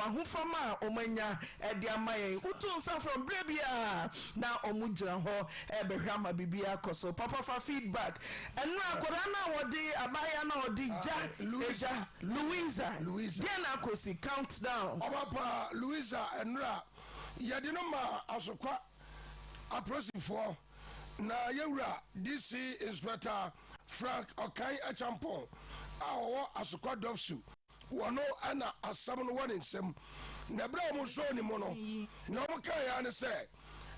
ahofama a wɔanya de ama yɛn. Woto nsa frɛ wɔn berɛ biara na wɔgyina hɔ rebɛhwɛ ama biribiara akɔ so. Papa fa feedback. Ɛnora akwadaa no a wɔde abaayewa no a ɔde gya agya Louisa deɛn na akɔsi? Count down. Ɔba pa Louisa ɛnora yɛde no maa Asokwa apolisifoɔ na yɛwura DC Inspector Frank Ɔkan Acheampong a ɔwɔ Asokwa Dɔfsu Wɔno na asɛm no wɔ ne nsam. Na berɛ a wɔsɔɔ ne mu no, nea wɔkaeɛ ara ne sɛ,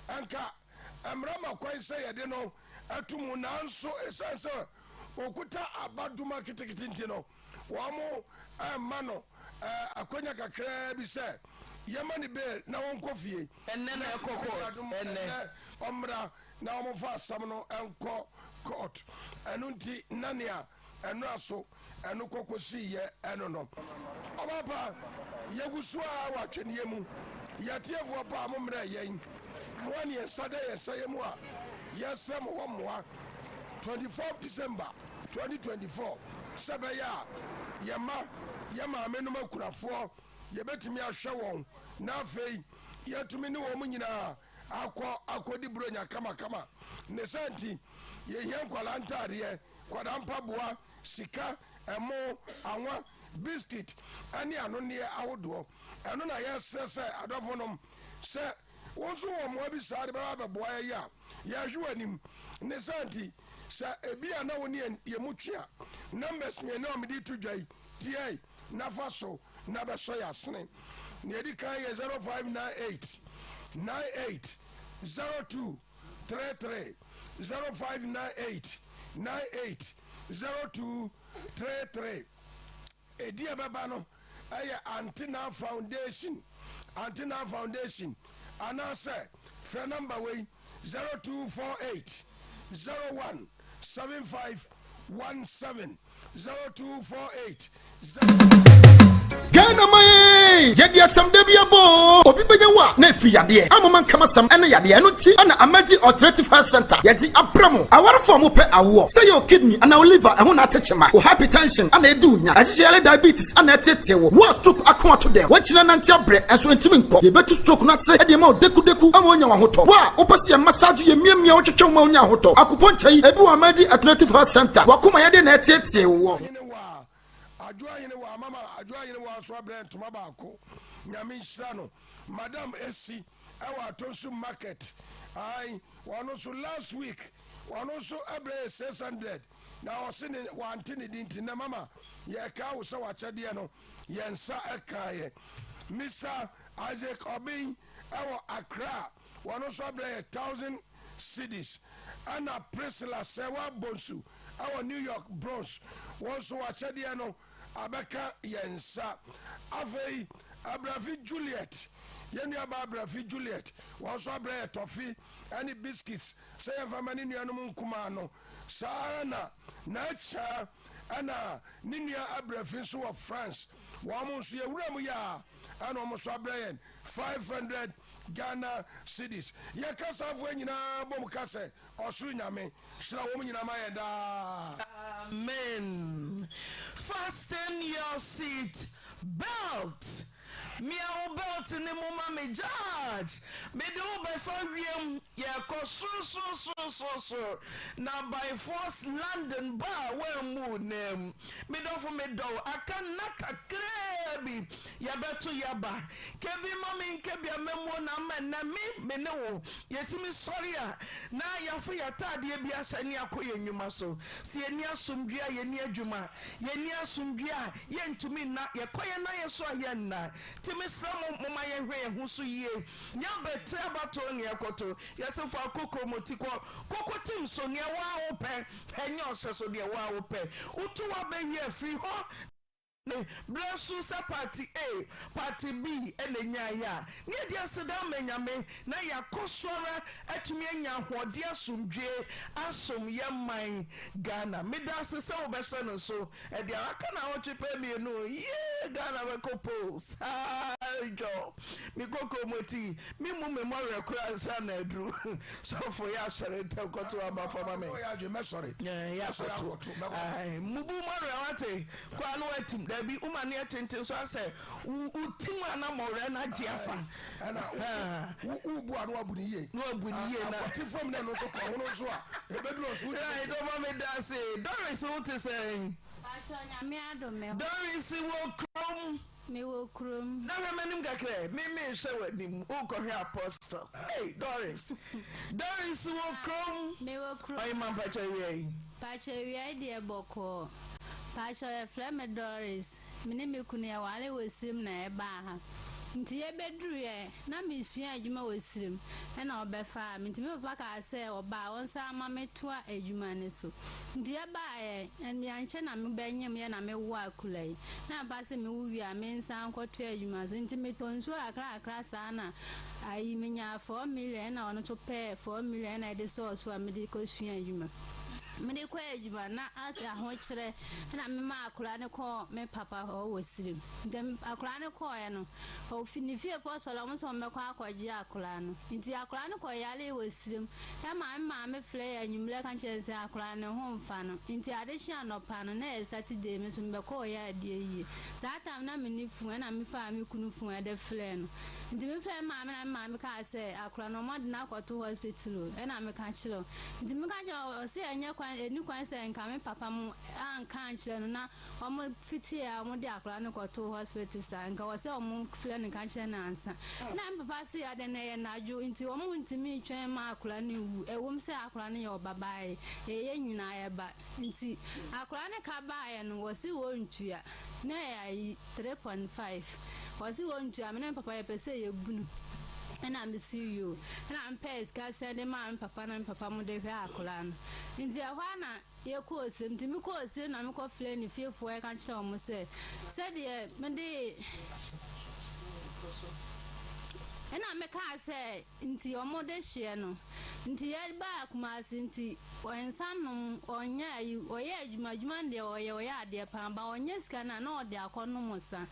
Anka mmara ma kwan sɛ yɛde no to mu, nanso ɛsiane sɛ ɔkuta aba duma ketekete nti no, wɔmma no akwanya kakraa bi sɛ yɛmma no bail na ɔnkɔ fie. Ɛnnɛ na ɛkɔ court, ɛnnɛ. Ɔmmra na wɔmfa asɛm no nkɔ court. Ɛno nti na nea Ɛnora so ɛno kɔ kɔsii yɛ ɛno no. Ɔba pa, yɛgu so ara wɔ atwɛneɛ mu. Yɛ atiefoɔ pa a mo mmerɛ yɛn. Moa ne yɛn nsa da yɛn nsa yɛ mu a, yɛsrɛ mo hɔ mmoa. 24 December 2024 sɛ ɛbɛyɛ a yɛn mma, yɛn maame nom akunafoɔ yɛbɛtumi ahwɛ wɔn na afei yɛatumi ne wɔn nyinaa akɔ akɔdi Buronya kamakama. Ne saa nti, yɛhia nkwadaa ntaadeɛ, Nkwadaa mpaboa, sika, ɛmo, anwa, biscuit ne anonneɛ ahodoɔ. Ɛno na yɛsrɛ sɛ adɔfonom, sɛ wo nso wɔ mmoa bi saa de bɛba abɛboa yɛn a, yɛrehwe w'anim. Ne saa nti, sɛ ebia na wo ne yɛn mu twe a, numbers mmienu a mede reto dwa yi, tiae na fa so na bɛsɔ yɛn asene. Nea ɛdi kan yɛ 0598 98 02 33 0598 98 02 33. Edi a ɛbɛba no yɛ Antenna Foundation, Antenna Foundation, anaasɛ frɛ nɔmba wei 0248 01 75 17. 0248 Ghana man ee, yɛde asɛm da bi abɔ oo, obi bɛnya wo a na ɛfiri yadeɛ, amoma nkam asɛm ɛne yadeɛ, ɛno nti ɛna Amadi Alternative Health Center yɛde abrɛ mo awarefo a mopɛ awoɔ, sɛ yɛ wo kidney anaa wo liver ɛho na ate kyema, wo hypertension ana ɛdi wo nya, ɛhyehyɛ yare diabetes ana ɛtetee wo, wo a stroke ako ato dɛm, woakyina nante abrɛ ɛnso ɛntumi nkɔ, yɛbɛtu stroke no ase ɛde ama wo dekudeku ama woanya w'ahotɔ, wo a wopɛ sɛ yɛ massage yɛ miamia wo twetwe wo ma wonya ahotɔ, akupɔnkyɛ yi ebi wɔ Amadi Alternative Health Center, wakoma yadeɛ na ɛtetee woɔ. Hene waa, Adwoa hene waa mama Adwoa hene waa nso abrɛ ntoma baako Nyame nhyira no Madam Esi ɛwɔ Atonsu market ae ɔno nso last week ɔno nso ɛbrɛ yɛ 600 na ɔse ne wante ne din nti nɛ mama yɛkaa wo sɛ wakyɛdeɛ no yɛn nsa ɛkaeɛ Mister Isaac Obeng ɛwɔ Accra Wɔn nso abrɛ yɛ thousand cedis. Ɛna Priscilla Serwaa Bonsu ɛwɔ New York Bronx, wɔn nso w'akyɛdeɛ no abɛka yɛn nsa. Afei Abrafi Juliet, yɛn nuabaa Abrafi Juliet, wɔn nso abrɛ yɛ tɔfe ɛne biscuits sɛ yɛmfa ma ne nuanom nkumaa no. Saa ara na Naakyia ɛna ne nua Abrafi nso wɔ France, wɔn nso yɛwura mu yɛ a ɛna wɔn nso abrɛ yɛn 500 Ghana cedis. Yɛ kasafoɔ nyinaa bom ka sɛ, Ɔsoro Nyame, hyira wɔn nyinaa ma yɛn daa. Amen fasten your seat belt mia wo belt no mu ma me judge mede wo bɛfa wiem yɛkɔ soro soro soro soro soro na by force London ba a woammu wo nan mu me dɔfo medɔ wo aka nna kakraa bi yɛbɛto yaba Ka bi ma me nka bi amammuo na ama ɛnnɛ me, me ne wo, yɛtumi sɔre a na yɛafa yɛn ataadeɛ bi ahyɛ ne akɔ yɛn nnwuma so. Sɛ yɛnni asomdwoeɛ a, yɛnni adwuma. Yɛnni asomdwoeɛ a, yɛntumi nna. Yɛkɔ yɛn nan yɛ so a, yɛnna. Nti mesrɛ mo, momma yɛnhwɛ yɛn ho so yie. Nyɛ abɛtire abatoɔ na yɛrekɔto. Yɛse fa wo kokromoti kɔ kokotim so, deɛ wo ara wopɛ. Ɛnyɛ ɔhyɛ so, deɛ wo ara wopɛ. Woto w'aba wie a, firi hɔ. Ne berɛ so sɛ party A, party B na ɛnyaeɛ a, ne yɛde aseda ama Nyame na yɛakɔ so ara atumi anya ahoɔden asomdwoeɛ asom yɛn man Ghana. Meda ase sɛ wobɛhyɛ no nso. Ɛdeɛ aka naawɔtwe pɛ mmienu, yee Ghana bɛkɔ polls. Haa! Dwɔ me kokromoti me mmu me mmɔwerɛ koraa ansa na aduru. Sɔfo yɛ asɔre ntɛm kɔto aba fa ma me. Ɔyɛ adwene mɛsɔre. Yɛ Mɛsɔre akɔto. akɔto mɛkɔ. Ae, mmubu mmɔwerɛ wate. Kɔ a na watim. Dabi woma no yɛ tenten so asɛ wo wo tim a na mmɔwerɛ no agye afa. Ɛna wo wo bu a na wabu ne yie. Na wabu ne yie na. Akɔte fam na ɛno nso kɔ ho no nso a ɛbɛduru ɔso wodi. Right, ɔma me da ase. Doris wo te sɛn? Pakyɛ Nyame adom me hɔ. Doris wɔ kurom. Me wɔ kurom. Na hwɛ m'anim kakra ɛ, me me hwɛ w'anim, wokɔhwɛ apostle. Hey Doris, Doris wɔ kurom. Me wɔ kurom. Ɔyema mpakyɛ awia yi. Pakyɛ awia yi deɛ bɔkɔɔ. Pakyɛ yɛfrɛ me Doris. Me ne me kunu yɛware wɔ Sirim na yɛbaa ha. Nti yɛbɛduruiɛ na mesua adwuma wɔ Sirim ɛna ɔbɛfaa me. Nti me papa kaa sɛ ɔba a ɔnsan ma metoa adwuma no so. Nti yɛbaeɛ, ankyɛ na mebɛnyemyɛ na mewoo akwadaa yi. Na ampa sɛ mewo wie a mensan nkɔtoa adwuma so. Nti metɔ nsuo kakrakra saa na ayi menyaa 4 million ɛna ɔno nso pɛɛ 4 million ɛna ɛde sɔɔ so a mede kɔsua adwuma. Mede kɔɔ adwuma na asɛ ahokyerɛ ɛna memaa akwadaa no kɔɔ me papa hɔ wɔ Sirim. Nti akwadaa no kɔɔɛ no, ofi ne fiefoɔ sɔre wɔn sɛ wɔbɛkɔ akɔgye akwadaa no. Nti akwadaa no kɔyaree wɔ Sirim. Ɛma me maame frɛɛ yɛn anwummerɛ ka kyerɛɛ yɛn sɛ akwadaa no ne ho mfa no. Nti ade kyee anɔpa no, na ɛyɛ Saturday, me nso mebɛkɔɔyɛ adeɛ yie. Saa time no na menni phone ɛna mefaa me kunu phone de frɛɛ no. Nti mefrɛɛ me maame na me maame kaa sɛ akwadaa no wɔde no akɔto hospital o, ɛna meka kyerɛɛ wo. Nti meka kyerɛɛ no ɔse ɛnyɛ kwan, ɛnni kwan sɛ nka me papa mo anka ankyerɛ no na wɔn fitiiɛ a wɔde akwadaa no kɔtoo hospital saa nka wɔ sɛ wɔn frɛ no ka kyerɛ no ansa. Na me papa se adɛn na ɛyɛ anadwo nti wɔn ntumi ntwɛn mma akwadaa no nwu ɛwom sɛ akwadaa no yɛ ɔbabaa ɛyɛ yɛn nyinaa yɛ ba nti akwadaa no ka baeɛ no wɔse wɔntua na ɛyɛ ayi 3.5 wɔse wɔntua me ne me papa yɛpɛ sɛ yɛbu no ɛna mese yoo ɛna mepɛɛ sika sɛnde maa me papa na me papa mo de hwɛ akwadaa no nti ɛhɔ ara na Yɛkɔɔ sirem, nti mekɔɔ sirem na mekɔfrɛɛ ne fiefoɔ ka kyerɛɛ wɔn sɛ, sɛdeɛ mede. Ɛna mekaa sɛ, nti wɔn de hyeɛ no, nti yɛbaa Kumasi nti nsa nom, ɔnyɛ ayi, ɔyɛ adwuma, adwuma no deɛ ɔyɛ, ɔyɛ adeɛ paa, but ɔnyɛ sika no a na ɔde akɔnom nsa.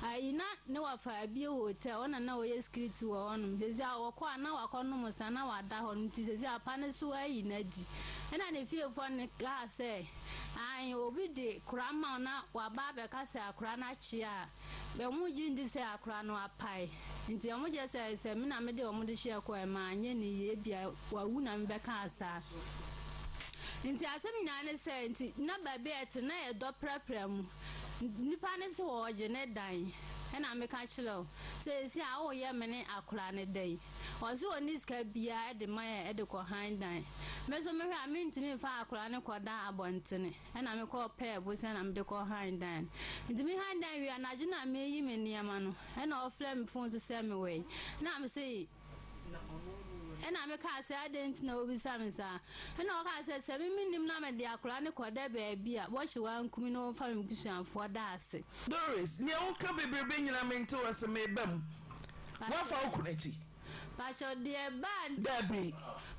Ayi na ne wɔfa abie hotel, ɔna na ɔyɛ security wɔ hɔnom, seesei a ɔkɔ a na wakɔnom nsa na wada hɔ no, nti seesei apa no so ayi no adi. Ɛnna ne fiefoɔ no kaa sɛ, Aane, obi de kora ma wo na waba abɛka sɛ akora no akye a, wɔgye ndi sɛ akora no apae. Enti wɔkyerɛ sɛ, sɛ me na mede wɔn de hyeɛ kɔeɛ, manyɛ no yie, ebia wawu na mebɛkaa saa. Enti asɛm nyinaa ne sɛ, nti na baabi a yɛte no, na yɛdɔ prapra mu. Nnipa no se wɔregye ne dan. Ɛnna meka kyerɛɛ wo, seesei a woreyɛ me ne akora no dɛn? Ɔse ɔnni sika biaa de ma yɛn de kɔ han dan. Me nso mehwɛ a mentumi mfa akwadaa no kɔda abɔntene. Ɛna me kɔ pɛɛ bosea na mede kɔ han dan no. Nti me han dan wie anadwo no a meyi me nneɛma no ɛna ɔfrɛ me phone so sɛ mewɔ yi. Ɛna me se ɛna me kaa sɛ adɛn nti na wobisa me saa. Ɛna ɔkaa sɛ sɛ me mennim na mede akwadaa no kɔda baabi a wɔhye wankumi na wɔmfa me busuafoɔ da ase. Doris, nea woka bebrebe nyina mente wo ase, meba mu. Woafa wo kunu akyi? Pakyɛw deɛ baa. Dabi.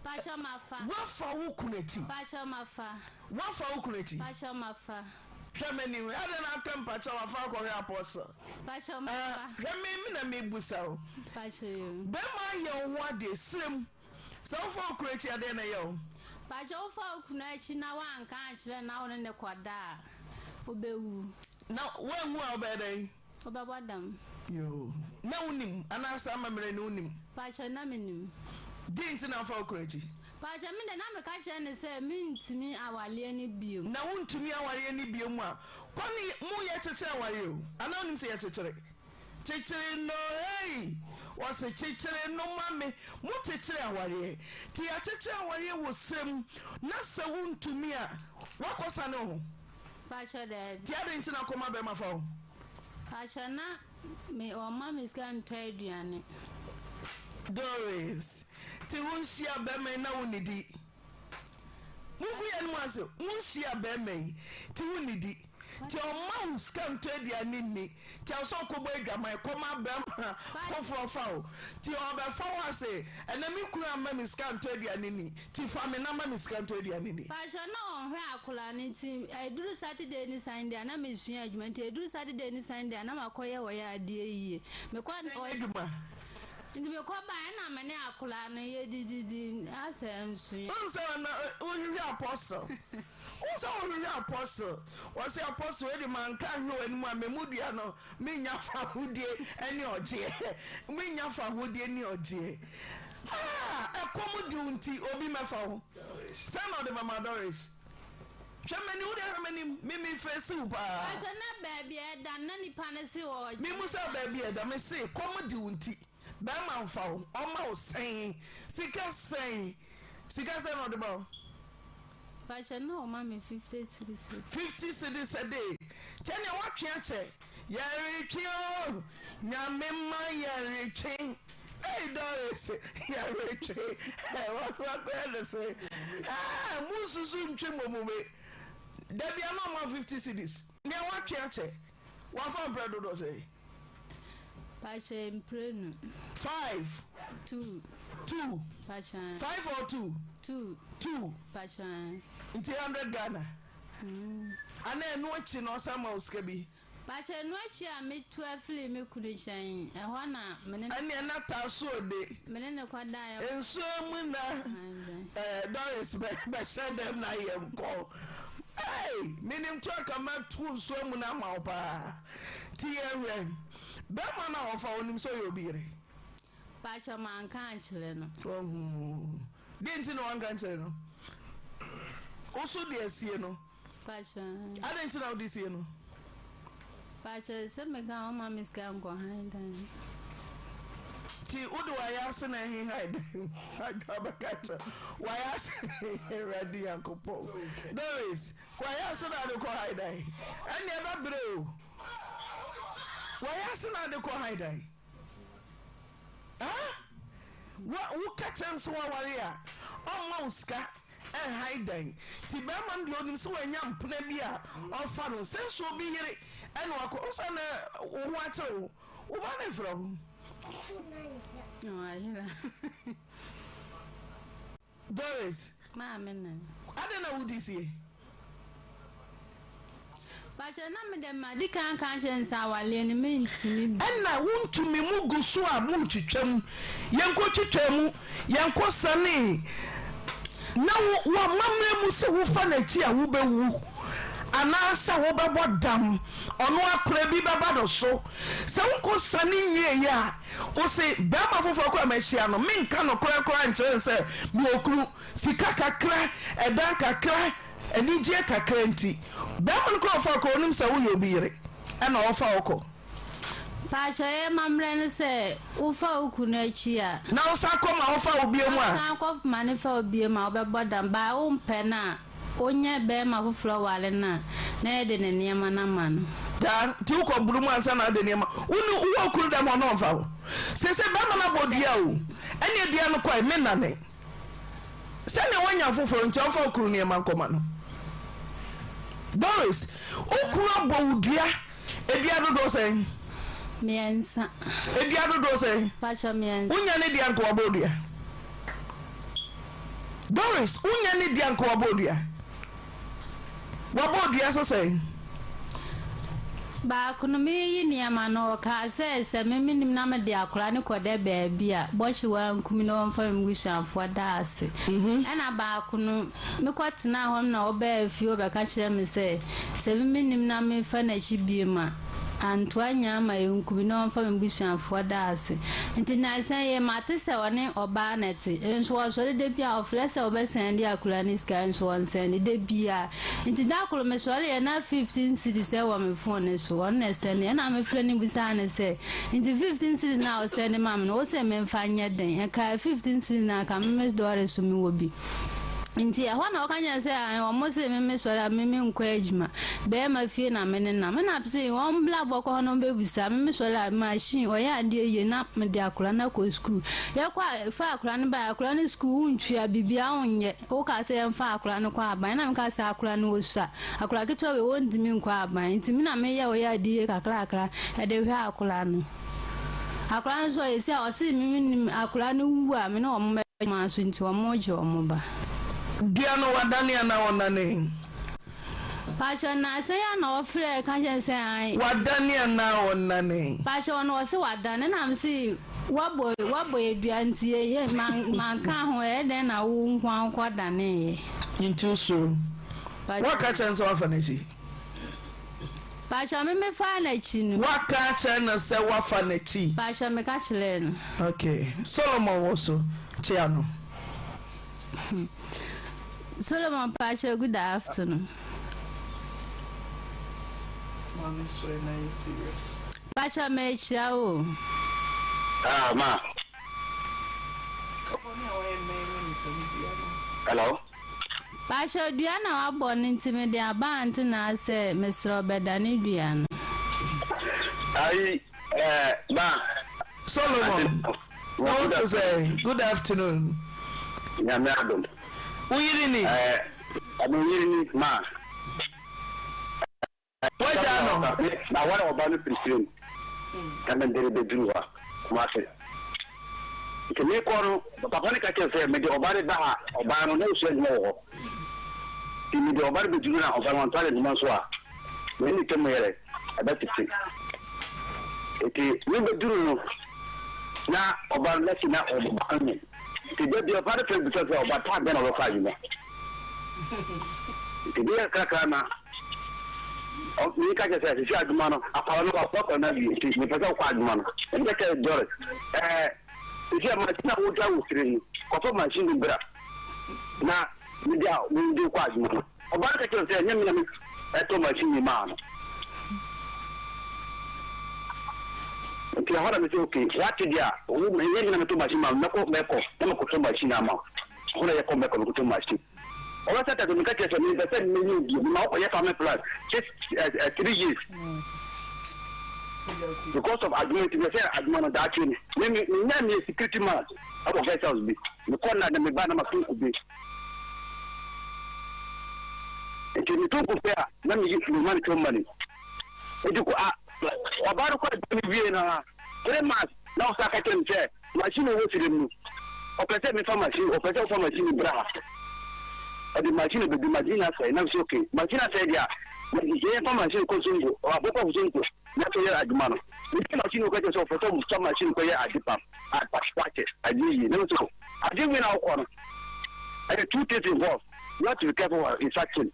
Pakyɛw mafa. Woafa wo kunu akyi? Pakyɛw mafa. Woafa wo kunu akyi? Pakyɛw mafa. Hwɛ m'anim, adɛn na aka mpakyɛw wafa akɔhwɛ apostle? Pakyɛw mafa. Hwɛ me, me na mebusa wo. Pakyɛw yoo. Bɛrima ayɛ wo ho adeɛ, serem. Sɛ wofa wo kunu akyi a dɛn na ɛyɛ wo? Pakyɛw wofa wo kunu akyi na woanka ankyerɛ no na wo ne no kɔda a, wobɛwu. Na woanwu a wobɛyɛ dɛn? Wobɛbɔ dam. Yoo. Na wonim anaasɛ amammerɛ ni wonim? Pakyɛ na menim. Deɛn nti na wofa wo kunu akyi? Pakyɛ me deɛ na meka kyerɛ no sɛ mentumi awareɛ no biom. Na wontumi awareɛ no biom a, kɔ ne mo yɛ kyekyere awareɛ o, anaa wonim sɛ yɛkyekyere? Kyekyere no ei, wɔse kyekyere no ma me, mo kyekyere awareɛ. Nti yɛakyekyere awareɛ wɔ serɛ na sɛ wontumi a, woakɔ sane wo ho? Pakyɛ daabi. Nti adɛn nti na kɔma bɛrima fa wo? Pakyɛ na me ɔmma me sika ntɔ aduane. Doris, nti wo nhyia bɛrima yi na wo nnidi? Mongu yɛn mu ase, wo nhyia bɛrima yi nti wo nnidi? Nti ɔmma wo sika ntɔ aduane nni. Nti ɛwɔ sɛ ɔkɔbɔ adwaman kɔma bɛrima foforɔ fa wo. Nti ɔbɛfa wo ase, ɛnɛ me kunu amma me sika ntɔ aduane nni, nti fa me na ma me sika ntɔ aduane nni. Pakyɛ na ɔnhwɛ akwadaa no nti ɛduru Saturday ne Sunday a na mesua adwuma nti ɛduru Saturday ne Sunday a na makɔyɛ ɔyɛ adeɛ yie. Mekɔ Ɛnyɛ adwuma. Nti mekɔ baeɛ na me ne akwadaa no yɛdididi asɛ nso. Wohu sɛ ɔno wohwehwɛ apostle. Wohu sɛ wohwehwɛ apostle. Wɔse apostle wei de manka anhwɛ w'anim a memu dua no mennya fahodie ne ɔgyeɛ. Mennya fahodie ne ɔgyeɛ. Ah, ɛkɔm de wo nti obi mɛfa wo. Sɛn na ɔde bɛma Doris? Hwɛ m'anim, wo deɛ hwɛ m'anim, me me face wo paa. Pakyɛ na baabi a ɛda no na nipa no se ɔɔgye. Me mu sɛ baabi a ɛda, me se kɔm de wo nti bɛɛma nfa wo, ɔma wo sɛn, sika sɛn, sika sɛn na ɔde ma wo? Pakyɛ na ɔma me 50 cedis a day. 50 cedis a day, kyɛ nea watwe akyɛ. Yɛretwe oo Nyame mma yɛretwe Ei Doris yɛretwe Wakɔyɛ ne se Ɛɛ mo nsusu ntwe mmom me Da bia na ɔma 50 cedis Nea watwe akyɛ Wafa mprɛ dodoɔ sɛn? Pakyɛ mprenu. 5. 2. 2. Pakyɛ. 5 or 2? 2. 2. Pakyɛ. Nti 100 Ghana. Ana ɛno akyi no ɔsan ma wo sika bi? Pakyɛ ɛno akyi a me tu afiri me kunu nkyɛn ɛhɔ na me ne no. Ɛneɛ na taa so ode. Me ne no kɔ daeɛ. Nsuo mu na eh, Doris bɛ bɛhyɛ dɛm na yɛ nkɔ. Hey, menim to aka mɛto nsuo mu na ama wo paa. Nti yɛnhwɛ. Bɛrima no a ɔfa onim sɛ ɔyɛ obi yere? Pakyɛ manka ankyerɛ no. Wahu. Deɛ nti na wanka nkyerɛ no? Wo so de asie no. Pakyɛ. Adɛn nti na wode sie no? Pakyɛ sɛ meka a ɔma me sika nkɔ han dan. Nti wode wayɛ ase na ɛhehan dan adwa bɛka kyerɛ wayɛ ase Awurade Nyankopɔn. Doris wayɛ ase na ade kɔ han dan. Ɛnneɛ ɛbɛbrɛ o. Wayɛ ase na ade kɔ han dan. Ah! Wo woka kyerɛ no sɛ woaware a, ɔmma wo sika nhae dan. Nti barima no deɛ ɔnim sɛ wanya mpena bi a ɔfa no. Sɛ nso obi yere ɛna wakɔ, wo sɛ na wo ho akyere wo, wo ba no mfrɛ wo. Wayera. Doris. Maame na. Adɛn na wodi sie? Pakyɛ na me dɛ madi kan aka akyerɛ no sɛ awaleɛ no mentumi bio. Ɛna wontumi mo gu so a moretwitwa mu yɛnkɔ twitwa mu yɛnkɔ sanee na wo w'amammerɛ mu sɛ wofa n'akyi a wobɛwu anaasɛ wobɛbɔ dam ɔno akora bi bɛba no so sɛ wonkɔ sane nwieɛ a Ose, Barima foforɔ koraa a mahyia no, menka nokorɛ koraa nkyerɛ no sɛ mewɔ kunu. Sika kakra, ɛdan kakra, anigyeɛ kakra nti. Barima no koraa ɔfa wo kɔ, ɔnim sɛ woyɛ obi yere, ɛna ɔfa wo kɔ. Mpakyɛ yɛ mammerɛ ne sɛ wofa wo kunu akyi a. Na wosan kɔ ma ɔfa wo biom a. Wosan kɔ ma no fa wo biom a, wobɛbɔ dam. But wompɛ no a. Ɔnya barima foforɔ ware no a, na yɛde ne nneɛma no ama no. Daa, nti wokɔ boro mu ansa na wode nneɛma. Wo ne wowɔ okunu dɛm hɔ na ɔmfa wo. Seesei barima no abɔ dua o, ɛnneɛ dua no kɔe, mennane. Sɛdeɛ woanya foforɔ nti ɔmfa okunu nneɛma nkɔma no. Doris, wo kunu abɔ wo dua. Edua dodoɔ sɛn? Miɛnsa. Edua dodoɔ sɛn? Pakyɛ miɛnsa. Wonya ne deɛ nka wabɔ odua. Doris, wonya ne deɛ nka wabɔ odua. Wabɔ odua sɛ sɛn? Baako no mereyi nneɛma no ɔkaa sɛ sɛ me menim na mede akwadaa no kɔda baabi a bɔhye wankum na ɔmfa me mbusuafoɔ da ase. Ɛna baako no Mekɔtenaa hɔ no na ɔbaa fie hɔ bɛka kyerɛɛ me sɛ, sɛ me mennim na mefa n'akyi bio a, antoa nyaa ma ɛnku me na ɔmfa me busuafoɔ da ase. Nti nnansa yi mate sɛ ɔne ɔbaa na ɛte, nso ɔsɔre da bi a ɔfrɛ sɛ ɔbɛsɛnde akwadaa no sika nso ɔnsɛnde da biara. Nti da koro mesɔreeɛ na 15 cedis wɔ me phone no so, ɔno na ɛsɛndeɛ. Ɛna mefrɛ no bisaa no sɛ, Nti 15 cedis no a wosɛnde maa me no, wose memfa nyɛ dɛn? Ɛkaa 15 cedis no a anka me me dɔre so mewɔ bi. Nti ɛhɔ na ɔka kyerɛ sɛ ae wɔn se me me sɔre a me me nkɔ adwuma bɛɛma fie na me nenam ɛna se wɔn bla bɔkɔ hɔ na wɔn bɛbusa me me sɔre a machine ɔyɛ adeɛ yie na me de akora no akɔ sukuu yɛkɔ a fa akora no ba akora no sukuu wontua bibia wonyɛ woka sɛ yɛmfa akora no kɔ aban na meka sɛ akora no wɔsua akora ketewa wei wɔntumi nkɔ aban nti me na meyɛ ɔyɛ adeɛ yie kakrakra ɛde hwɛ akora no. Akwadaa no nso ɔyɛ sei a ɔse me menim akwadaa no wu a me ne wɔn bɛtwe aso nti wɔn gye wɔn ba. Dua no wadane anaa ɔnanee? Pakyɛ nansa yi a na ɔfrɛ ka kyerɛ sɛ an. Wadane anaa ɔnanee? Pakyɛ ɔno ɔse wadane na me se wabɔ wabɔ yɛ dua nti yɛ yɛ man manka ho ɛyɛ dɛn na wo nko ara wokɔ daneeɛ. Nti wosuro? Woaka kyerɛ no sɛ woafa n'akyi? Pakyɛ me me faa n'akyi no. Waka akyerɛ no sɛ woafa n'akyi? Pakyɛ me ka kyerɛɛ no. Ok Solomon wo so kyea no. Solomon pakyɛ good afternoon. Maame sɔre na yɛ serious. Pakyɛ mekyia wo o. Ah ma. Hello. Pakyɛw dua na wabɔ no nti mede aba ante na asɛ mesrɛ wo bɛdane dua no. Ayi eh ba. Solomon na wo te sɛn good afternoon. Nyame adom. Wo yere ni? Eh me yere ni ma. W'agya no. Maware ɔbaa no firi Sirim na mede no bɛduru ha, Kumasi. Nti merekɔ no, papa no ka kyerɛɛ me sɛ mede ɔbaa no ba ha, ɔbaa no na ɔsua adwuma wɔ hɔ. Nti mede ɔbaa no bɛduru na ɔbaa no wantɔ adwuma nso a, me ne ne ntam yɛ dɛ, ɛbɛtete. Nti mebɛduru no, na ɔbaa no na ɔbaa no. Nti da bi ɔbaa no frɛ bisa sɛ ɔbaa taa bɛn na ɔbɛfa adwuma. Nti bi yɛ kakra na mi ka kyerɛ sɛ sisi adwuma no akwara no wakɔ akɔrɔ no awie nti mepɛ sɛ wokɔ adwuma no. Ɛna ka kyerɛ Doris ɛɛ sisi a machine a wogya wo tiri no kɔfa machine no bra na mede a mede wokɔ adwuma no. Ɔbaa no ka kyerɛ sɛ ɛnyɛ me na me ɛtɔ machine yi maa no. Nti ɛhɔ na me sɛ okay wate deɛ a ɛnyɛ me na metɔ machine maa no mɛkɔ mɛkɔ na makɔtɔ machine ama wo. Hɔ na yɛkɔ mɛkɔ mekɔtɔ machine. Ɔbɛsa kyerɛ sɛ meka kyerɛ sɛ mempɛ sɛ mɛnyɛ wo bio mema wokɔyɛ family plan six eh, eh, three years because of adwuma nti mepɛ sɛ adwuma no daakye no me me menya meyɛ security man ɛwɔ guest house bi mekɔ na na meba na mato nkube nti meto nkube a na meyi mema no twɛ money nti ko a ɔbaa no kɔ adwuma no wie no ha 3 months na ɔsa ka kyerɛ me sɛ machine wɔ fie mu, ɔpɛ sɛ mefa machine, ɔpɛ sɛ ɔfa machine bra ha, ɔde machine bɛdu, machine asɛe, na mesɛ okay, machine asɛe deɛ a, yɛ yɛmfa machine kɔ Zongo, abɔkɔ Zongo, na kɔyɛ adwuma no. Mede machine kɔ kyerɛ sɛ ɔpɛ sɛ ɔfa machine kɔyɛ ade pam, apakyɛ, adeɛ yie, na mesɛ adeɛ wei na wokɔ no, ɛyɛ two things involved, you have to be careful in such thing.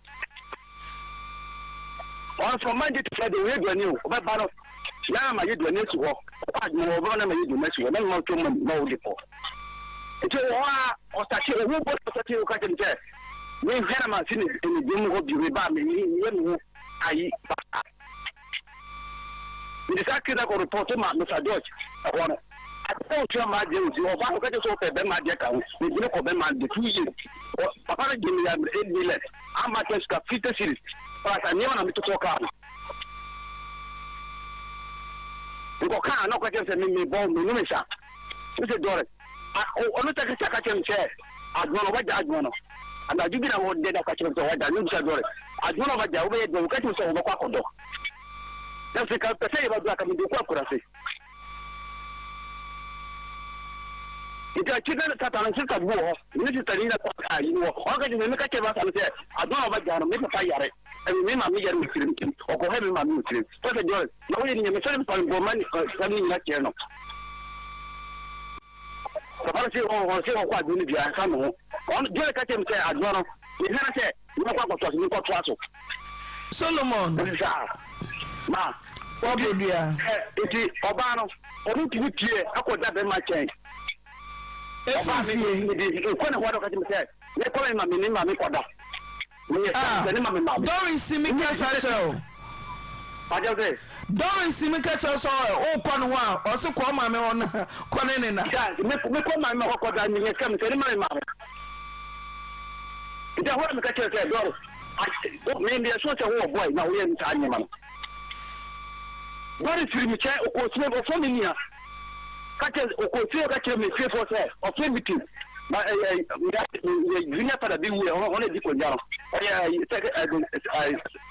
Ɔno from Monday to Friday, ɔyɛ aduane o, ɔbɛba no, Na mayɛ aduane asi hɔ, ɔkɔ adwuma hɔ, ɔbɛba na mayɛ aduane asi hɔ, na mema ɔtɔ ma na ɔde kɔ. Nti wɔ hɔ a, ɔsakye, owu bɔ ɔsakye, ɔka kyerɛ me sɛ, menhwɛ na mansi ne ne dan mu hɔ bio, meba a meyɛ me ho ayi basa. Mede saa case akɔ report ma Mr. George ɛhɔ no. Ade sɛ ɔtua mmaa deɛ ɔsi, ɔbaa no ɔka kyerɛ sɛ ɔpɛ bɛrima deɛ ka ho, mede no kɔ bɛrima de 2 years. Papa no gye me ya 8 million, amma kyɛ sika 50 cedis, plus nneɛma na metotɔ kaa no. Mekɔkaa na ɔka kyerɛ me sɛ me mebɔ menom nsa. Mese Doris, ɔno sɛ ka kyerɛ me sɛ adwuma no ɔbɛgya adwuma no. Anadwo bi na wɔde na ɔka kyerɛ me sɛ ɔbɛgya. Mebisa Doris, adwuma no ɔbɛgya wobɛyɛ dɛn? Ɔka kyerɛ me sɛ ɔbɛkɔ akɔdɔ. Na sɛ ka pɛ sɛ yɛbɛdɔ aka mede kɔ akurase. Nti akyi na tata no sista bi wɔ hɔ. Me ne sista no nyina kɔ ayi no wɔ. Ɔka kyerɛ me meka kyerɛ basa no sɛ adwuma no ɔbɛgya no me papa yare. Ɛne me maame yare wɔ tirim nti ɔkɔhwɛ me maame wɔ tirim. Sɛ Doris, na woyɛ ne nyame sɛde mefa no bɔ ma ne sɛm no nyina kyerɛ no. Papa no se ɔhɔ se ɔkɔ adwuma no bia nsa me ho. Ɔno Doris ka kyerɛ me sɛ adwuma no mehwɛ no sɛ mɛkɔ akɔtoa so menkɔtoa so. Solomon. Nsa ma. Wabɔ dua. Nti ɔbaa no ɔno ntumi pie akɔda bɛrima kyɛn. Efiri fie. Mede nkɔ ne hɔ na ɔka kyerɛ me sɛ mekɔ me maame ne maame kɔda. Ah, Doris mi kasa kyerɛ o. Doris mi ka kyerɛ sɛ ɔkɔ ne ho a ɔse kɔ maame hɔ na kɔ ne ne na. Mekɔ maame hɔ kɔda meyɛ sɛ mesɛ ne maame maame. Nti ɛhɔ na meka kyerɛ sɛ Doris, me deɛ so sɛ wowɔ boy na woyɛ saa nneɛma no. Doris firi me kyɛ ɔkɔɔ fie ɔfrɛ me nua ka kyerɛ ɔkɔɔ fie ɔka kyerɛ me fiefoɔ sɛ ɔfrɛ meeting ma ɛyɛ yɛ junior father bi wuiɛ ɔno ɔno di kɔnya no ɔyɛ sɛ ɛɛ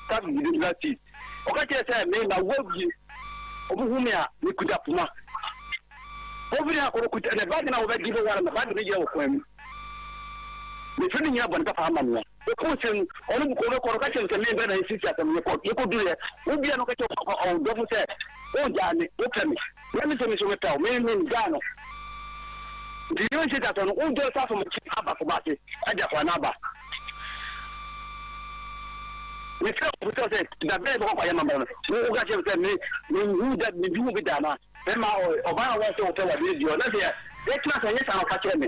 staff university ɔka kyerɛ sɛ me ma wo awie ɔmo hu me a mekuta poma Ofiri ha kɔ no kuta ne bag na wɔbɛgye bɔ wara na bag no gyina wɔ kwan mu. Mefiri no nyina bɔne papa ama mea. Ɔkɔɔ sɛ mu, ɔno bu kɔ bɛkɔ no ka kyerɛ me sɛ me mbra na yɛsisi asɛm yɛkɔ yɛkɔduruiɛ. Wo bia no ka kyerɛ ɔdɔfo sɛ wongyaa me, wopɛ me. Na me sɛ me nso mepɛ wo, me me ngyaa no. Nti yɛnsisi asɛm no, wodɔ sa fam akyi aba Kumasi agya kwa no aba. Mefrɛ wo sɛ sɛ da bɛn bɛkɔ akɔyɛ amammerɛ no, wo woka kyerɛ me sɛ me menhu da menhu bi da anaa. Mɛma ɔbaa a ɔwɔ sɛ ɔpɛ w'ade no di ɔ, na sɛ yɛtena ase a, ɛnyɛ saa na ɔka kyerɛ me.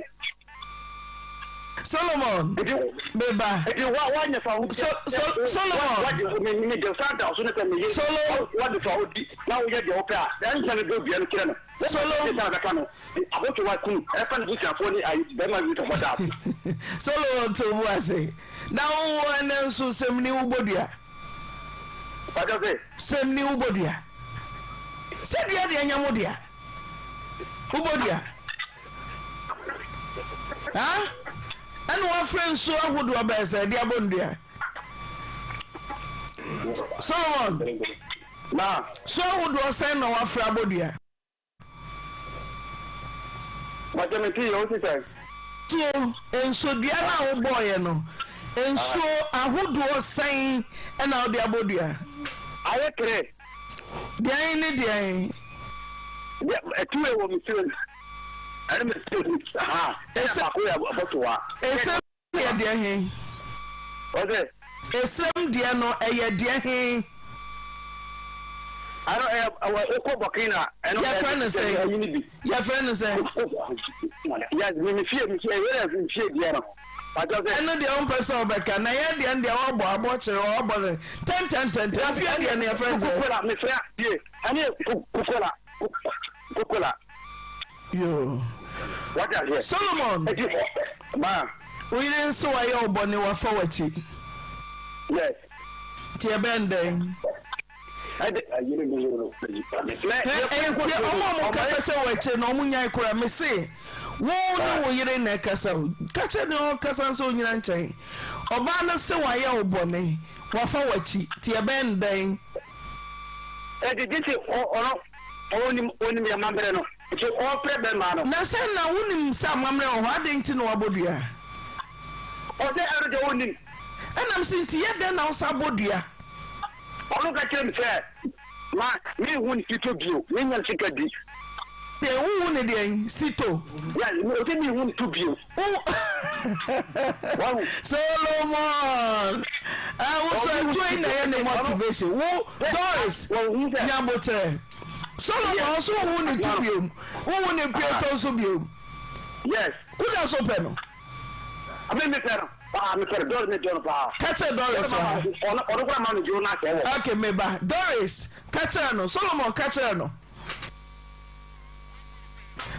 Solomon, me ba. Nti wa wanyɛ fa ho So so Solomon. Wagye me me de san da so ne sɛ meye. Solo. Wagye fa ho di na woyɛ deɛ wopɛ a, ɛnsa me bɔ dua no kyerɛ no. Solo. Ne san bɛka no aboto wa kum ɛfa ne busuafoɔ ne ayi bɛrima bi sɔfɔ daa. Solomon to bo ase na wo ɛnɛ nso sɛmni wo bɔ dua. Wagye se. Sɛmni wo bɔ dua. Sɛ dua deɛ nyɛ mo dea. Wobɔ dua. Ha? Ɛna wafrɛ nsuo ahodoɔ bɛyɛ sɛ ɛde abɔ nnua. Solomon. Na. Nsuo ahodoɔ sɛn na wafrɛ abɔ dua? Bàtɛ mi ti yɛ o sisan. Nsuo, nsodua no a wobɔeɛ no, nsuo ahodoɔ sɛn na wode abɔ dua? Ayɛ tere. Deɛn ne deɛn? Deɛ ɛtuo wɔ me tirim ɛne me tirim ha ɛna baako yɛ bɔtowa. Esem yɛ deɛ he? Ɔsɛ. Esem deɛ no ɛyɛ deɛ he? Ano ɛyɛ ɛwɔ okɔ Burkina ɛno Yɛfrɛ no sɛn? ɛyi ni bi. Yɛfrɛ no sɛn? Yes, mi mi fie mi fie ɛyɛ mi fie deɛ no. Ɛno deɛ wompɛ sɛ wobɛka na yɛ deɛ no deɛ woabɔ abɔ kyerɛ woabɔ no tɛntɛntɛntɛ afie deɛ no yɛfrɛ no sɛ. Kukola mefrɛ fie ɛne kukola kukola. Yoo. Wate aseɛ. Solomon. Eti ma. Wo yere nso wayɛ wo bɔne wafa w'akyi. Yes. Nti ɛbɛn dɛn? Nti ɔmo a ɔmo kasa kyɛ wɔ akyire no ɔmo nyae koraa mese wo ne wo yere na ɛkasa o ka kyerɛ nea ɔkasa nso onyina nkyɛn ɔbaa no se wayɛ wo bɔne wafa w'akyi nti ɛbɛn no dɛn. Ɛnti gye se ɔno ɔnim ɔnim yɛ amammerɛ no nti ɔfrɛ bɛmaa no. Na sɛ na wonim sɛ amammerɛ wɔ hɔ adɛn nti na wabɔ dua? Ɔsɛ ɛno deɛ ɔnim. Ɛna mese nti yɛ dɛn na wosan bɔ dua? Ɔno ka kyerɛɛ me sɛ, Ma menhu ne sito bio, mennya ne sika di. Deɛ wohu ne deɛn? Sito. Yes, ɔsɛ menhu ne to bio. Wahu? Solomon! Eh, wo so ɛtoɔ yi na ɛyɛ ne motivation. Wo, Doris, nyabotrɛ. Solomon ɔso wohu ne to biom, wohu ne pietɔ nso biom. Yes. Woda so pɛ no? Me me pɛ no paa me pɛ no Doris me dɔ no paa. Ka kyerɛ Doris wɔ ha. Ɔno ɔno kora ma me dwo na asɛ wɔ. Okay me ba Doris ka kyerɛ no Solomon ka kyerɛ no.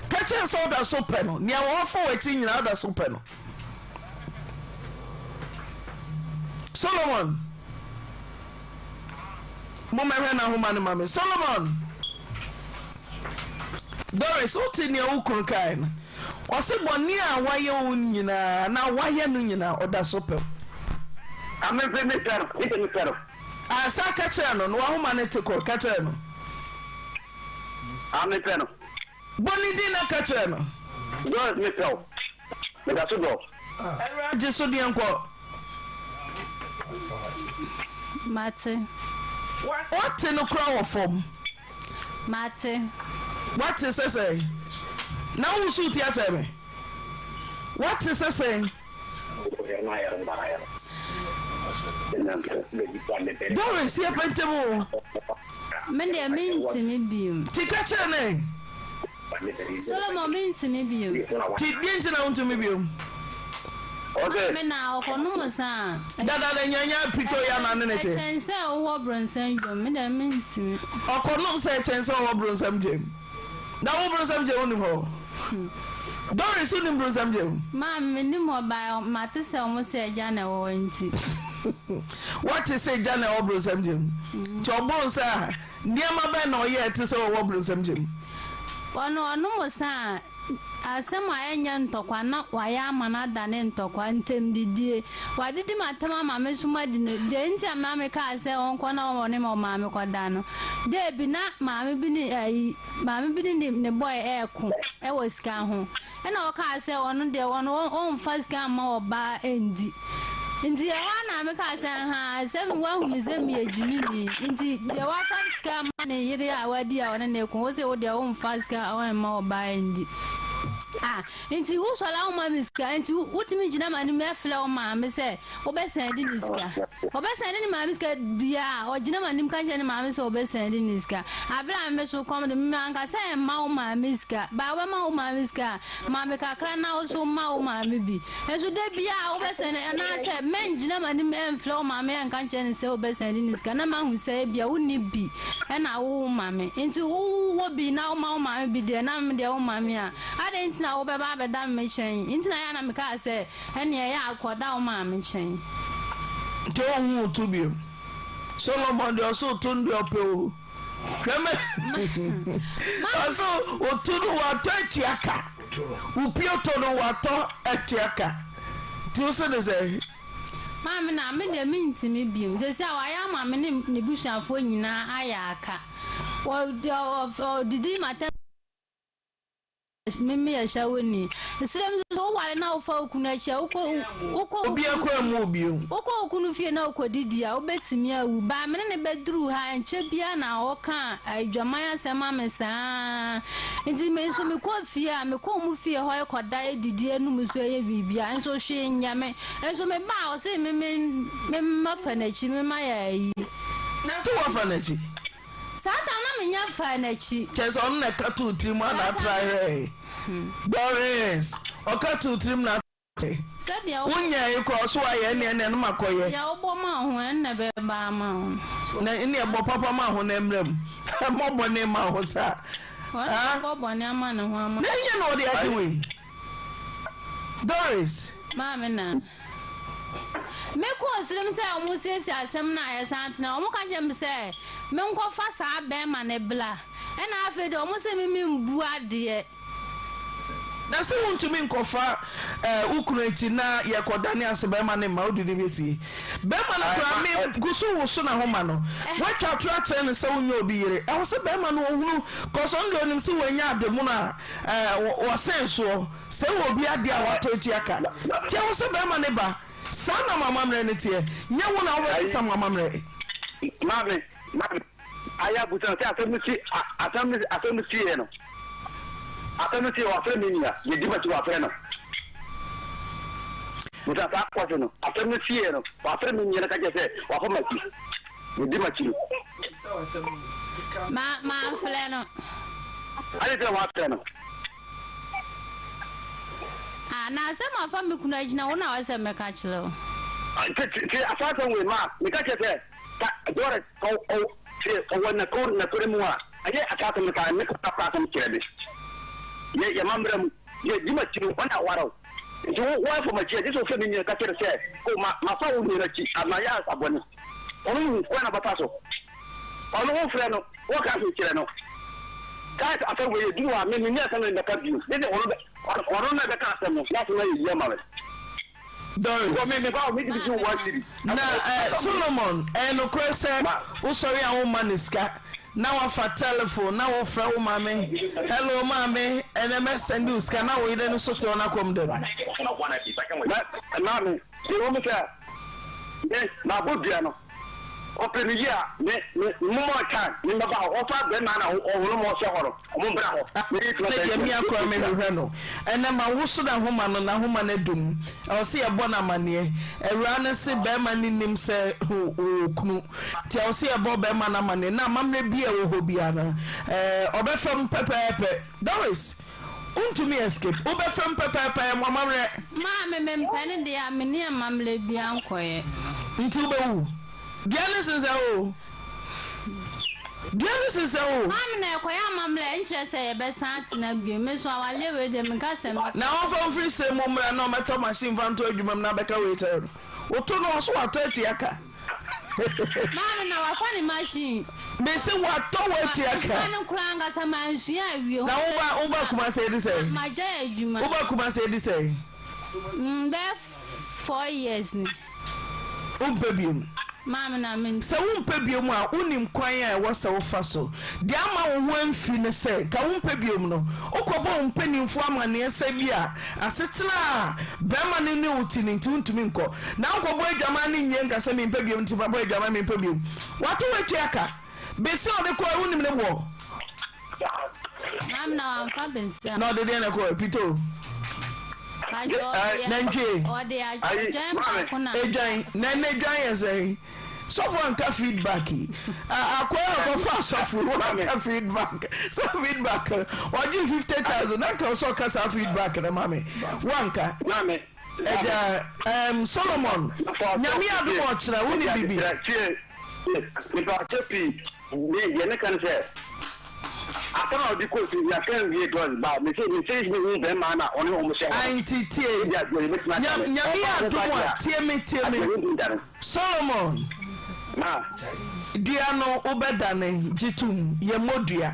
Ka kyerɛ sɛ ɔda so pɛ no nea wɔafa w'akyi nyinaa ɔda so pɛ no. Solomon mommɛhwɛ n'ahoma no ma me Solomon Doris wote nea wo kunu kae no. Ɔse bɔne a wayɛ wo nyinaa anaa wayɛ no nyinaa ɔda so pɛ wo. Ah me me pɛ no me de me pɛ no. Ah saa ka kyerɛ no na wahoma no te kɔ ka kyerɛ no. Ah me pɛ no. Bɔ ne din na ka kyerɛ no. Doris me pɛ wo me da so dɔ wo. Awuraa gye so deɛ nkɔ. Mate. Wate no koraa wɔ fam. Mate. Woate sɛ sɛn? Na wo nso wotie akyerɛ me. Woate sɛ sɛn? Doris, yɛ pɛntɛm o. Me deɛ mentumi bio. Ti ka kyerɛ no ɛ. Solomon mentumi bio. Ti deɛ nti na wontumi bio? Ɔse. Me na ɔkɔnom nsa a. Dada na nyanya pito ya na ne ne te. Ɛkyɛn sɛ wowɔ bronsam dwom me deɛ mentumi. Ɔkɔnom sɛ ɛkyɛn sɛ ɔwɔ bronsam gyem. Na wo bronsam gyem wonim hɔ? Doris wonim bronsam gyam? Maame menim hɔ but mate sɛ ɔmo sɛ agya na ɛwɔ hɔ nti. Woate sɛ agya na ɛwɔ bronsam gyam? Nti ɔboro nsa a nneɛma bɛn na ɔyɛ ɛte sɛ ɔwɔ bronsam gyam? Ɔno ɔnom nsa a asɛm a ɛnyɛ ntɔkwa na wayɛ ama no adane ntɔkwa, ntɛmdidie. Wadidi m'atɛm ama me nso madi no. Deɛ nti a maame kaa sɛ ɔnkɔ na ɔne ɔmaame kɔda no, daabi na maame bi ne ayi Maame bi ne ne ne boy reko wɔ sika ho. Ɛna ɔkaa sɛ ɔno deɛ ɔno ɔmfa sika mma ɔbaa ndi. Nti ɛhɔ ara na mekaa sɛ ahaa sɛ wahu me sɛ meyɛ gyimini. Nti deɛ wafa sika ama ne yere a wadi a ɔne ne ko, wo se wo deɛ womfa sika mma ɔbaa ndi. Ah, nti wosɔre a woma me sika, nti wotumi gyina m'anim frɛ wo maame sɛ Wobɛsan de ne sika. Ɔbɛsan de ne maame sika biara a, ɔgyina m'anim ka kyerɛ ne maame sɛ ɔbɛsan de ne sika. Abere a me so kɔm de me, manka sɛ mma wo maame sika. Ba wobɛma wo maame sika a, ma me kakra na wo so ma wo maame bi. Nso da biara wobɛsan de, anaasɛ mɛngyina m'anim ɛmfrɛ wo maame ɛnka nkyerɛ no sɛ wobɛsan de ne sika na mahu sɛ ebia wonni bi ɛna woma me. Nti wowɔ bi na woma wo maame bi deɛ na me deɛ womma me a, adɛn nti na wobɛba abɛda me kyɛn? Nti na ɛyɛ a na mekaa sɛ Ɛnneɛ ɛyɛ a kɔda wo maame nkyɛn. Nti ɔnhu wo to bio. Solomon deɛ ɔse oto no deɛ ɔpɛ o. Hwɛ me ɔse oto no watɔ atua ka. Wo pioto no watɔ atua ka. Nti wo se ne sɛ. Maame na me deɛ mentumi biom. Seesei a wayɛ ama me ne ne busuafoɔ nyinaa ayɛ aka. Ɔdidi m'atɛm. Me meyɛ hyɛwoni. Mesrɛ mu sɛ woware na wofa wo kunu akyi a wokɔ wokɔ Obi akɔ amu wo bio. Wokɔ wo kunu fie na wokɔdidi a wobɛtumi awu. Baa me ne no bɛduruu ha ɛnkyɛ biara na ɔkaa adwaman asɛm ma me saa. Nti me nso mekɔ fie a mekɔ wɔn fie hɔ kɔda didi nom nsuo yɛ biribiara nso hwee nyɛ me. Nso meba a ɔse me me me mafa n'akyi me mayɛ ayi. Na sɛ woafa n'akyi? Saa da no na menya mfaa n'akyi. Kyerɛ sɛ ɔno na ɛka too tirim a na atra hwɛe. Doris, ɔka too tirim na atra hwɛe. Sɛdeɛ wo. Wonyae koraa ɔso wayɛ ɛnneɛ ɛnneɛ no makɔyɛ. Deɛ wobɔ ma wo ho ɛno na ɛbɛba ama wo. Na ɛnneɛ bɔ papa ma ho na ɛmmra mu. Mmɔ bɔne mma wo ho saa. Ɔno na ɔbɔ bɔne ama ne ho ama. Na ɛnyɛ na ɔde agye wo yi. Doris. Maame na. Mekɔɔ serem sɛ wɔnsiesie asɛm no a yɛsan tena. Wɔka kyerɛɛ me sɛ menkɔfa saa bɛrima no bra. Ɛnna afei deɛ wɔse me membu adeɛ. Na sɛ wontumi nkɔfa wo kunu akyi na yɛkɔdane ase bɛrima no mma wode no bɛsie. Bɛrima no koraa me gu so woso n'ahoma no. Woatwa atoro akyerɛ no sɛ wonyɛ obi yere. Ɛwɔ sɛ bɛrima no ɔhunu cause ɔno deɛ ɔnim sɛ wanya ade mono a wɔsɛn soɔ. Sɛ wɔ obi adeɛ a watɔ atua ka nti ɛwɔ sɛ bɛrima no ba. Saa na mo amammerɛ no teɛ. Nyɛ wo na wobɛsesa mo amammerɛ. Maame, maame, ayɛ abusa no sɛ asɛm no si, asɛm no, asɛm no siiɛ no, asɛm no siiɛ, wafrɛ me nua, yɛdi m'akyi, wafrɛ no. Busa saa kɔse no, asɛm no siiɛ no, wafrɛ me nua no ka kyerɛ sɛ wafa m'akyi, yɛdi m'akyi no. Ma, mamfrɛ no. Ade sɛ wafrɛ no. Ah, na sɛ mafa me kunu akyi na wo na ɔsɛ mɛka kyerɛ wo. Te te asa asɛm wei ma meka kyerɛ sɛ ka Doris ɔ ɔ te ɔwɔ nako nakore mu a ɛyɛ asa asɛm no ka ne kɔ ka asɛm kyerɛ me yɛ yɛ mambrɛ mu yɛ di makyi no ɔna aware wo nti wo wo afa makyi a gye sɛ wofɛ me nua ka kyerɛ sɛ o ma mafa wo nua no akyi ama yɛ asabɔne ɔno hu kwan na bɛfa so Ɔno wo frɛ no wo ka hwee kyerɛ no guys asɛm wei eduru hɔ a me menni asɛm no bɛka bio gye sɛ ɔno bɛ ɔno na ɛbɛka asɛm no na asɛm no ayɛ yie ama me. Doris. Because me me ba me di bi one cedi. Na eh, Solomon, ɛyɛ nokorɛ sɛ wosɔre a womma no sika na wafa telephone na wofrɛ wo maame, hello maame, ɛnɛ mɛsɛnde wo sika na wo yere no so te hɔ na kɔm de no. Maame, deɛ ɛwɔ mu sɛ me mabɔ dua no. Ɔpɛ no yie a, me, me, momma time, me mmɛba hɔ. Ɔmfa bɛrima na ɔno ma ɔhyɛ hɔ no, ɔmo mbra hɔ. Me de tuma Ne deɛ me akora me hwehwɛ no ɛnɛ ma woso n'ahoma no n'ahoma no adum ɛwɔ sɛ yɛbɔ no amaneɛ awuraa no se bɛrima no nim sɛ ɔwɔ kunu nti ɛwɔ sɛ yɛbɔ bɛrima no amaneɛ na amammerɛ bi a ɛwɔ hɔ biara no ɛɛ ɔbɛfam pɛpɛɛpɛ Doris Wontumi escape. Wobɛfam pɛpɛɛpɛ ɛyɛ mo amammerɛ. Maame me mpɛ no deɛ a me ne amammerɛ biara nkɔyɛ. Nti wobɛwu. Dua no sensɛn hɔ o. Dua no sensɛn wo. Maame na ɛkɔyɛ amammerɛ a, ɛnkyerɛ sɛ yɛbɛsan atena bio. Me nso awareɛ wei deɛ menka sɛ mɛkɔ. Na ɔmfa mfiri sɛ mu mmra na ɔmmɛtɔ machine mfa nto adwuma mu na abɛka wei kyerɛ no. Woto no ɔso watɔ atua ka. Maame na wafa ne machine. Mese watɔ watua ka. Adwuma no koraa ankasa mansua awie. Na woba woba Kumasi edi sɛn? Magyae adwuma. Woba Kumasi edi sɛn? Mm, bɛyɛ 4 years ni. Wompɛ biom? Maame na me. Sɛ wompɛ biom a, wonim kwan a ɛwɔ sɛ wofa so. Deɛ ama wo ho amfi ne sɛ, ka wompɛ biom no, wokɔbɔ wo mpanimfoɔ amanneɛ sɛ bi a asetena a barima no ne wo te no nti wontumi nkɔ. Na wonkɔbɔ adwaman no nwie nka sɛ mempɛ biom nti mabɔ adwaman mempɛ biom. Wato w'atua ka. Bese a ɔde kɔe wonim ne boɔ? Maame na wamfa bese. Na ɔde deɛ na ɛkɔe pito. Nantwie. Ɔde adwan baako na. Edwan na ɛnɛ dwan yɛ sɛn? Sɔfo anka feedback yi. Akoa a ɔkɔfa asɔfo yi wanka feedback. Sɛ feedback ɔgye 50,000 na nka ɔsɛ ɔka saa feedback no ma me. Wanka. Agya um, Solomon, Nyame adom ɔkyena wonim bibi. Tie, mepaakyɛ pii, me deɛ meka ne sɛ, asɛm a ɔde kɔɔ so yɛaka nwie dɔs ba mese mese mehu bɛrima na ɔne ɔmo hyɛ hɔ. Nti tie, Nyame adom a tie me tie me Solomon, dua no wobɛdane gye tom yɛmmɔ dua.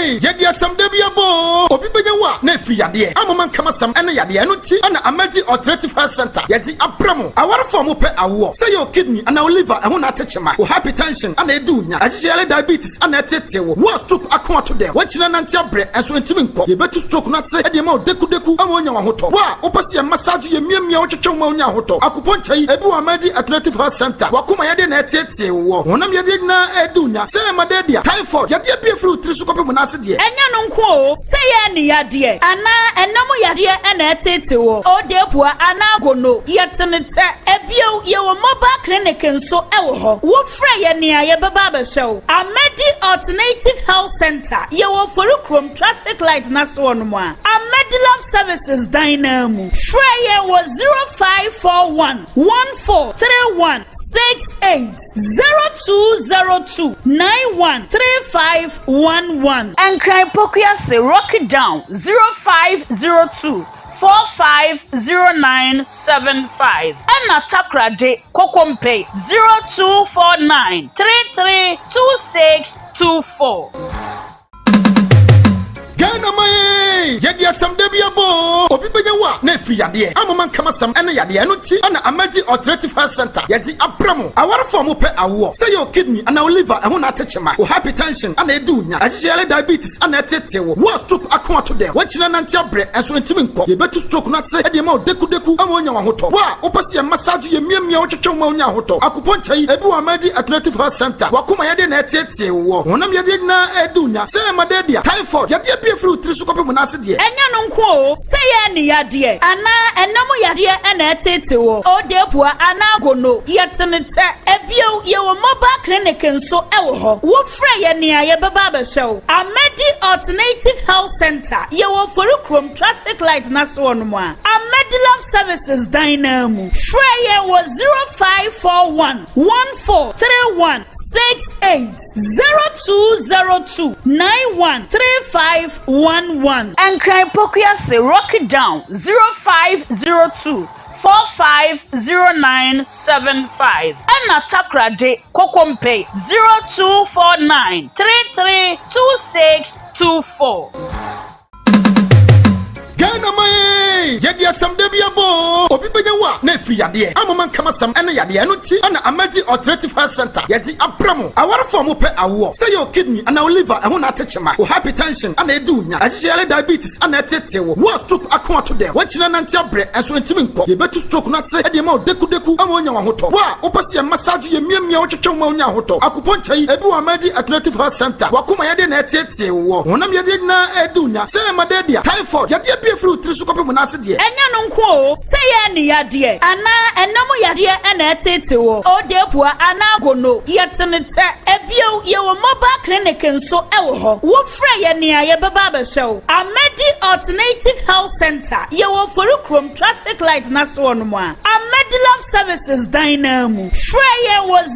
Yɛde asɛm da bi abɔ oo. Obi bɛnya wo a na ɛfiri yadeɛ. Amoma nkam asɛm ɛne yadeɛ. Ɛno nti ɛna Amadi Alternative Health Center yɛde abrɛ mo. Awarefo a mopɛ awoɔ. Sɛ yɛ wo kidney anaa wo liver ɛho na ate kyema. Wo hypertension ana ɛdi wo nya. Ɛhyehyɛ yare diabetes ana ɛteetee wo. Wo a stroke ako ato dɛm. Woakyina nante abrɛ nso ɛntumi nkɔ. Yɛbɛtu stroke no ase de ama wo dekudeku ama woanya w'ahotɔ. Wo a wopɛ sɛ yɛ massage wo, yɛmiamia wo, twetwe wo ma wonya ahotɔ. Akupɔnkya yi, ebi wɔ Amadi Alternative Health Center. W'akoma yadeɛ na ɛteetee woɔ. Honam yadeɛ nyinaa ɛredi wo nya. Sɛ malaria, typhoid, yadeɛ bi a ɛfiri wo tiri so kɔpem wo nan ase deɛ. Ɛnyɛ no nko oo, sɛ yɛ ani yadeɛ anaa ɛna mu yadeɛ na ɛteetee wo, odeepua anaa gono, yɛte no tɛ. Ebio, yɛwɔ mobile clinic nso wɔ hɔ. Wofrɛ yɛn a, yɛbɛba abɛhwɛ wo. Amadi Alternative Health Centre, yɛwɔ Oforikrom traffic light no ase hɔnom a, Amadi Love Services dan no ara mu. Frɛ yɛn wɔ 0541 1431 68, 0202 91 3511. Nkran Pokuase Rocky Down 0502 450975 ɛna Takoradi Kokompe 0249 332624. Ghana man ee! Yɛde asɛm da bi abɔ oo! Obi bɛnya wo a na ɛfiri yadeɛ. Amoma nkam asɛm ɛne yadeɛ. Ɛno nti ɛna Amadi Alternative Health Center yɛde abrɛ mo. Awarefo a mopɛ awoɔ. Sɛ yɛ wo kidney anaa wo liver ɛho na ate kyema. Wo hypertension ana ɛdi wo nya. Ɛhyehyɛ yare diabetes ana ɛteetee wo. Wo a stroke ako ato dɛm. Woakyina nante abrɛ nso ɛntumi nkɔ. Yɛbɛtu stroke no ase de ama wo dekudeku ama woanya w'ahotɔ. Wo a wopɛ sɛ yɛ massage wo, yɛmiamia wo, twetwe wo ma wonya ahotɔ. Akupɔnkya yi, ebi wɔ Amadi Alternative Health Center. W'akoma yadeɛ na ɛteetee woɔ. Honam yadeɛ nyinaa ɛredi wo nya. Sɛ malaria, typhoid, yadeɛ bi a ɛfiri wo tiri so kɔpem wo nan ase deɛ. Ɛnyɛ no nko oo, sɛ yɛ ani yadeɛ anaa ɛna mu yadeɛ na ɛteetee wo, odeepua anaa gono, yɛte no tɛ. Ebio, yɛwɔ mobile clinic nso wɔ hɔ. Wofrɛ yɛn a, yɛbɛba abɛhwɛ wo. Amadi Alternative Health Centre, yɛwɔ Oforikrom traffic light no ase hɔnom a, Amadi Love Services dan no ara mu. Frɛ yɛn wɔ 0541 1431 68, 0202 91 3511. Nkran Pokuase Rocky Down 0502 450975 ɛna Takoradi Kokompe 0249 332624. Ghana man ee! Yɛde asɛm da bi abɔ oo! Obi bɛnya wo a na ɛfiri yadeɛ. Amoma nkam asɛm ɛne yadeɛ. Ɛno nti ɛna Amadi Alternative Health Center yɛde abrɛ mo. Awarefo a mopɛ awoɔ. Sɛ yɛ wo kidney anaa wo liver ɛho na ate kyema. Wo hypertension ana ɛdi wo nya. Ɛhyehyɛ yare diabetes ana ɛteetee wo. Wo a stroke ako ato dɛm. Woakyina nante abrɛ nso ɛntumi nkɔ. Yɛbɛtu stroke no ase de ama wo dekudeku ama woanya w'ahotɔ. Wo a wopɛ sɛ yɛ massage wo, yɛmiamia wo, twetwe wo ma wonya ahotɔ. Akupɔnkya yi, ebi wɔ Amadi Alternative Health Center. W'akoma yadeɛ na ɛteetee woɔ. Honam yadeɛ nyinaa ɛredi wo nya. Sɛ malaria, typhoid, yadeɛ bi a ɛfiri wo tiri so kɔpem wo nan ase. ase deɛ. Ɛnyɛ no nko o, sɛ yɛ ne yadeɛ anaa ɛna mu yadeɛ na ɛteete wɔ, odeepua anaa gono, yɛte ne tɛ. Ebio, yɛwɔ mobile clinic nso wɔ hɔ. Wofrɛ yɛ nea yɛbɛba abɛhyɛ wo. Amadi Alternative Health Center, yɛwɔ Forikurom traffic light n'ase hɔ nom a, Amadi Love Services dan naa mu. Frɛ yɛn wɔ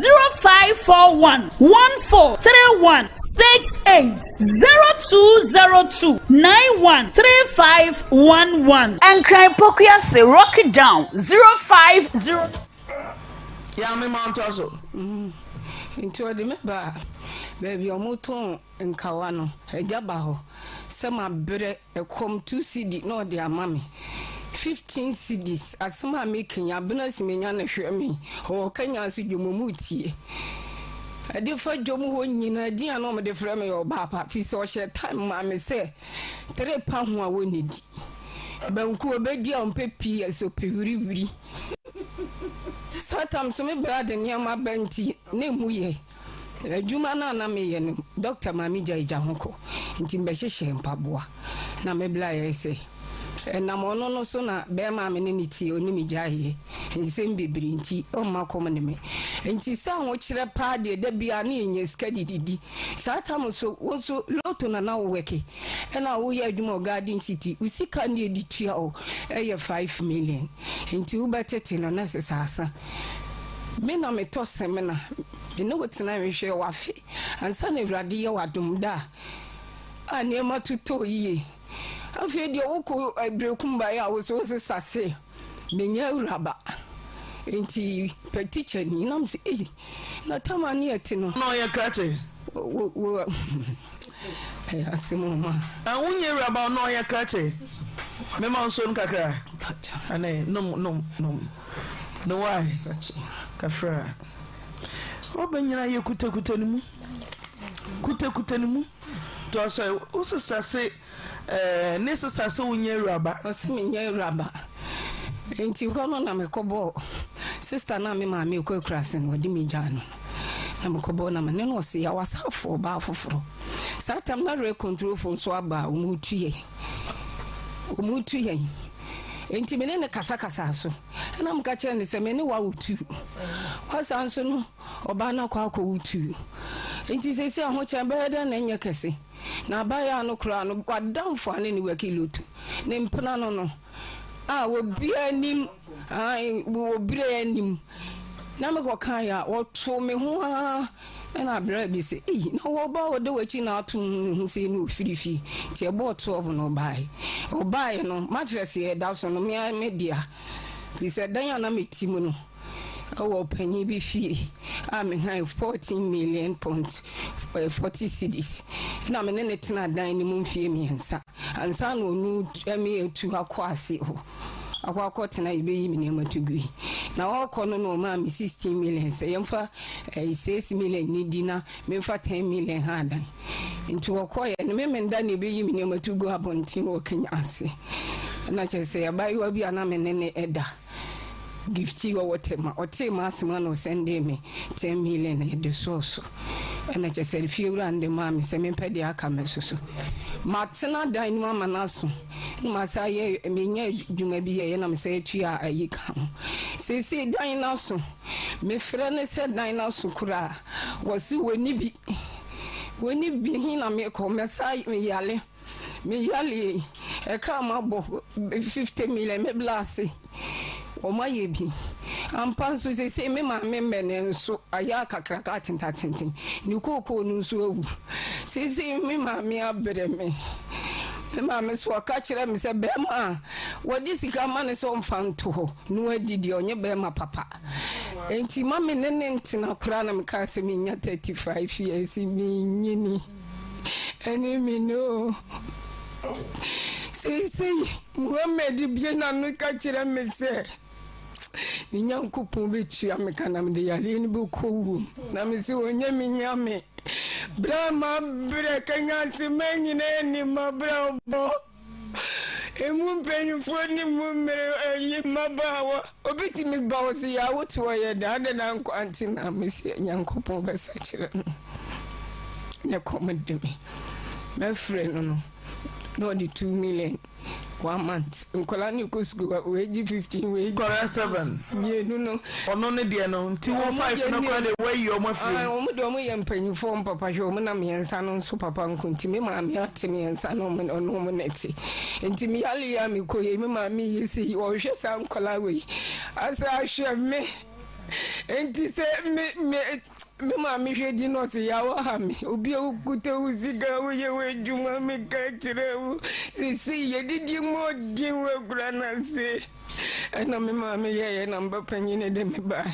0541 1431 68 0202 91 3511. Nkran Pokuase Rocky Down 050. Yɛ me ma ɔntoa so. Nti ɔde me baa baabi a wɔtɔn nkawa no, agya ba hɔ sɛ mabrɛ ɛkɔm 2 cedi na ɔde ama me 15 cedis. Asɛm a meka yi, Abena Simenya na hwɛ me, ɔwɔ Kenya ase dwom ɔmu tie. Ɛde fa dwom hɔ nyinaa din a na ɔmde frɛ me yɛ ɔbaapa, firi sɛ ɔhyɛ time maa me sɛ tere pa ho a wɔnnidi. Banku ɔbɛdi a ɔmpɛ pii ɛsɛ ɔpɛ wiriwiri. Saa tam so me bra de nneɛma ba nti na emu yɛ. Adwuma no a na meyɛ no, dɔkta ma me gyae gya ho kɔ, nti mebɛhyehyɛɛ mpaboa. Na me bra yɛe sɛ, ɛnam ɔno no so na bɛrima a me ne no te ɔne me gyaeɛ. Nsɛm bebree nti, ɔmma kɔm ne me. Nti sɛ ahokyerɛ paa deɛ, da biara na yɛnya sika de didi. Saa tam so, wo nso lotto na na wo wɛke. Ɛna woyɛ adwuma wɔ Garden City, wo sika ne yɛde tua wo ɛyɛ 5 million. Nti wobɛtete no na ɛsɛ sɛ asa. Me na metɔ samina, me ne wo tena nhwehwɛ w'afe ansa na Awurade yɛ w'adom da a nneɛma totɔ yie. Afei deɛ wokɔ Berekum baeɛ a wo so wo sesa se menyɛ awuraba nti pɛ tikya ni nam sɛ ei na tama ne ɛte no. Na ɔyɛ krakye. Wo wo ɛyɛ asɛm o ma. Ah wonyɛ awuraba na ɔyɛ krakye. Mema nsuo no kakra. Ane nom nom nom. No why? Kafra. Ɔbɛnyina yɛ kutakuta ne mu. Kutakuta ne mu. To asɔ wo sesa se eh, ne sesa se wonyɛ awuraba. Ɔse menyɛ awuraba. Nti hɔ no na mekɔbɔɔ sister no a me maame kɔ akurase no ɔde me gyaa no na mekɔbɔɔ na mene no ɔse yɛwɔ asafo ɔbaa foforɔ. Saa tam na rɛ control fo nso aba a wɔn tu yɛn. Wɔn tu yɛn. Nti me ne no kasakasaa so. Ɛna meka kyerɛ no sɛ me ne wawo tu. Wasa nso no ɔbaa no akɔ akɔwo tu. Nti seesei ahokyɛn bɛyɛ dɛn na ɛnyɛ kɛse. Na abaayewa no koraa no wadamfo a ne ne waki loto. Ne mpena no no a obiara nim obiara anim. Na mekɔkaeɛ a wɔtoo me ho ara. Ɛna abraa bi se, Ei, na wo ɔba a ɔda w'akyi na ato ne ho sei na ɔfiri fie? Nti ɛbɔɔ 12 na ɔbaeɛ. Ɔbaeɛ no, mattress a ɛda so no, me ara me dea. Firi sɛ dan a na mete mu no, ɛwɔ ɔpanin bi fie a mehan 14 million point 40 cedis. Ɛna me ne no tenaa dan no mu mfeɛ mmiɛnsa. Ansa na ɔno me atu akɔ ase hɔ akɔ akɔtena yɛbɛyi me nneɛma to gui. Na ɔrekɔ no na ɔmaa me 16 million sɛ yɛmfa ɛyi 6 million ni di na memfa 10 million ha adan. Nti ɔkɔeɛ no me menda na ɛbɛyi me nneɛma to gu abɔnten wɔ Kenya ase. Na kyerɛ sɛ abaayewa bi a na me ne ne ɛda Gifty ɔwɔ Tema, ɔtee m'asɛm a na ɔsɛndee me 10 million na yɛde sɔɔ so. Ɛna kyerɛ sɛ fiewura no de maa me sɛ mempɛ deɛ aka me so so. Matena dan no mu ama no aso na masa yɛ menya adwuma bi yɛyɛ na mesɛ atua ayi ka ho. Seesei dan no aso, mefrɛ no sɛ dan no aso koraa, wɔse wɔnni bi. Wɔnni bi he na mekɔ, mɛsa meyale. Me yale yi ɛka a mabɔ 50 million me bla ase wɔn ayɛ bi ampa nso sese me maame mmɛ nso ayɛ akakraka atentatenten ne kookoo no nso awu sese me maame abrɛ me me maame so ɔka kyerɛ me sɛ bɛrima a wɔde sika ma no sɛ ɔmfa nto hɔ na wadi deɛ ɔnyɛ bɛrima papa enti ma me ne ne ntena koraa na mekaa sɛ menya 35 years menyini. Ɛne me no. Seesei Muhammad bue n'ano ka kyerɛ me sɛ ne Nyankopɔn bɛtua me ka na mede yareɛ no bɛkɔ wuom. Na me sɛ ɔnyɛ me Nyame. Berɛ a mabrɛ Kanyasema nyinaa nim m'abrabɔ. Emu mpanyimfoɔ ne mu mmere ayi mmabaawa. Obi tumi ba hɔ sɛ, Yaa wote hɔ yɛ dɛn? Adɛn na ankɔ ante na mese Nyankopɔn bɛsakyera no. Ne kɔm de me. Mɛfrɛ no no. Na ɔde 2 million one month. Nkwadaa no kɔ sukuu a wei 15 wei. Nkwadaa 7. Mmienu no. Ɔno ne deɛ no nti wo 5 no koraa deɛ woayi wɔn afiri mu. Wɔn deɛ wɔn yɛ mpanyinfoɔ wɔn papa hwɛ wɔn na mmiɛnsa no nso papa nko nti me maame ate mmiɛnsa no wɔn ɔno wɔn na ɛte nti me yale yi a me kɔ yɛ me maame yi si ɔhwɛ saa nkwadaa wei asa ahwɛ me nti sɛ me me. Me maame hwɛ di na ɔse yaw aha me obi a wokuta wo sika woyɛ w'adwuma meka kyerɛ wo sesei yɛdidi mu ɔden wɔ akura no ase ɛna me maame yɛyɛ na mba panyin de me bae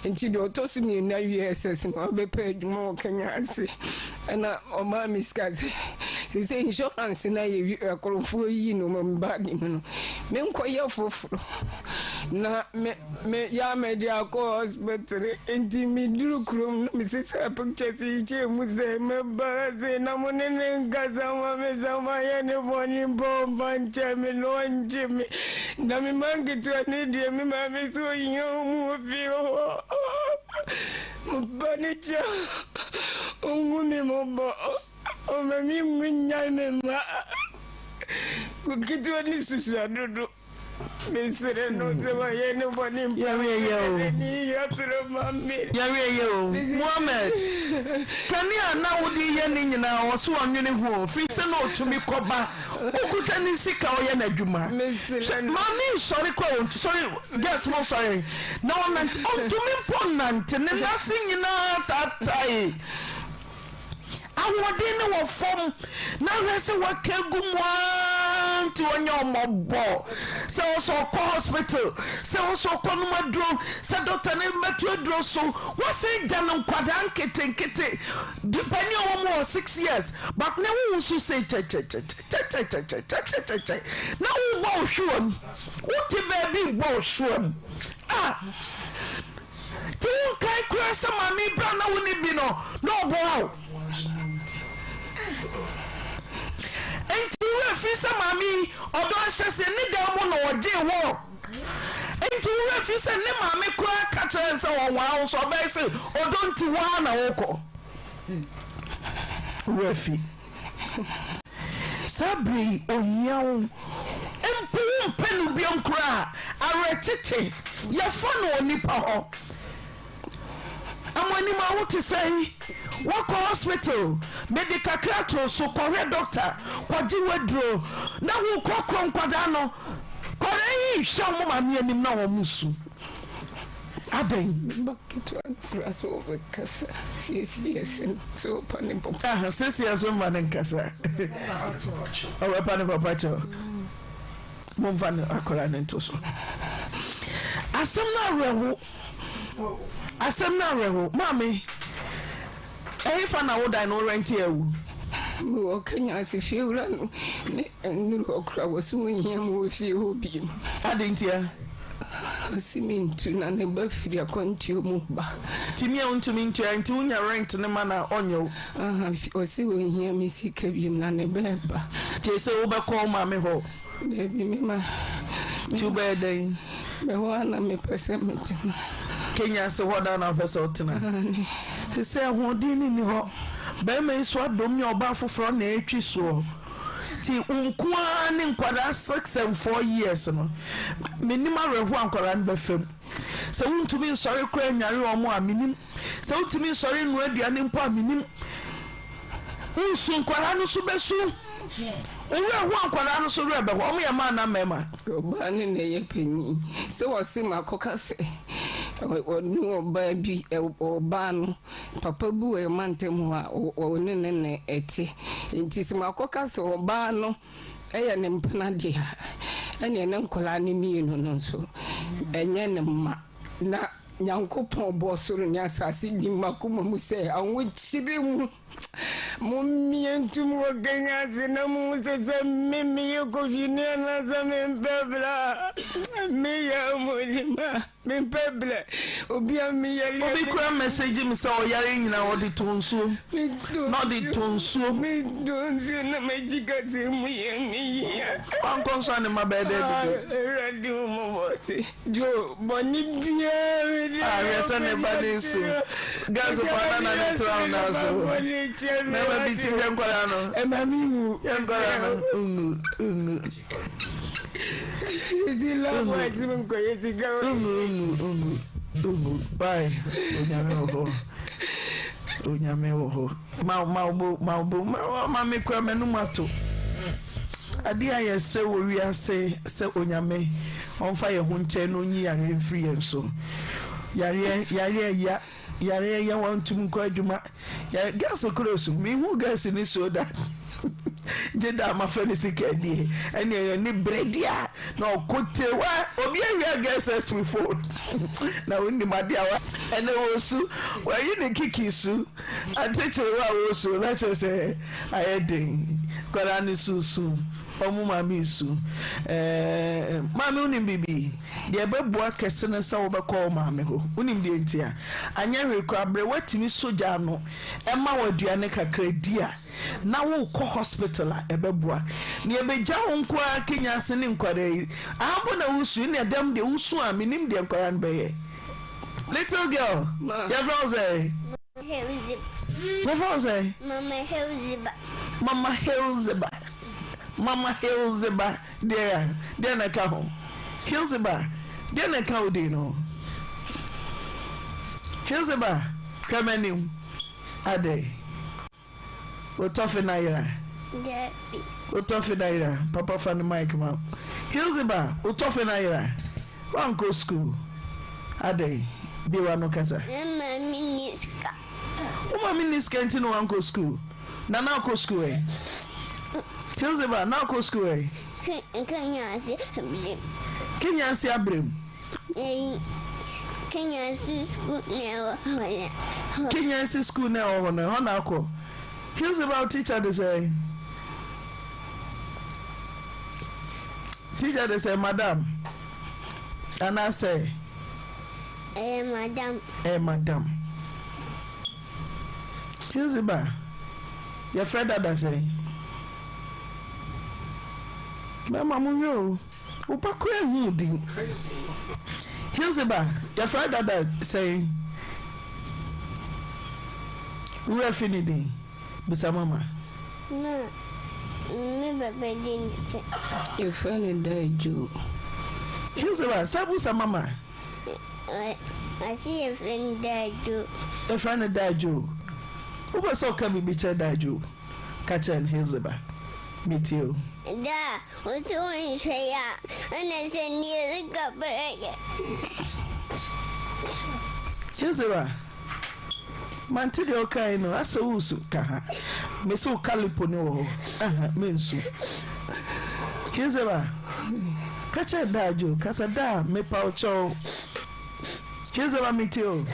nti deɛ ɔtɔ so mmienu awie SS no ɔbɛpɛ adwuma wɔ Kenya ase ɛna ɔmaa me sika sɛ sesei insurance no ayɛ akorɔmfoɔ yi no ma me baage mu no menkɔyɛ foforɔ na me Me ya me de akɔ hospital nti me duru kurom no me sesa pictures yi kyɛ mu sɛ me ba ase na mo ne ne nkasa ma me sɛ ma yɛ ne bɔne mpo ɔmfa nkyɛ me na ɔngye me na me ma nketewa ne deɛ me maame sɛ ohia ɔmu wɔ fie hɔ mo ba ne kyɛ ɔngu me mɔbɔ ɔma me ngu nyan me ma ketewa ne susua dodo. Mesrɛ no sɛ wayɛ ne bɔne mpa Yɛawie yɛ o. N'ani yɛ ma me. Yɛawie yɛ o. Mohammed, kanea a na wode yɛ ne nyinaa ɔse ɔnwene ho o, firi sɛ na ɔtumi kɔba, wokuta ne sika ɔyɛ n'adwuma. Hwɛ, maame nsɔre kɔ o, sɔre, girls mo nsɔre, na ɔnante, ɔntumi mpo nnante, ne nan ase nyinaa taatae. Ahoɔden no wɔ fam na hwɛ sɛ waka agu mu ara nti ɔnyɛ ɔmɔbɔ sɛ ɔsɛ ɔkɔ hospital sɛ ɔsɛ ɔkɔ nom aduro sɛ dɔkta no mmɛto aduro so wasan gya no nkwadaa nketenkete panin a ɔwɔ mu wɔ 6 years but ne ho nso sɛ kyɛkyɛkyɛkyɛkyɛkyɛkyɛkyɛkyɛ na wobɔ wo hwewa mu wote baabi bɔ wo hwewa mu ah Nti wonkae koraa sɛ maame yi berɛ a na wonni bi no na ɔboa wo? Nti wo werɛ firi sɛ maame yi ɔdɔ ahyɛseɛ ne dan mu na ɔgyee wo? Nti wo werɛ firi sɛ ne maame koraa ka kyerɛɛ no sɛ ɔnwaa wo nso ɔbɛyɛ sɛ ɔdɔ nti wo ara na wokɔ? Wo werɛ fi. Saa berɛ yi ɔhia wo mpo wompɛ no biom koraa a, awerɛkyekye yɛfa no wɔ nnipa hɔ. Amoanim a wote sɛn? Woakɔ hospital, mede kakra too so, kɔhwɛ doctor, kɔgye w'aduro na wokorɔkorɔ nkwadaa no. Nkwadaa yi nhwɛ wɔn maame anim na wɔn su. Adɛn? Me ba ketewa no kura sɛ ɔbɛkasa siesie ɛse no sɛ ɔpa ne papa. Aha, siesie ɛso mma ne nkasa. Ɔbɛpa ne papa kyɛw. Momfa no akɔra ne nto so. Asɛm no awerɛho. Asɛm no awerɛho. Maame, ɛhefa na wo dan no wo rɛnte awu? Mewɔ Kenya ase fiewura no ne nnuru hɔ koraa wɔ so nhia mu wɔ fie hɔ bio. Adɛn ntia? Ɔse mentu na ne ba firi akwantuo mu ba. Nti mia wontumi ntua nti wonya rent no ma no a ɔnyɛ wo? Aha, ɔse ɔnhia me sika biom na ne ba ɛba. Nti ɛsɛ wobɛkɔ wo maame hɔ? Dabi me ma. Nti wobɛyɛ dɛn? Ɛhɔ ara na mepɛ sɛ metena. Kenya ase hɔ daa na wopɛ sɛ wotena? Aane. Te sɛ ahoɔden no nni hɔ. Barima yi so adom ne ɔbaa foforɔ na ɛretwi soɔ. Nti wo nko ara ne nkwadaa 6 and 4 years no, mennim awerɛhoɔ a nkwadaa no bɛfa mu. Sɛ wontumi nsɔre koraa nnware wɔn a, mennim. Sɛ wontumi nsɔre nnoa aduane mpo a, mennim. Wonsu, nkwadaa no nso bɛsu. Wo werɛ ho a nkwadaa no nso werɛ bɛho. Wɔn yɛ mmaa anaa mmarima? Ɔbaa no na ɛyɛ panyin. Sɛ wɔse makɔka sɛ ɔne ɔbaa bi, ɔbaa no papa bi wɔ yɛn mantam hɔ a ɔne no na ɛte. Nti sɛ makɔka sɛ ɔbaa no yɛ ne mpena deɛ a, ɛneɛ ne nkwadaa no mmienu no nso ɛnyɛ ne mma. Na Nyankopɔn bɔɔ soro ne asase nim m'akoma mu sɛ ahokyere mu mommie ntom wɔ Kenya ase na muhu sɛ sɛ me meyɛ kofini anaasɛ mempɛ bra meyɛ monima mempɛ brɛ obi a meyɛ Obi kura message mi sɛ ɔyare nyina ɔde tɔ nsuo na ɔde tɔ nsuo. Metɔ nsuo na m'akyi kasa mu yɛ me yia. Wankɔ nso a ne mma bɛyɛ dɛ didi. Awurade hu mmɔbɔ. Ɔse Joe bɔne biara mede Ah, hwɛ sɛ ne ba ne su. Gas fa na na ne tra wo na so. Mɛma bi ti hwɛ nkwadaa no. Ɛma mi wu. Hwɛ nkwadaa no. Ngu, ngu. Sisi love boys mi nkɔ yɛ sika. Ngu, ngu, ngu, ngu. Bye. Onyame wɔ hɔ. Onyame wɔ hɔ. Ma ma wo ma wo ma ma me kura m'anum ato. Adeɛ a yɛsrɛ wɔ wiase sɛ Onyame ɔmfa yɛn ho nkyɛn na ɔnyi yareɛ mfiri yɛn so. Yareɛ yareɛ ya yareɛ ya wantum nkɔ adwuma. Yare gas koro su mehu gas ne suo da gye da mafa ne sika adie ɛne ɛne bere deɛ a na ɔko te wa obi awia gas sp phone na wonim adeɛ a wa ɛne wɔ su wayi ne kiki su. Ante kyere wo a woresu na kyerɛ sɛ ayɛ den. Nkwadaa no su su, wɔn maame resu. Ɛɛ maame wonim biribi? Deɛ ɛbɛboa kɛse ne sɛ wobɛkɔ wo maame hɔ. Wonim deɛ nti a? Anyɛ hwee koraa berɛ woatumi sɔ gya ano ma wo aduane kakra di a, na worekɔ hospital a ɛbɛboa. Nea ɛbɛgya wo nko ara Kenya ase ne nkwadaa yi. Aha mpo na wosu, ɛnna dɛm deɛ wosu a mennim deɛ nkwadaa no bɛyɛ. Little girl, yɛfrɛ wo sɛn? Yɛfrɛ wo sɛn? Mama Hilziba. Mama Hilziba. Mama Hilziba. Deɛ deɛ na ɛka ho. Hilziba, deɛ na ɛka wo din no ho? Hilziba, hwɛ m'anim. Adɛn? Wo tɔfe no ayera? Dabi. Wo tɔfe no ayera? Papa fa ne mic ma. Hilziba, wo tɔfe no ayera? Woankɔ sukuu? Adɛn? Bue w'ano kasa. Me maame nni sika. Wo maame nni sika nti na woankɔ sukuu? Na na wokɔ sukuu ɛ? Hilziba, na wokɔ sukuu ɛ? Kenya ase abrem. Kenya ase abrem. Eyi, Kenyansi sukuu na ɛwɔ hɔ no. Kenyansi sukuu na ɛwɔ hɔ no, ɛhɔ na akɔ. Hilzeba teacher de sɛ? Teacher de sɛ madam anaasɛ? Ɛyɛ madam. Ɛyɛ madam. Hilzeba, yɛfrɛ dada sɛn? Mɛma mo hwɛ o. Wo ba koraa nhu wo din. Hilzeba, yɛfrɛ dada sɛn? Wo werɛ fi ne din? Bisa mama. Ma, me papa din ne sɛn? Yɛfrɛ no Daajo. Hilzeba, san bisa mama. Ɔse yɛfrɛ no Daajo. Yɛfrɛ no Daajo. Wopɛ sɛ ɔka biribi kyerɛ Daajo? Ka kyerɛ no, Hilzeba. Metie o. Daa, Wo so nhwɛ yɛ a, ɛna sɛ neɛ sika brɛ yɛ. Yezewa, mante deɛ ɔkae no, asɛ woresu ka ha. Mese wo kalipo ne wɔ hɔ, aha, mensu. Yezewa, ka kyerɛ daa dwo, kasa daa, mepa wo kyɛw. Yezewa, metie o.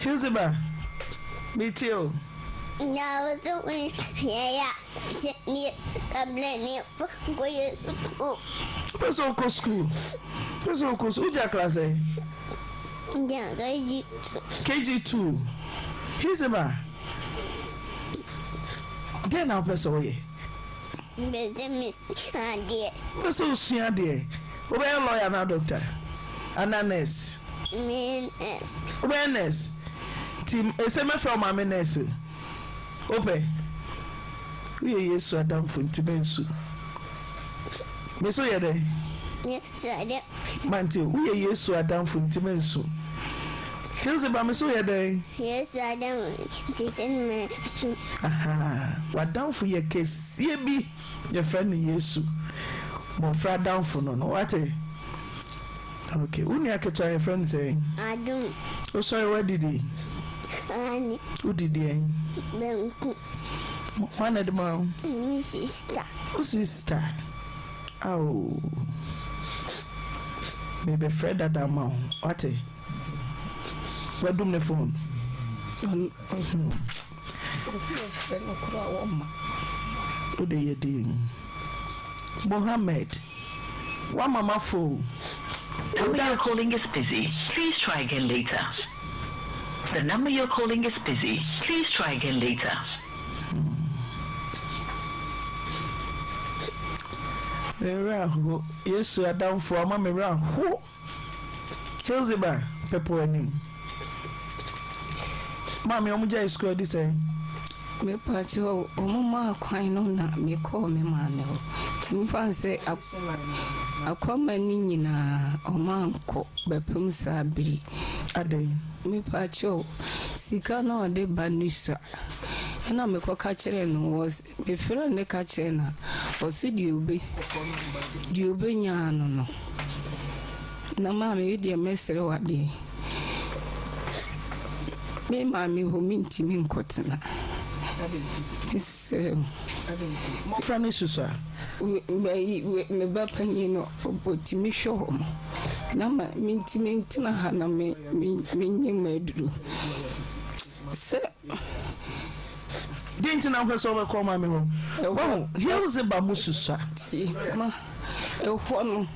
Hilziba, metie o. Na wo so nhwɛ a sɛ neɛ sika brɛ ne fo nkɔyɛ sukuu. Wopɛ sɛ wokɔ sukuu? Wopɛ sɛ wokɔ sukuu? Wogya class ɛ? Gya KG2. KG2. Hilziba, deɛ na wopɛ sɛ woyɛ? Mepɛ sɛ mesua adeɛ. Wopɛ sɛ wosua adeɛ? Wobɛyɛ lawyer anaa doctor anaa nurse? Mɛyɛ nurse. Wobɛyɛ nurse? Nti ese mɛfrɛ wo maame nurse o? Wopɛ? Woyɛ Yesu adamfo nti mɛnsu. Mese woyɛ dɛn? Yesu adamfo. Mante o, woyɛ Yesu adamfo nti mɛnsu. Hilzeba mese woyɛ dɛn? Yesu adamfo nti sɛ mɛnsu. Ahaa, w'adamfo yɛ kɛseɛ bi, yɛfrɛ no Yesu. Mmɔfra adamfo no no, wate? Ok, wo nua ketewa yɛfrɛ no sɛn? Adom. Wosɔre woadidi? Aane. Wodi deɛn? Banku. Hwan na ɛde ma wo? Me sista. Wo sista? Ao. Mebɛfrɛ dada ma wo, wate? Wadum ne phone. Ɔse yɛfrɛ no koraa wɔmma. Wode yɛ den. Mohammed, woama mafɔ o. The number you're calling is busy. Please try again later. The number you're calling is busy. Please try again later. Me werɛ aho. Yesu adamfo ama me werɛ aho. Hilzeba pɛpɛ w'anim. Maame ɔmo gyae sukuu adi sɛn? Mepakyɛw ɔmo maa kwan no na mekɔɔ me maame hɔ. Nti mefa no sɛ akwama no nyinaa ɔmo ankɔ bɛpem saa bere. Adɛn? Mepakyɛw sika no a ɔde ba no sua. Ɛna mekɔka kyerɛɛ no wɔ Mefrɛɛ no ka kyerɛɛ no a, ɔse deɛ ɔbɛ deɛ ɔbɛnya ano no. Na maame yi deɛ mɛsrɛ wo adeɛ. Me maame hɔ mentumi nkɔtena. Mesrɛ wo. Mmɔfra no susua. Me ba panyin no ɔtumi hwɛ wɔn. Na ma mentumi ntena ha na me menyɛ m'aduro. Sɛ. Dɛn nti na wopɛ sɛ wobɛkɔ maame hɔ? Wahu, Hilzeba mu susua. Tie, ma ɛhɔ no,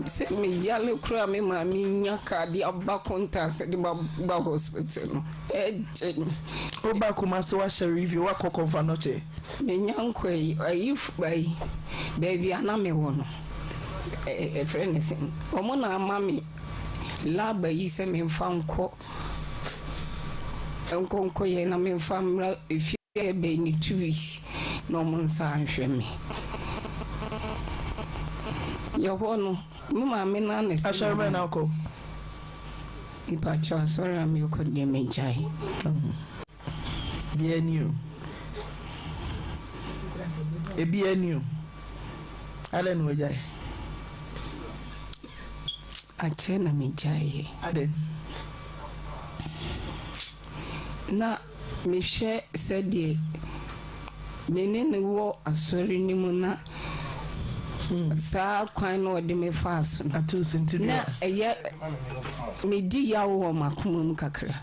sɛ meyare koraa me maame nya kaa de aba Kontaase de ba ba hospital no, ɛden. Woba Kumasi woahyɛ review, woakɔ Kɔmfa Nɔkye. Menya nkɔ ayi, ayi, ayi, baabi a na mewɔ no, ɛfrɛ ne sɛn, wɔn na ama me lab ayi sɛ memfa nkɔ. Nkɔ nkɔyɛ na memfa mmra efie bɛyɛ ne 2 weeks na ɔmo nsa nhwɛ me. Yɛhɔ no, me maame no ana sɛ. Asɔre bɛn na wokɔ? Mepakyɛw asɔre a mekɔ deɛ megyae. Bia ni o. Ebia ni o. Adɛn na wagyae? Akyɛ na megyaeɛ. Adɛn? Na mehwɛ sɛdeɛ me ne no wɔ asɔre no mu na saa kwan no ɔde me faa so no, na ɛyɛ medi yaw wɔ m'akoma mu kakra.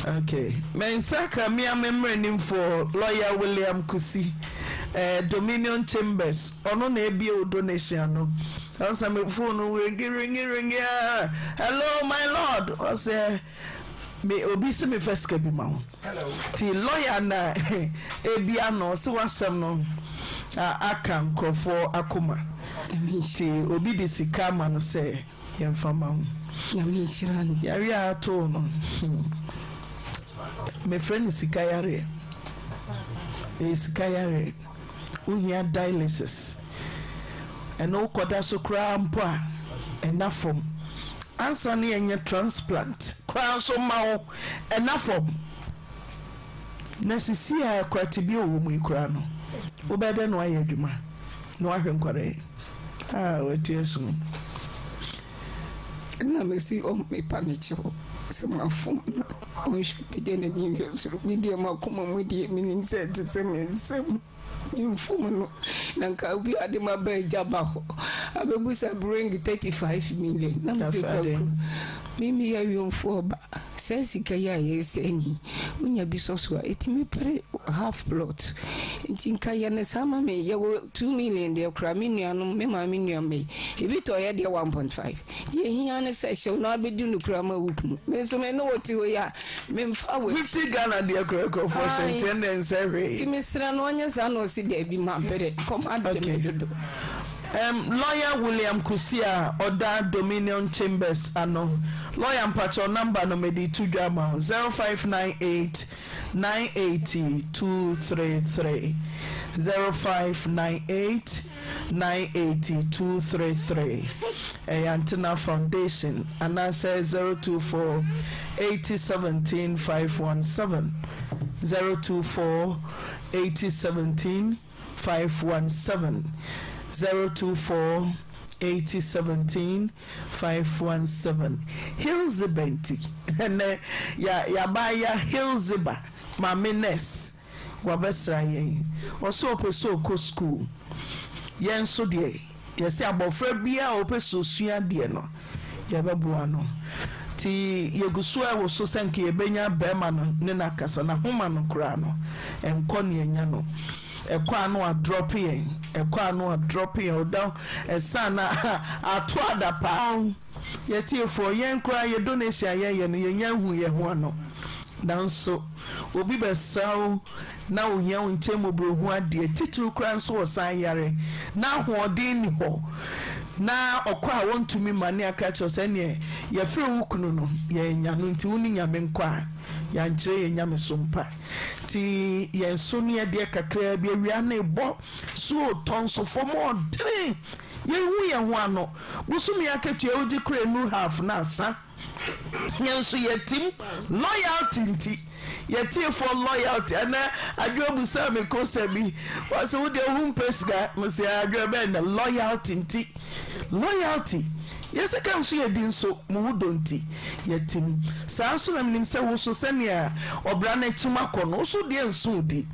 Okay. Me nsa ka me a me mmaranimfoɔ lawyer William Kusi eh, Dominion Chambers ɔno na ebie wo donation ano. Ɔsɛ me phone no ringi ringi ringi ah, hello my lord ɔsɛ me obi si me fɛ sika bi ma wo. Ti lawyer na ebi ano ɔsɛ wasɛm no aka nkurɔfoɔ akoma. Ti obi de sika ama no sɛ yɛmfa ma wo. Nyame nhyira no. Yareɛ a ato no mefrɛ no sika yareɛ. Ɛyɛ sika yareɛ. Wohia dialysis. Ɛno wokɔda so koraa mpo a ɛna fam. Ansa na yɛnyɛ transplant koraa nso ma wo ɛna fam. Na sisi a koraa tebea a ɔwɔ mu yi koraa no, wobɛyɛ dɛn na woayɛ adwuma na woahwɛ nkwadaa yi? Ah, wati asu. Ɛna mesi ɔmmepa ne kyɛw sɛ mafom no ɔnhwɛ pagya n'ani nhwɛ soro. Me deɛ m'akoma mu deɛ menim sɛ ɛte sɛ me nsam memfom no na nka obi ade ma ba agya ba hɔ abɛbusa bring 35 million na mesɛ kwaku me meyɛ awɛmfoɔ ba saa sika yi a yɛsɛ ni wonya bi sɔ so a ɛtumi pere half plot nti nka yɛ no saa ma me yɛwɔ 2 million deɛ koraa me nuanom me maame nnuama yi ebi tɔ yɛ deɛ 1.5 deɛ hia ne sɛ hyew na abɛdi no koraa ma wo kunu me nso me ne wo te hɔ yi a memfa w'akyi 50 Ghana deɛ koraa nkurɔfoɔ hyɛ nti ɛnna ɛnsɛ hwee. Nti mesrɛ no ɔnyɛ saa na ɔsi daabi mabrɛ kɔm ade me dodo. Lawyer William Kusi a ɔda Dominion Chambers ano. Lawyer mpakyɛw number no mede to dwa ama wo 0598 980 233 0598 980 233 ɛyɛ Antena Foundation anaasɛ 024 80 17 517 024 80 17 517 024 80 17 517 Hilzeba nti ɛnɛ ya yɛabaaya Hilzeba maame nurse wabɛsra yɛn ɔsɛ ɔpɛ sɛ ɔkɔ school yɛn nso deɛ yɛsɛ abɔfra biara a ɔpɛ sɛ ɔsua adeɛ no yɛbɛboa no nti yɛgu so ɛwo so sɛ nka yɛbɛnya bɛrima no ne no akasa n'ahoma no koraa no ɛnkɔ ne anya no ɛkɔ a na wadrɔpe yɛn ɛkɔ a na wadrɔpe yɛn ɔda ɛsan na ato ada paa yɛtiefoɔ yɛn koraa yɛ donation a yɛyɛ no yɛnya nhu yɛn ho ano. Nanso obi bɛsra wo na ohia wo nkyɛn mmɔborɔhu adeɛ, titiriw koraa nso ɔsan yare na ahoɔden nni hɔ, na ɔkɔ a wɔntumi mma ne aka akyerɛ wo sɛ ɛnneɛ yɛfrɛ wo kunu no yɛannya no nti wo ne Nyame nkɔ a, yɛankyerɛ yɛn nyamesom pa. Nti yɛn so ne yɛdeɛ kakraa bi awia no rebɔ so retɔ nso fam ɔdene, yɛnhu yɛn ho ano. Bosome akatua wogye koraa ɛnnuru half na asa. Yɛn nso yɛtim loyalty nti yɛtiefoɔ loyalty ɛnɛ adwoa busaa me kosa bi wɔsɛ wo deɛ wo mpɛ sika mese adwoa bɛn na loyalty nti loyalty yɛ sika nso yɛdi nso mo ho dɔ nti yɛtim saa nso na menim sɛ wo so sɛnea ɔbra no akyim akɔ no wo so deɛ nso di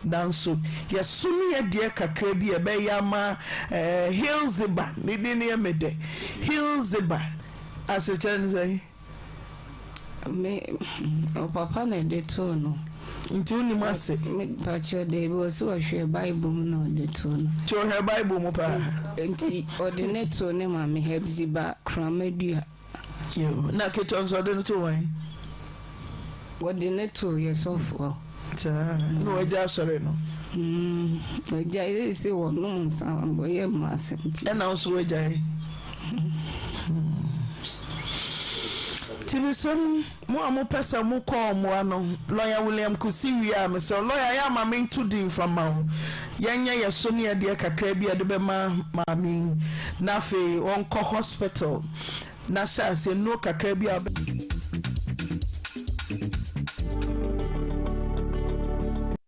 nanso yɛso ne yɛdeɛ kakra bi ɛbɛyɛ ama eh, Hilziba ne din no yɛ me dɛ Hilziba Asekyerɛ ne sɛn? Me ɔpapa na ɛde too no. Nti wonim ase? Mepakyɛ daabi ɔse ɔhwɛ Bible mu na ɔde too no. Nti ɔhwɛ Bible mu paa? Nti ɔde ne too ne maame Hepzibah Kramadua. Yoo, na ketewa nso ɔde no too wan? Wɔde no too yɛ sɔfoɔ. Saa, na wagya asɔre no? Mm, wagya yɛ sɛ wɔnom nsa wɔyɛ mma asɛm nti. Ɛna wo nso wagyae? Nti mesrɛ mo, mo a mopɛ sɛ mokɔ mmoa no, Lɔya William Kusi wie a, mesrɛ wo, lɔya yɛ ama mento din mfa mma wo. Yɛnyɛ yɛ so ne yɛdeɛ kakra bi a yɛde bɛma maame yi, na afei ɔnkɔ hospital. Na hyɛ aseɛ nnuro kakra bi a wobɛ.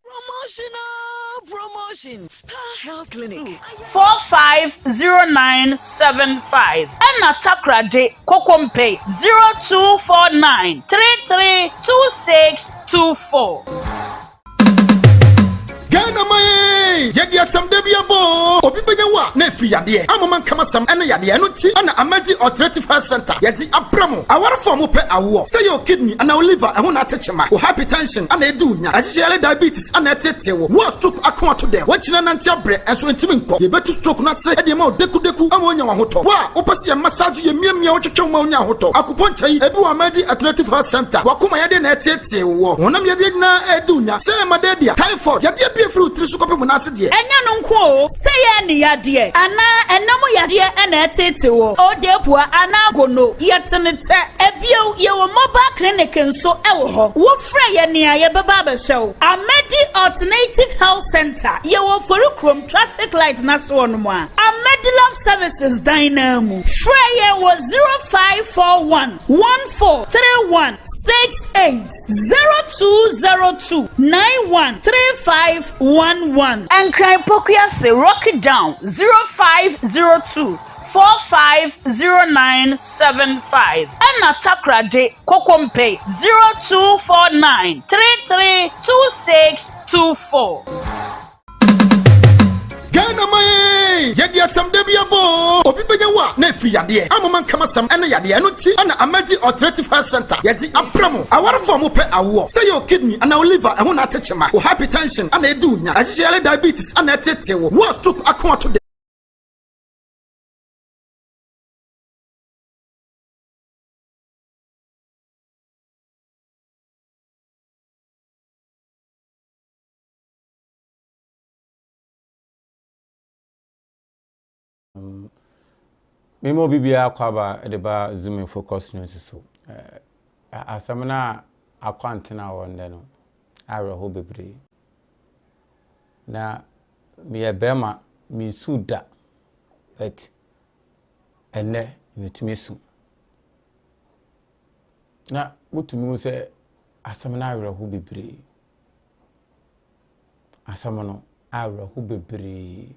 Promotion oo promotion, Star Health Clinic. 450975 ɛna Takoradi Kokompe 0249 332624. Ghana man ee, yɛde asɛm da bi abɔ oo, obi bɛnya wo a na ɛfiri yadeɛ, amoma nkamasɛm ɛne yadeɛ, ɛno nti ɛna Amadi Alternative Health Center yɛde abrɛ mo awarefo a mopɛ awoɔ, sɛ yɛ wo kidney anaa wo liver ɛho na ate kyema, wo hypertension ana ɛdi wo nya, ɛhyehyɛ yare diabetes ana ɛtetee wo, wo a stroke ako ato dɛm, woakyina nante abrɛ ɛnso ɛntumi nkɔ, yɛbɛtu stroke no ase ɛde ama wo dekudeku ama woanya w'ahotɔ, wo a wopɛ sɛ yɛ massage yɛ miamia wo twetwe wo ma wonya ahotɔ, akupɔnkyɛ yi ebi wɔ Amadi Alternative Health Center, wakoma yadeɛ na ɛtetee. Tee wɔ honam yadeɛ nyinaa ɛredi wo nya, sɛ ɛyɛ malaria, typhoid, yadeɛ bi a ɛfiri wo tiri so kɔpem wo nan ase deɛ. Ɛnyɛ no nko oo, sɛ ɛyɛ ani yadeɛ anaa ɛna mu yadeɛ na ɛreteetee wo, odeepua anaa gono, yɛte no tɛ. Ebio, yɛwɔ mobile clinic nso wɔ hɔ. Wofrɛ yɛn a, yɛbɛba abɛhwɛ wo. Amadi Alternative Health Centre, yɛwɔ Oforikrom traffic light no ase hɔnom a, Amadi Love Services dan no ara mu. Frɛ yɛn wɔ 0541 1431 68 0202 91 3511. Nkran Pokuase Rocky Down 0502 450975 ɛna Takoradi Kokompe 0249 33 2624. Ghana man ee, yɛde asɛm da bi abɔ oo, obi bɛnya wo a na ɛfiri yadeɛ, amoma nkamasɛm ɛne yadeɛ, ɛno nti ɛna Amadi Alternative Health Center yɛde abrɛ mo awarefo a mopɛ awoɔ, sɛ yɛ wo kidney anaa wo liver ɛho na ate kyema, wo hypertension ana ɛdi wo nya, ɛhyehyɛ yare diabetes ana ɛtetee wo, wo a stroke ako ato dɛ. Mema obi biara akwaaba de ba Zoom in Focus News so. Asɛm no a akɔ antena wɔ ndɛ no, awerɛhow bebree. Na meyɛ bɛrima, mensu da, but ɛnnɛ metumi su. Na wotumi hu sɛ asɛm no awerɛhow bebree. Asɛm no awerɛhow bebree.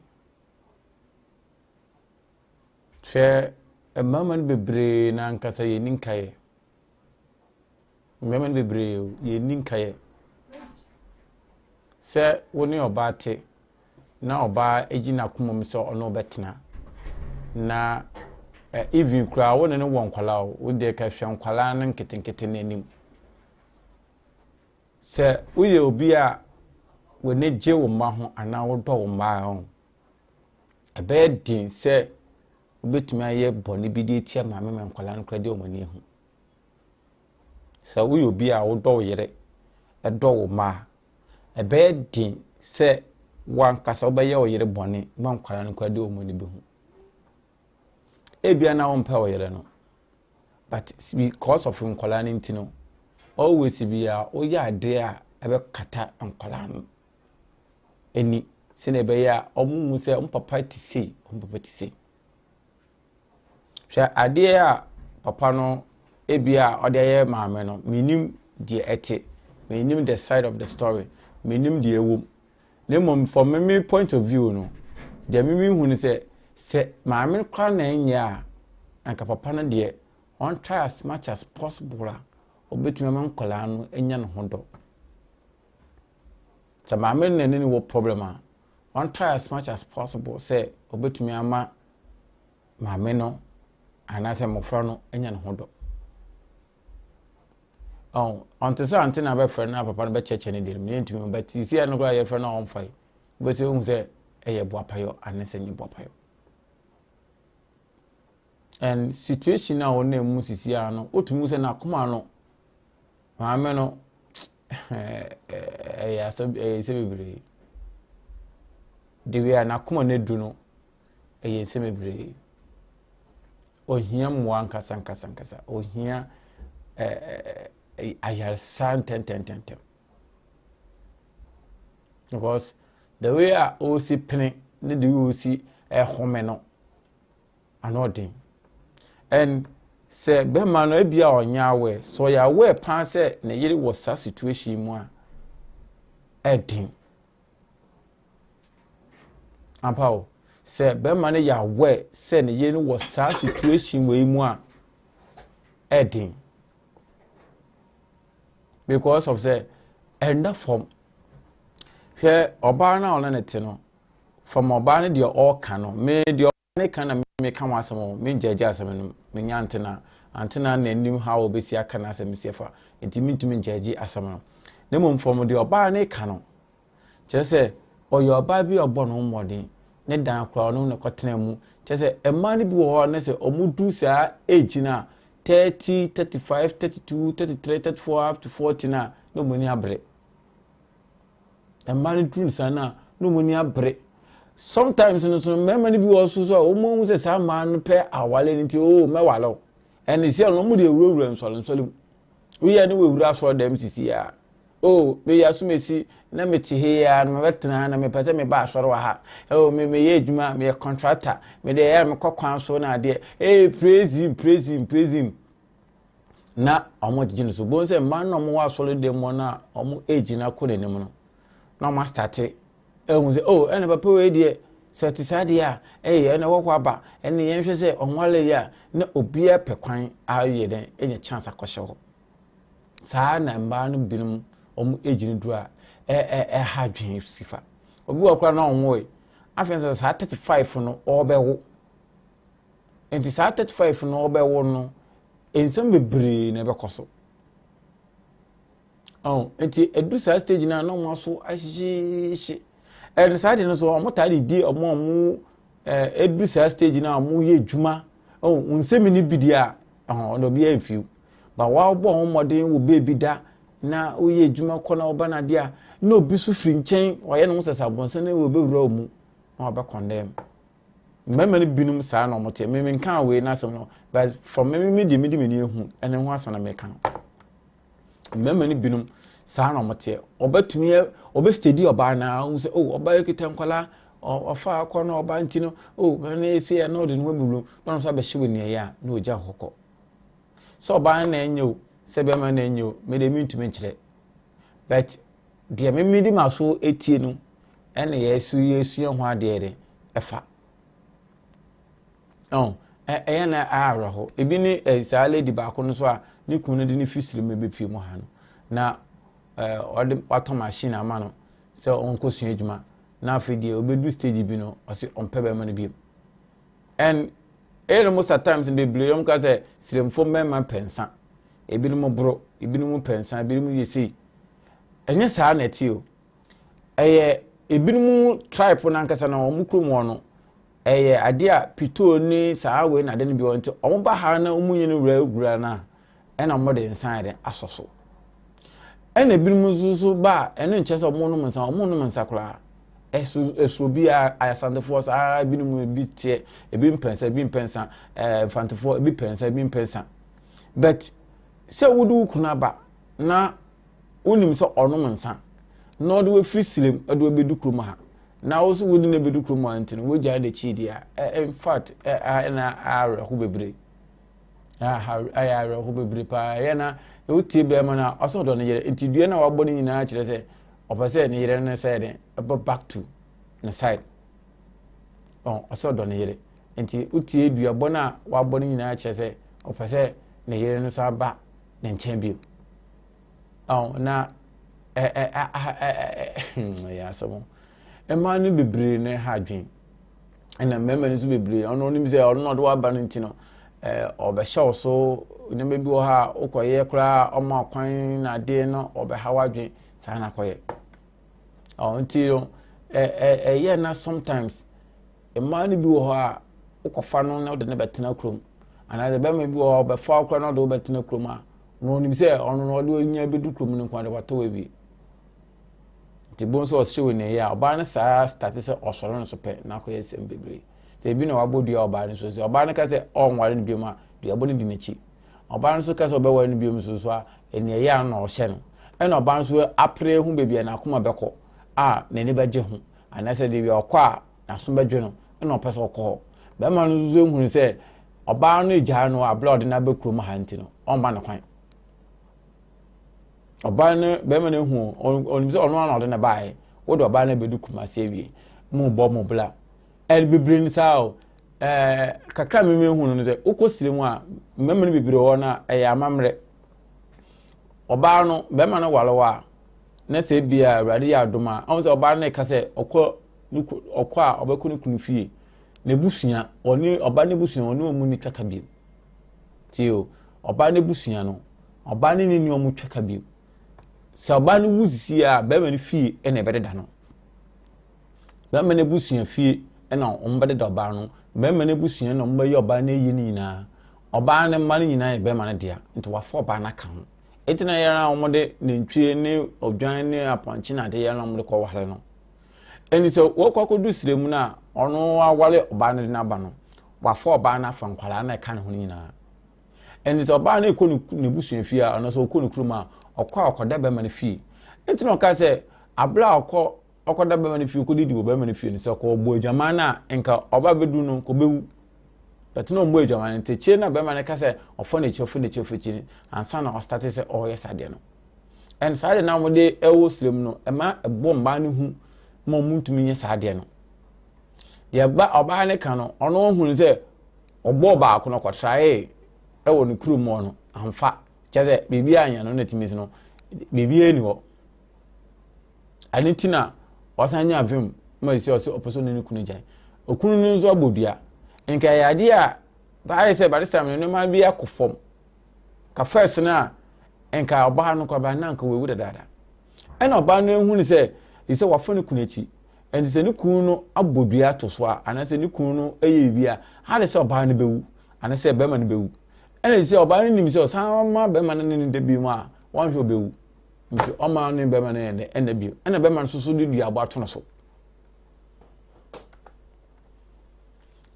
Hwɛ mmarima no bebree no ankasa yɛnni nkaeɛ. Mmarima no bebree o, yɛnni nkaeɛ. Sɛ wo ne ɔbaa te na ɔbaa gyi n'akoma mu sɛ ɔne wo bɛtena na eh, even koraa wo ne no wɔ nkwadaa o, wo deɛ ka hwɛ nkwadaa no nketenkete no anim. Sɛ woyɛ obi a w'ani gye wo mma ho anaa wodɔ wo mma a, ɛbɛyɛ den sɛ wobɛtumi ayɛ bɔne bi de atia maame ma nkwadaa no koraa de wɔn ani ahu. Sɛ woyɛ obi a wodɔ wo yere. dɔ wo mma a, ɛbɛyɛ den sɛ w'ankasa wobɛyɛ wo yere bɔne ma nkwadaa no koraa de wɔn ani bɛhu. Ebia na wompɛ wo yere no, but because of nkwadaa no nti no, always biara woyɛ adeɛ a ɛbɛkata nkwadaa no ani sɛdeɛ ɛbɛyɛ a wɔnhu sɛ wɔn papa te sei, wɔn papa te sei. Hwɛ adeɛ a papa no ebia ɔde ayɛ maame no, mennim deɛ ɛte, mennim the side of the story, mennim deɛ ɛwɔ mu. Na mmom from me me point of view no, deɛ me mehu ne sɛ, sɛ maame no koraa na ɛnyɛ a, anka papa no deɛ, ɔn try as much as possible a, ɔbɛtumi ama nkwadaa no anya ne ho dɔ. Sɛ maame no na ɛne no wɔ problem a, ɔn try as much as possible sɛ ɔbɛtumi ama maame no anaasɛ mmɔfra no anya ne ho dɔ. Ɔn, ɔnte sɛ ante na bɛfrɛ no na papa no bɛkyɛkyɛ ne deɛ no, yɛntumi hu, but sisi a no koraa yɛfrɛ no a ɔmfa yi, wobɛsɛ wohu sɛ ɛyɛ boapayɔ anaasɛ nyɛ boapayɔ. And situation a ɔnam mu sisi a no, wotumi hu sɛ n'akoma no, maame no, ɛyɛ asɛm, ɛyɛ nsɛm bebree. The way a n'akoma no adu no, ɛyɛ nsɛm bebree. Ohia mmoa ankasa ankasa ankasa. Ohia ɛɛ ayaresa ntɛntɛntɛntɛm. Because the way a ɔresi pene ne the way ɔresi ɛhome no, ano ɔden. And sɛ bɛrima no ebi a ɔnyɛ aware, sɛ ɔyɛ aware paa sɛ ne yere wɔ saa situation mu a, ɛden. Ampa o, sɛ bɛrima no yɛ aware sɛ ne yere no wɔ saa situation wei mu a, ɛden. Because of sɛ ɛnda fam. Hwɛ ɔbaa no a ɔne ne te no, from ɔbaa no deɛ ɔreka no, me deɛ ne ka na meka ho asɛm o, mengyagye asɛm no, menya antena, antena na anim ha a wɔbɛsi aka no asɛm si afa, nti mentumi ngyagye asɛm no. Na mmom fam deɛ ɔbaa no ka no, kyerɛ sɛ ɔyɛ ɔbaa bi a ɔbɔ ne ho mmɔden, ne dan koraa ɔno na ɛkɔtena mu. Kyerɛ sɛ mmaa no bi wɔ hɔ a na sɛ wɔdu saa age no a, 30, 35, 32, 33, 34 up to 40 no a, na wɔn ani abere. Mmaa no duru saa no a, na wɔn ani abere. Sometimes no so mmarima no bi wɔ so so a wɔn ahu sɛ saa mmaa no pɛ awale no nti oo oh, mɛwale o. Ɛne sɛ no wɔn de awurawura nsɔre mu. Woyɛ ne wɔawura asɔre dɛm sisi a. Oh, meyɛ asomasi na mete he ya na mabɛtena ha na mepɛ sɛ meba asɔre wɔ ha. Oh, me meyɛ adwuma, meyɛ contractor, mede ɛyɛ a mekɔ kwan so na adeɛ. Hey, praise him, praise him, praise him. na wɔgyegye no so. Bohu sɛ mmaa no a wɔwɔ asɔredan mu no a wɔn age no akɔ n'anim no, na wɔastate ahu sɛ oh ɛna papa wei deɛ sɛ ɔte saa deɛ a ɛyɛ ɛna wɔkɔ aba ɛne yɛnhwɛ sɛ ɔnwale yɛ a na obiara pɛ kwan ayɛ dɛn anya chance akɔhyɛ hɔ. Saa na mmaa no binom wɔn age no duru a ɛha dwen si fa. Obi wɔ koraa na ɔnwoe. Afei sɛ saa 35 no ɔrebɛwo. Nti saa 35 no ɔbɛwo no, nsɛm bebree na ɛbɛkɔ so. Oh, nti ɛdu saa stage no a na wɔn aso ahyehye. Ɛno saa de no so wɔn taa de di wɔn a wɔn ɛdu saa stage no a wɔyɛ adwuma. Oh, nsɛm ni bi deɛ a, ɛhɔn ɔno obiara mfiw. Ba wɔabɔ wɔn mmɔden wɔ beebi da na woyɛ adwuma kɔ na wɔba no adeɛ a, na obi so firi nkyɛn ɔyɛ ne ho sɛ sɛ abɔnsen no wɔbɛwura wɔn mu na wɔabɛ condemn. Mmarima no binom saa na wɔte. Me menkaa wei n'asɛm no, but from me me deɛ mede m'ani ahu ɛne ho asɛm na meka no. Mmarima no binom saa na wɔteɛ. Ɔbɛtumi ɔbɛstedi ɔbaa na ɔhu sɛ oh ɔbaa yi kita nkwadaa ɔfa akɔ na ɔbaa nti no oh ɛna ɛsɛ yɛ na ɔde ne ho abubulu na ɔno nso abɛhyɛ wɔ nea ɛyɛ a na ɔgya hɔ kɔ. Sɛ ɔbaa no na ɛnyɛ o sɛ bɛrima no na ɛnyɛ o me deɛ mentumi nkyerɛ but deɛ me mede m'aso etie no ɛna yɛsu yɛsua ho adeɛ de ɛfa ɔn ɛyɛ na awerɛho ebi ne ɛ saa lady baako no so a ne kunu no de ne fi siri mu ebepie mu ha no na ɛɛ ɔde watɔ machine ama no sɛ ɔnkɔ sua adwuma na afei deɛ obedu stage bi no ɔsi ɔmpɛ bɛrima no bio and ɛyɛ no most of times bebree wɔn ka sɛ siremfo mmarima pɛ nsa ebinom boro ebinom pɛ nsa ebinom yɛ sei ɛnyɛ saa na ɛte o. Ɛyɛ ebinom tribe no ankasa no wɔn kurom hɔ no, ɛyɛ adeɛ a pitoo ne saa wei na ade no bi wɔ nti wɔn ba ha na wɔn nyini wurawura no a ɛna wɔde nsa ayɛ dɛ asɔ so. Ɛna ebinom nso so ba a, ɛno nkyɛ sɛ wɔnom nsa, wɔnnom nsa koraa. Ɛso ɛso obiara, Asantefoɔ saa ebinom ebi teɛ, ebi mpɛ nsa, ebi mpɛ nsa, ɛɛ Mfantefoɔ ebi pɛ nsa, ebi mpɛ nsa. But sɛ wode wo kunu aba na wonim sɛ ɔnom nsa na ɔde wafiri sirem de wabɛdu kurom ha na wo so wode no bɛdu kurom ha nti no wogyae n'akyi deɛ a in fact ɛna awerɛho bebree. Ɛyɛ awerɛho bebree paa. Ɛyɛ na wotie bɛrima no a ɔsɛ ɔdɔ ne yere nti dua no a wabɔ no nyinaa kyerɛ sɛ ɔpɛ sɛ ne yere no sɛ den ɛbɔ back to ne side. Ɔsɛ ɔdɔ ne yere nti wotie duabɔ no a wabɔ no nyinaa kyerɛ sɛ ɔpɛ sɛ ne yere no san ba ne nkyɛn bio. Na ɛyɛ asɛm. Mmaa no bebree na ɛha adwene. Ɛna mmarima no nso bebree, ɔno ɔnim sɛ ɔno na ɔde waba no nti no, ɛɛ ɔbɛhyɛ wo so nneɛma bi wɔ hɔ a wokɔyɛ koraa ɔma kwan na adeɛ no ɔbɛha w'adwene saa na akɔyɛ. Ɔn nti no ɛ ɛyɛ na sometimes mmaa no bi wɔ hɔ a wokɔfa no na wode no bɛtena kurom anaasɛ bɛrima bi wɔ hɔ a ɔbɛfa wo koraa na ɔde wo bɛtena kurom a na ɔnim sɛ ɔno no ɔde ɔnya bɛdu kurom no nko ara de watɔ wo awie. Nti bohu sɛ ɔserew wɔ n'ayi a, ɔbaa no saa starte sɛ ɔsɔre no so pɛ na akɔyɛ nsɛm bebree. Sɛ ebi na wabɔ dua ɔbaa no so, sɛ ɔbaa no ka sɛ ɔnware no biom a, duabɔ no di n'akyi. Ɔbaa no nso ka sɛ ɔbɛware no biom nso so a, ɛnea ɛyɛ a na ɔhyɛ no. Ɛna ɔbaa no nso apere ho baabi a n'akoma bɛkɔ a n'ani bɛgye ho, anaasɛ baabi a ɔkɔ a n'aso bɛdwe no, ɛna ɔpɛ sɛ ɔkɔ hɔ. Bɛrima no nso hunu sɛ ɔbaa no gyaa no a berɛ a ɔde no aba kurom ha nti no, ɔmma no kwan. Ɔbaa no bɛrima no ehu ɔnim sɛ ɔno ara na ɔde no baeɛ. Wode ɔbaa no abɛdu Kumasi awie. Mo bɔ mo bla. Ɛn bebree no saa o. Ɛɛ kakra mi mi ehu no sɛ wokɔ sire mu a mmarima no bebree wɔ hɔ no a ɛyɛ amammerɛ. Ɔbaa no bɛrima no ware wo a na sɛ ebi a awurade yɛ adom a ɔhu sɛ ɔbaa no ka sɛ ɔkɔ ne ɔkɔ a ɔbɛkɔ ne kunu fie. N'abusua ɔne ɔbaa n'abusua ɔne wɔn ni twaka bio. Tie o ɔbaa n'abusua no Ɔbaa ne ne nua ɔmo twa ka bio. Sɛ ɔbaa no wu sisi a, bɛrima no fie na ɛbɛdeda no. Bɛrima no abusua fie na ɔmo bɛdeda ɔbaa no. Bɛrima no abusua na ɔmo bɛyɛ ɔbaa no ayi no nyinaa. Ɔbaa no mma no nyinaa yɛ bɛrima no dea. Nti wafa ɔbaa no aka ho. Eti na yɛn a wɔde nantwie ne odwan ne apɔnkye na ade yɛn na wɔde kɔ ware no. Ɛni sɛ wɔkɔ akɔdu srɛ mu no a, ɔno aware ɔbaa no de n'aba no, wafa ɔbaa no afa nkwadaa na ɛka ne ho no nyinaa. Ɛnti sɛ ɔbaa no rekɔ n'abusua fie a anaasɛ ɔkɔ ne kurom a, ɔkɔ a ɔkɔda bɛrima no fie. Nti na ɔka sɛ abere a ɔkɔ ɔkɔda bɛrima no fie ɔkɔdidi wɔ bɛrima no fie no sɛ ɔkɔ ɔbɔ adwaman no a nka ɔba bɛdu no nka ɔbɛwu. But na ɔmmɔ adwaman no nti akyire na bɛrima no ka sɛ ɔfɔ n'akyi ɔfɔ n'akyi ɔfɔ akyi ansa na ɔstate sɛ ɔreyɛ saa deɛ no. And saa deɛ no a wɔde ɛwɔ srem no ɛma ɛbɔ mmaa no hu ma wɔn ntumi nyɛ saa deɛ no. Deɛ ɔbaa no ka no ɔno ɔhunu sɛ Ɔbɔɔ baako no ɔkɔtraee wɔ ne kurom hɔ no amfa. Kyerɛ sɛ biribi anyɛ no na tumi no biribiara ni hɔ. Ɛno nti na ɔsan nya vim ma esi ɔsɛ ɔpɛ sɛ ɔne ne kunu gyae. Okunu no nso abɔ dua. Nka ɛyɛ adeɛ a ayɛ sɛ by this time no nneɛma bi akɔ fam. Ka first no a nka ɔbaa no kɔ na nka wawu dadaada. Ɛna ɔbaa no ehu ne sɛ sɛ wafa ne kunu akyi. Ɛnti sɛ ne kunu no abɔ dua ato so a, anaasɛ ne kunu no yɛ biribi a, ade sɛ ɔbaa no bɛwu, anaasɛ bɛrima no bɛwu. Ɛna sɛ ɔbaa no nim sɛ ɔsan ma bɛrima no ne ne da bio mu a, wɔnhwɛ ɔbɛwu. Nti ɔma ne bɛrima no yɛ dɛ ɛna bio. Ɛna bɛrima no nso so de duabɔ ato no so.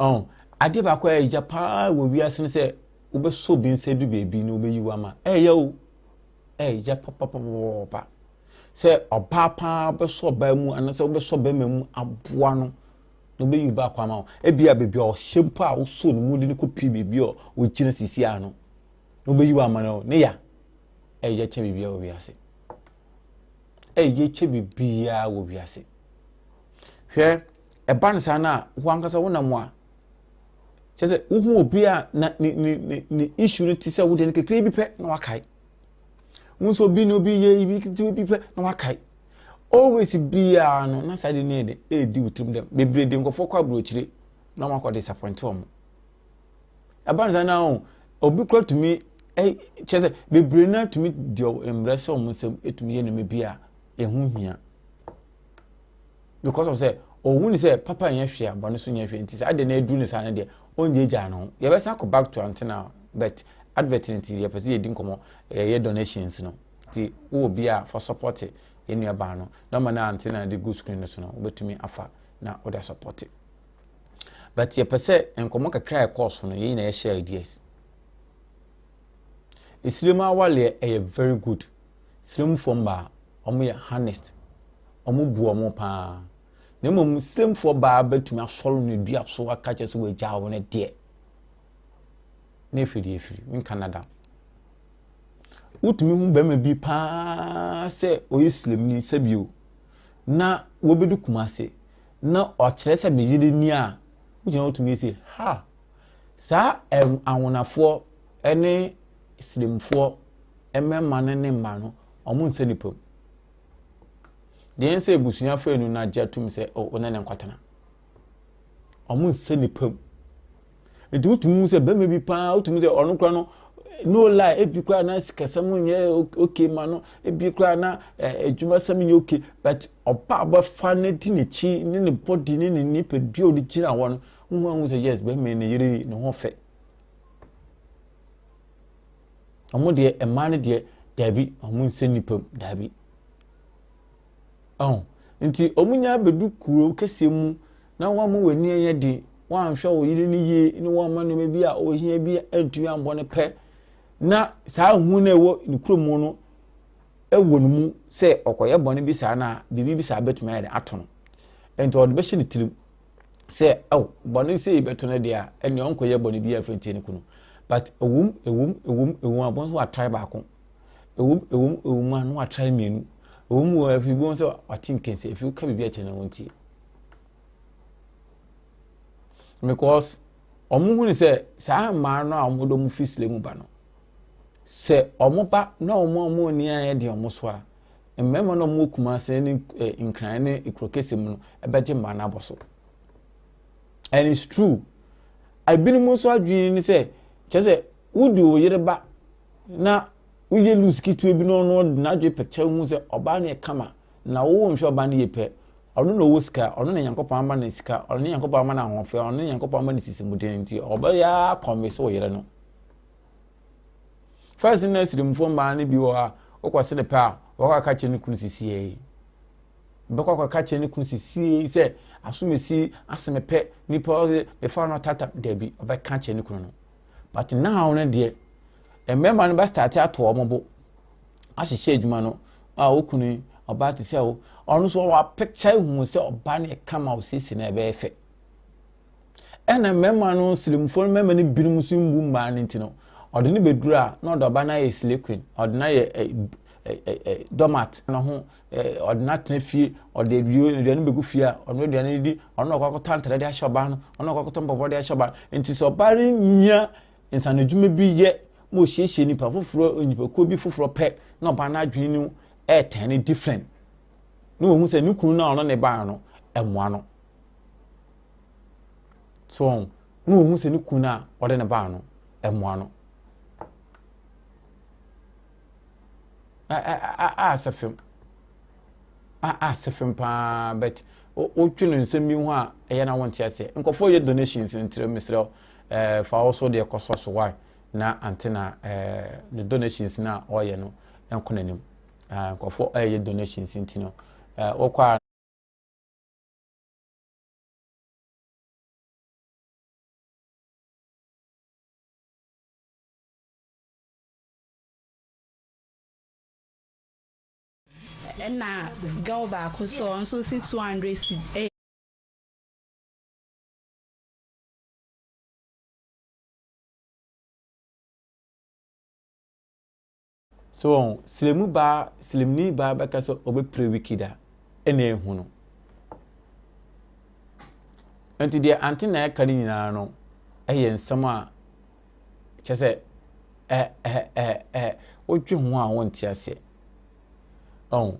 Ɔn, adeɛ baako a ɛyɛ paa wɔ wiase no sɛ wobɛsɔ obi nsa du baabi na wobɛyi wo ama. Ɛyɛ o. Ɛyɛ papapapapa. Sɛ ɔbaa paa bɛsɔ ɔbaa mu anaasɛ wobɛsɔ bɛrima mu aboa no na wobɛyi wo baako ama wo. Ebia baabi a ɔhyɛ mpo a wosɔ ne mu de no kɔpie baabi a ɔgyina sisi ano na wobɛyi wo ama no ne ya. Ɛyɛ kyɛ biribiara wɔ wiase. Ɛyɛ kyɛ biribiara wɔ wiase. Hwɛ, ɛba no saa no a, wo ankasa wonam a, kyerɛ sɛ wohu obi a na ne ne ne ne issue no te sɛ wo deɛ no kakra bi pɛ na wakae. Wo nso obi ne obi yɛ bi ketewa bi pɛ na wakae. Always biara no na saa de ne yɛ de ɛredi wo tirim dɛm. Bebree de nkurɔfoɔ kɔ aburokyire na wɔn akɔ disappoint wɔn. Ɛba no saa na o obi kura tumi ɛ kyerɛ sɛ bebree na tumi di mmerɛ sɛ wɔn nsam tumi yɛ nneɛma bi a ɛho hia. Because of sɛ ohun sɛ papa nyɛ hwee a bɔne so nyɛ hwee nti saa deɛ na aduru ne saa no deɛ ɔngyaagyaa ne ho. Yɛbɛsan akɔ back to antenna but advert nti yɛpɛ sɛ yɛdi nkɔmmɔ yɛyɛ donations no. Nti wowɔ bi a fa sɔpɔte yɛn nuabaa no. Nɔma no a ante na de gu screen no so no, wobɛtumi afa na wode asɔpɔte. But yɛpɛ sɛ nkɔmmɔ kakra a ɛkɔɔ so no, yɛn nyinaa yɛhyɛ ideas. Esirem awaleɛ ɛyɛ very good. Siremfoɔ mmaa, wɔn yɛ honest. Wɔn bu wɔn paa. Na mmom siremfoɔ baa bɛtumi asɔre no dua so aka kyerɛ sɛ wɔagya wo no deɛ. Na efiri deɛ efiri, menka nada. Wotumi hu bɛrima bi paa sɛ ɔyɛ siremni sɛbio na wɔbɛdu Kumase na ɔkyerɛ sɛ me yere ni a, wogyina hɔ tumi se ha saa anwonafoɔ ne siremfoɔ mmarima no ne mmaa no wɔn nsɛ nipa mu. Deɛ ɛnsɛ abusua afanu no agye atum sɛ o wo ne ne nkɔtena. Wɔn nsɛ nipa mu. Nti wotumi hu sɛ bɛrima bi paa wotumi sɛ ɔno koraa no no lie ebi koraa na sikasɛm nyɛ okay ma no ebi koraa na adwumasɛm nyɛ okay but ɔba a ɔbɛfa no di n'akyi ne ne body ne ne nipadua a ɔde gyina hɔ no wohu ahu sɛ yes bɛrima yi ne yere yi ne ho fɛ wɔn deɛ mmaa no deɛ daabi wɔn nsɛ nipa mu daabi ɔho nti wɔn nyinaa bɛdu kuro kɛseɛ mu na woamma w'ani anyɛ den, woanhwɛ wo yere no yie ne woamma nneɛma bi a ɔhia bi antumi ambɔ no pɛ na saa hu no a ɛwɔ ne kurom no wɔ ne mu sɛ ɔkɔyɛ bɔne bi saa no a biribi bi saa bɛtumi ayɛ de ato no nti ɔde bɛhyɛ ne tirim sɛ ɛw bɔne sɛ bɛto no deɛ a ɛnea ɔnkɔyɛ bɔne bi afei ntie ne kunu but ɛwom ɛwom ɛwom ɛwom abɔn so watrae baako ɛwom ɛwom ɛwom a na watrae mmienu ɛwom wɔ afei bi wɔn sɛ wate nkɛnsɛ afei woka biribi akyɛ no wɔn tie Because wɔn hu sɛ saa mmaa no a wɔn de wɔn fi sile mu ba no, sɛ wɔn ba na wɔn a wɔn ani ayɛ den wɔn so a, mmarima no a wɔwɔ Kumase ne eh, Nkran ne kuro kɛse mu no bɛgye mmaa no abɔ so. And it's true. Ebinom nso adwene ne sɛ, kyerɛ sɛ wodi wo yere ba na woyɛ loose ketewa bi na ɔno ɔde n'adwene pɛkyɛ hu sɛ ɔbaa no yɛ kama na wo nhwɛ ɔbaa no yie pɛ, ɔno na ɔwɔ sika, ɔno na Nyankopɔn ama no sika, ɔno na Nyankopɔn ama no ahoɔfɛ, ɔno na Nyankopɔn ama no sisimuden nti ɔbɛyɛ ara kɔnvese wo yere no. First na asirimfoɔ mmaa no bi wɔ hɔ a wokɔ sene pɛ a wɔkɔ aka kyerɛ ne kunu sisie yi. Bɛkɔ akɔka kyerɛ ne kunu sisie yi sɛ asomasi aseme pɛ nipa ɔsɛ mefa no tata dabi ɔbɛka kyerɛ ne kunu no. But now no deɛ mmarima no bɛstarte ato wɔn bo ahyehyɛ adwuma no a wo kunu yi ɔbaa te sɛ wo ɔno nso wapɛkyɛ hu sɛ ɔbaa no yɛ kama osiesie na ɛbɛyɛ fɛ ɛna mmarima no sirimfoɔ no mmarima no binom nso mbu mmaa no nti no ɔde no bɛduru a na ɔde ɔbaa no ayɛ slay queen ɔde no ayɛ ɛ ɛ ɛ doormat no ho ɛ ɔde no atena fie ɔde aduane bɛgu fie a ɔno aduane di ɔno ɔkɔ akɔtɔ antere de ahyɛ ɔbaa no ɔno ɔkɔ akɔtɔ mpaboa de ahyɛ ɔbaa no nti sɛ ɔbaa no nya nsanodwuma bi yɛ ma ɔhyiahyia nipa foforɔ nipakuo bi foforɔ pɛ na ɔbaa no adwene no ɛɛtɛn no different na wɔhu sɛ ne kunu no a ɔno ne baa no ɛmmoa no so wɔn na wɔhu sɛ ne kunu no a ɔde ne baa no ɛmmoa no a sɛ fam a asɛ fam paa but wotwe no nsɛm bi ho a ɛyɛ na wonte aseɛ nkɔfoɔ yɛ donations ntirɛ mesrɛ wo eh, fa wo so deɛ kɔsɔ so why na ante na eh, ne donations no a ɔyɛ no nkɔ n'anim eh, nkɔfoɔ ɛyɛ donations nti no eh, wokɔ a Ɛna girl baako so ɔno nso si 200 cedi. So wɔn silemu baa silemni baa bɛka sɛ ɔbɛpire wiki da ɛna ehu no nti deɛ ante na ɛka no nyinaa no ɛyɛ nsɛm a kyɛ sɛ ɛ ɛ ɛ ɛ wodwe ho a wonte aseɛ ɔn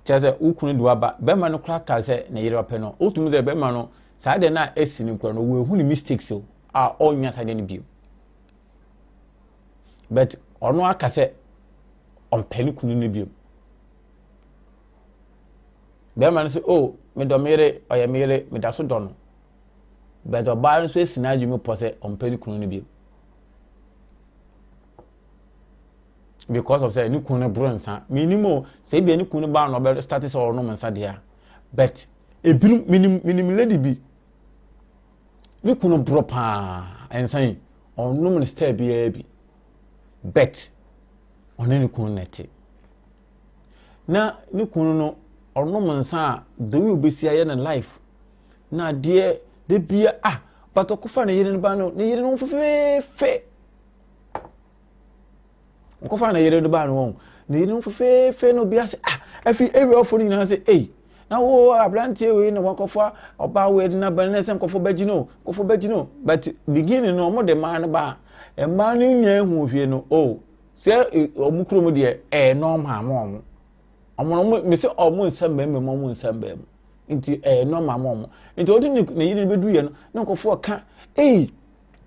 kyerɛ sɛ wo kunu de waba bɛrima no koraa kaa sɛ ne yere ɔpɛ no wotumi sɛ bɛrima no saa deɛ no a ɛsi no koraa no wɔahu ne mistakes o a ɔnnya saa deɛ no bio but ɔno aka sɛ ɔmpɛ ne kunu no bio bɛrima no sɛ o oh, medɔ me yere ɔyɛ me yere meda so dɔ no but ɔbaa no nso asi n'adwene mu pɔ sɛ ɔmpɛ ne kunu no bio. Because of sɛ ne kunu no boro nsa. Menim o, sɛ ebia ne kunu no baa na ɔbɛ start sɛ ɔnom nsa deɛ a. But ebinom, menim, menim lady bi, ne kunu boro paa nsa yi, ɔnom no style biara bi. But ɔne ne kunu na ɛte. Na ne kunu no, ɔnom nsa a, the way obesi ayɛ ne life, na adeɛ, da bia, ah, but ɔkɔfa ne yere no ba no, ne yere no ho fefeefe. Ɔkɔfa ne yere no baa no wɔn ne yere no fefeefe na obi ase ah afi area ɔfo no nyinaa sɛ ei na wo aberanteɛ wei na wakɔfa ɔbaa wei de n'aba no sɛ nkɔfo bɛgye no nkɔfo bɛgye no but beginning no wɔn de mmaa no baa mmaa no nyinaa ehu hwee no o oh, sɛ e, wɔn kurom deɛ ɛyɛ normal ama wɔn wɔn wɔn mesi wɔn nsa mmarima mu wɔn nsa mmarima nti ɛyɛ normal ama wɔn nti wɔde ne ne yere no bɛdu yɛ no na nkɔfo ɔka ei.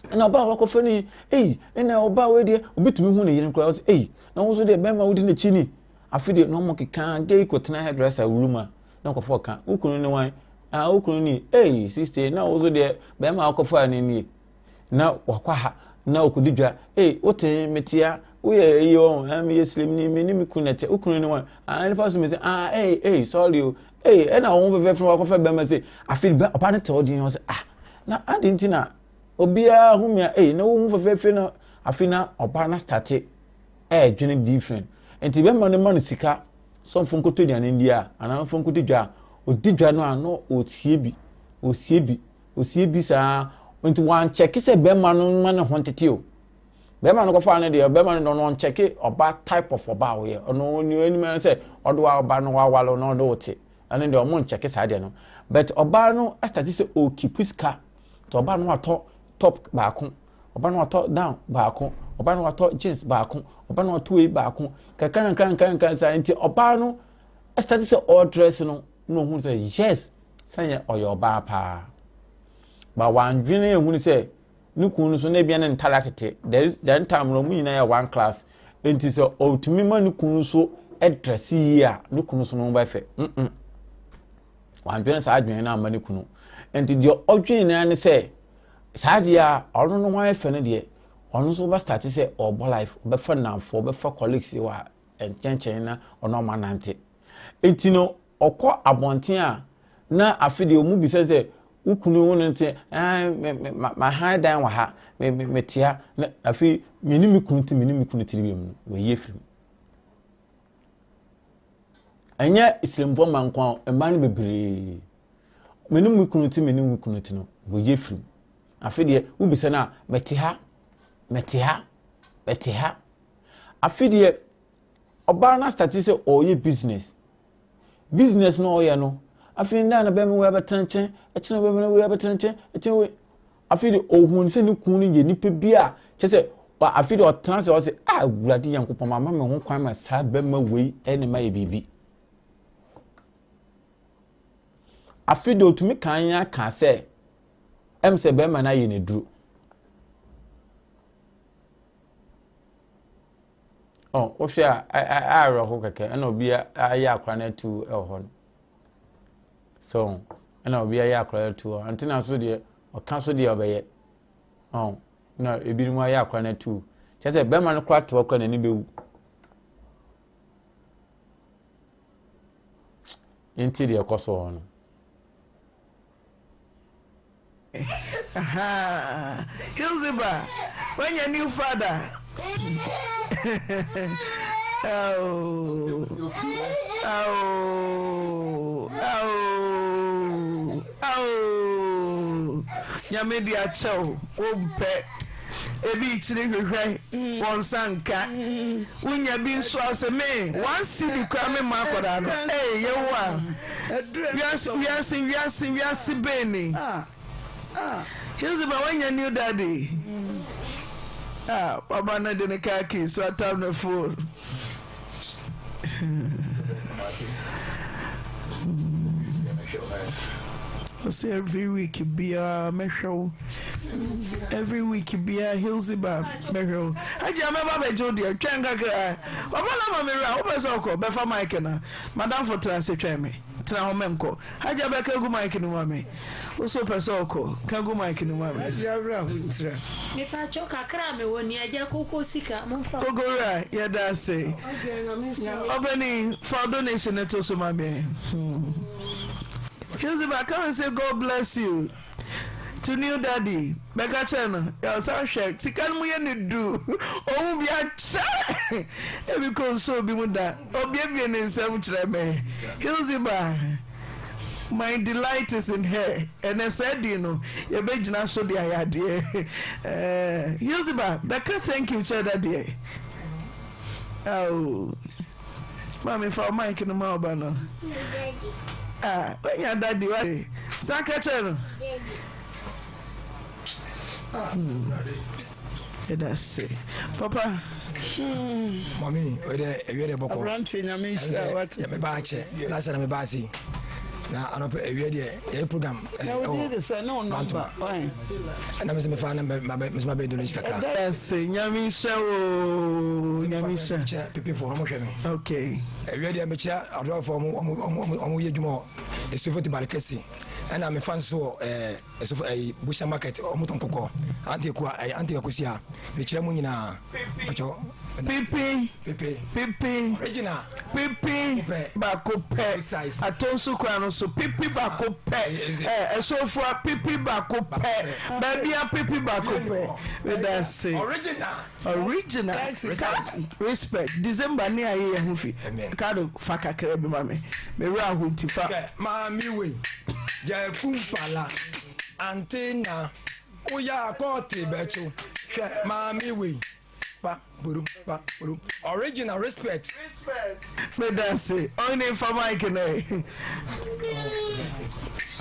Ɛna ɔbaa wakɔfa no yi ei ɛna ɔbaa wei deɛ obi tumi hu ne yere koraa ɔsɛ ei na wo nso deɛ bɛrima wodi n'akyi ni afe deɛ na ɔmo keka gay kɔtena hairdresser wuru mu a na nkɔfo ɔka wo kunu ne wan ah wo kunu ni ei siste na wo nso deɛ bɛrima wakɔfa no nie na wakɔ ha na ɔkɔdi dwa ei wote metea woyɛ eyi ɔn ɛn meyɛ silim ni me ne me kunu na ɛte wo kunu ne wan ah nipa so me sɛ ah ei ei sorry o ei ɛna wo ho fɛfɛɛfɛ wakɔfa bɛrima sɛ afe ɔbaa no te hɔ din ɔsɛ ah na adi nti na Obiara hu me a, ei, na wo ho fɛfɛɛfɛ na afei na ɔbaa na starte ɛɛdwene different. Nti bɛma no ma no sika sɛ ɔmfa nkɔtɔ aduane ndi a, anaa ɔmfa nkɔdi dwa a, ɔdi dwa no a na ɔsie bi, ɔsie bi, ɔsie bi saa. Nti wankyɛke sɛ bɛrima no ma ne ho ntete o. Bɛrima no kɔfaa no deɛ, bɛrima no deɛ ɔno ɔnkyɛke ɔba type of ɔba a ɔyɛ. Ɔno nea ɔnim ara sɛ ɔde ɔba no wawale na ɔde wo te. Ɛno deɛ ɔmo nkyɛke saa deɛ no. But ɔbaa no starte sɛ ɔɔkipu sika. Nti ɔba no watɔ top baako, ɔba no watɔ down baako, ɔba no watɔ jeans baako, ɔba no watɔ wei baako, kakra nkra nkra nkra saa nti ɔbaa no start sɛ ɔredress no na ohun sɛ yes sɛnyɛ ɔyɛ ɔbaa paa. Ba wandwene ehun sɛ ne kun no so na ebia ne ntare atete. There is that time no ɔmo nyinaa yɛ one class. Nti sɛ ɔtumi ma ne kun so dress yie a ne kun so no ho bɛfɛ. Mm -mm. Wandwene saa adwene no amma ne kunu. Nti deɛ ɔdwene nyinaa ne sɛ, saa deɛ a ɔno no ho ayɛ fɛ no deɛ, ɔno nso bɛstarte sɛ ɔrebɔ life, ɔbɛfa nnamfoɔ, ɔbɛfa colleagues wɔ nkyɛnkyɛn na ɔne wɔn anante. Nti no, ɔkɔ abɔnten a, na afe deɛ wɔn bisa sɛ, wo kunu wo no nte, ɛɛ me me ma mahan dan wɔ ha, me me mete ha, na afei me ne me kunu te, me ne me kunu tiri bi mu no, wɔayi afiri mu. Ɛnyɛ Islamfoɔ mma nko ara, mmaa no bebree. Me ne me kunu te, me ne me kunu te no, wɔyi afiri mu. Afei deɛ, wobisa no a, mete ha, mete ha, mete ha. Afei deɛ, ɔbaa no astate sɛ ɔreyɛ business. Business no ɔreyɛ no, afei nna na bɛrima wei abɛtena nkyɛn, ɛkyena bɛrima wei abɛtena nkyɛn, ɛkyena wei. Afei de ohun sɛ ne kunu no yɛ nipa bi a kyerɛ sɛ afei de ɔtena ase ɔsɛ a Awurade Nyankopɔn mama me ho kwan ma saa bɛrima wei ne ma yɛ biribi. Afei de otumi kan ya ka sɛ ɛm sɛ bɛrima no ayɛ ne duro. Ɔ wohwɛ a awerɛho kɛkɛ ɛna obi ayɛ akora no atu wɔ hɔ no. So ɛna obi ayɛ akora no atu hɔ. Antena so deɛ ɔka so deɛ ɔbɛyɛ. Ɔn na ebinom ayɛ akora no atu. Kyerɛ sɛ bɛrima no koraa te hɔ koraa n'ani bɛwu. Nti deɛ ɛkɔ so hɔ no. Ahaa Hilziba wanya new father aww aww aww aww Nyame de akyɛ wo wo mpɛ ebi kyiri hwehwɛ wɔn nsa nka wonya bi nso a sɛ me one cedi koraa me mma akwadaa no ee Yehowa. Wiase wiase wiase wiase bɛn ni? Hilziba wanya new daddy. Ah, papa no de ne car key so atam ne phone. Ɔsɛ every week biara mɛhwɛ wo. Every week biara Hilziba mɛhwɛ wo. Agya mɛba bɛgye wo deɛ twɛn kakra. Papa no ama me wura wopɛ sɛ ɔkɔ bɛfa mic no. Madamfo tra ase twɛn me. Tena hɔ mɛnkɔ. Hajia bɛka gu mic no mu ma me. Wo so wopɛ sɛ ɔkɔ, ka gu mic no mu ma me. Hajia werɛ ho ntira. Mepakyɛw kakra a mewɔ ni agya koko sika momfa. Koko wura yɛda ase. Ɔpanin fa wo donation no to so ma me. Hilziba come and say God bless you to new daddy. Bɛka kyerɛ no yɛ ɔsan hwɛ sika no mu yɛ ne du. Ohun bi akyɛ. Ebi kɔ nso obi mu da. Obiebie ne nsam kyerɛ me. Hilziba my delight is in her. Ɛnɛ saa din no yɛbɛgyina so de ayɛ adeɛ. Eh, Hilziba bɛka thank you kyerɛ dadeɛ. Ao. Maame fa wo mic no ma ɔba no. Ah, wanya daddy wa. San ka kyerɛ no. Yɛda ase. Papa. Mami, o de ewie de bɔkɔ. Aberanteɛ nyame nhyira wate. Yɛ meba akyɛ. Last na meba ase. Na anɔpɛ ewie deɛ yɛyɛ program. Na wo din de sɛ ne wo nɔmba. Ɛna me sɛ mefa na me sɛ ma bɛ donation kakra. Yɛda ase nyame nhyira wo nyame nhyira. Kyɛ pepefoɔ ɔmo hwɛ me. Okay. Ewie deɛ mekyia adɔfoɔ ɔmo ɔmo ɔmo ɔmo yɛ adwuma wɔ esofo ti balikɛsi ɛna mefa nso wɔ ɛɛ. Ɛsofo ɛyi busha market ɔmo tɔn kɔkɔ ante kua ɛyi ante akusia mekyerɛ mo nyinaa ɔkyɛw. Pipi pipi pipi original pipi baako pɛ atonso kwan no so pipi baako pɛ ɛ ɛsofua pipi baako pɛ baabia pipi baako pɛ medase original. Original respect December ne aye yɛ ho fi kado fa kakra bi ma me me werɛ aho nti fa. Hwɛ maame wei gyaku mpala ante na woyɛ akɔɔte bɛkyew hwɛ maame wei pa borom pa borom original respect. Meda ase ɔhene fa mic no ɛ.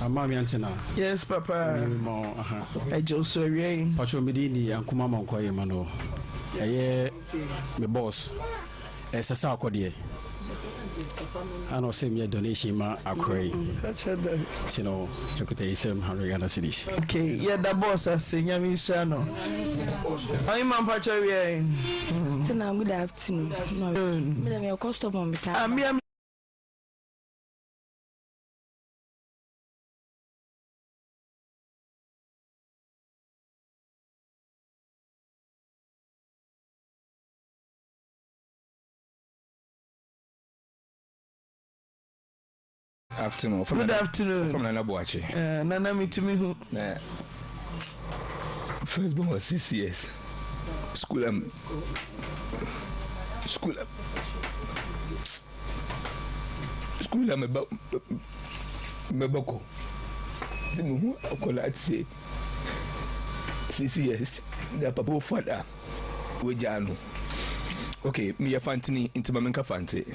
Maame Antena. Yes papa. Mo aha. Ɛgye wo so awia yi. Pacho me din ni Ankuma Mankwa Yema no. Ɛyɛ me boss. Ɛsɛ sɛ akɔdeɛ. Ana ɔsɛ meyɛ donation ma akora yi. Nti no ɛkuta yi sɛm 100 Ghana cedis. Okay, yɛda boss ase nyame nhyira no. Ɔhema mpacho awia yi. Tina, good afternoon. Me de me customer me ta. Amia Afternoon. Good afternoon. From Nana Boakye. Uh, Nana mitumi hu. Na first born was six years. School am school am school am meba meba kɔ. Ti me hu akwadaa te six years. Na papa wo father wagyaa no. Okay, meyɛ fantini nti ma menka fante.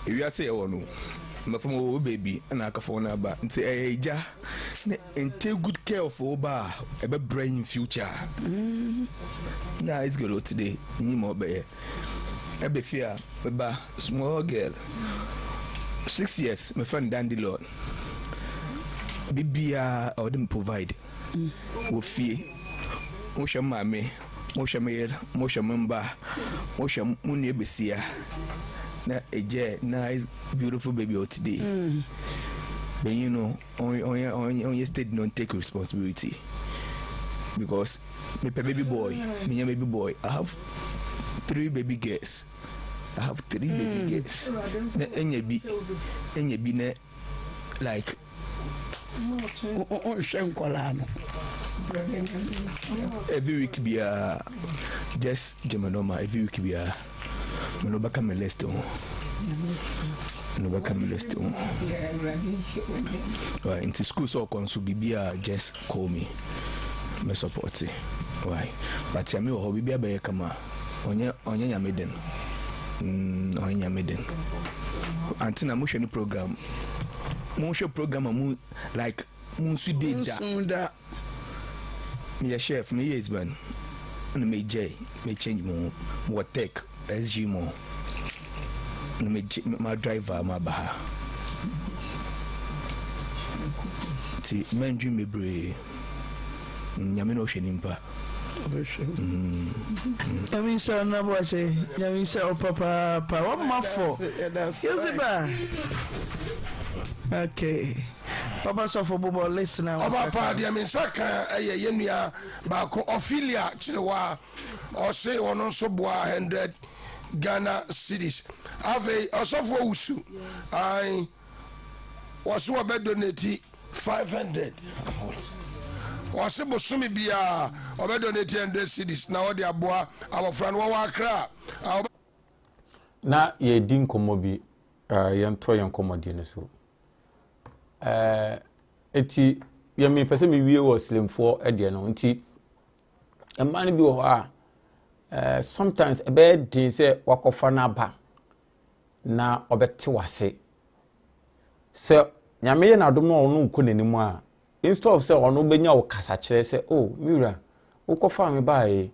Ewiase yɛwɔ no, mmɔfra ma wɔwɔ baabi na aka fɔn no aba nti ɛyɛ egya na and take good care of wo ba a ɛbɛbrɛ in future. Mm. Na it's good today, nyi ma ɔbɛyɛ. Ɛbɛ fie a meba small girl six years mefrɛ no dandy lord biribiara ɔde me provide wɔ fie mohwɛ me maame mohwɛ me yer mohwɛ me mba mohwɛ mo nua besia na ɛgyɛ nice beautiful baby ɔte dei benyin no ɔnyɛ ɔnyɛ steady no take responsibility because mepɛ baby boy menya baby boy I have three baby girls I have three baby mm. girls na enya bi enya bi na like nhwɛ nkɔlaa no every week biara just gyeme no ma every week biara me no bɛka me list ho no bɛka me list ho right nti school sɛ ɔkɔ nso biribiara just call me me support why but yame wɔ hɔ biribiara bɛyɛ kama ɔnyɛ ɔnyɛ nyame den mm, ɔnyɛ nyame den ante na mohwɛ no program monhwɛ program a mu like monsu de da da meyɛ chef meyɛ edziban na megyae me change mo ho mowɔ tech sg mo na megye ma driver ma ba ha nti mɛndwen bebree nyame na ɔhwɛ nimpa Nyame nhyira wo Nana Boakye Nyame nhyira wo papaapa wama fɔ Yosiba. Okay. Papa sɔfo bobɔ list na Ɔba paa deɛ me nsa ka ɛyɛ yɛn nua baako Ophelia Kyerewaa ɔse ɔno nso boa 100 Ghana cedis. Afei ɔsɔfo Owusu ae wɔse wɔbɛ donate 500 wɔse bosome biara ɔbɛ donate 100 cedis na ɔde aboa abɔfra no wɔwɔ Accra a ɔbɛ Na yɛredi nkɔmmɔ bi, eh, yɛntoa yɛn nkɔmmɔdie no so. Eh, eti yɛ mepɛ sɛ mewie wɔ silemfoɔ deɛ no nti mmaa no bi wɔ hɔ a eh, sometimes ɛbɛyɛ den sɛ wakɔfa no aba na ɔbɛte wase sɛ nyame yɛ n'adom na ɔno nkɔ n'anim a instead of sɛ ɔno bɛnya wo kasakyerɛ sɛ oh me wura wokɔfaa me baeɛ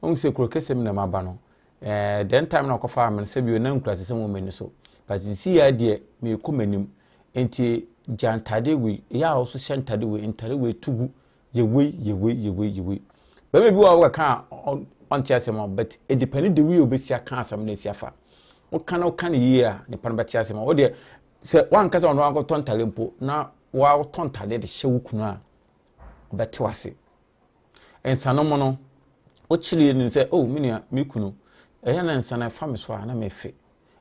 wohu sɛ kuro kɛsɛ mu na maba no eh, then time na ɔkɔfaa me no sɛ bio na nkurasesɛm wɔ m'ani so but sisi yɛ deɛ merekɔ m'anim nti gya ntade wei yɛ a ɔso hyɛ ntade wei ntade wei tugu yɛ wei yɛ wei yɛ wei yɛ wei bɛrima bi wɔ a wɔkaka a ɔnte asɛm a but edipɛne de wei a obesi aka asɛm no esi afa woka na woka no yie a nipa no bɛte asɛm a wodeɛ sɛ wankasa ɔno ankɔtɔ ntade mpo na watɔ ntade de hyɛ wo kunu a ɔbɛte wase nsanom no wokyerɛ no sɛ oh me nua me kunu ɛyɛ na nsa no ɛfa me so a na mefe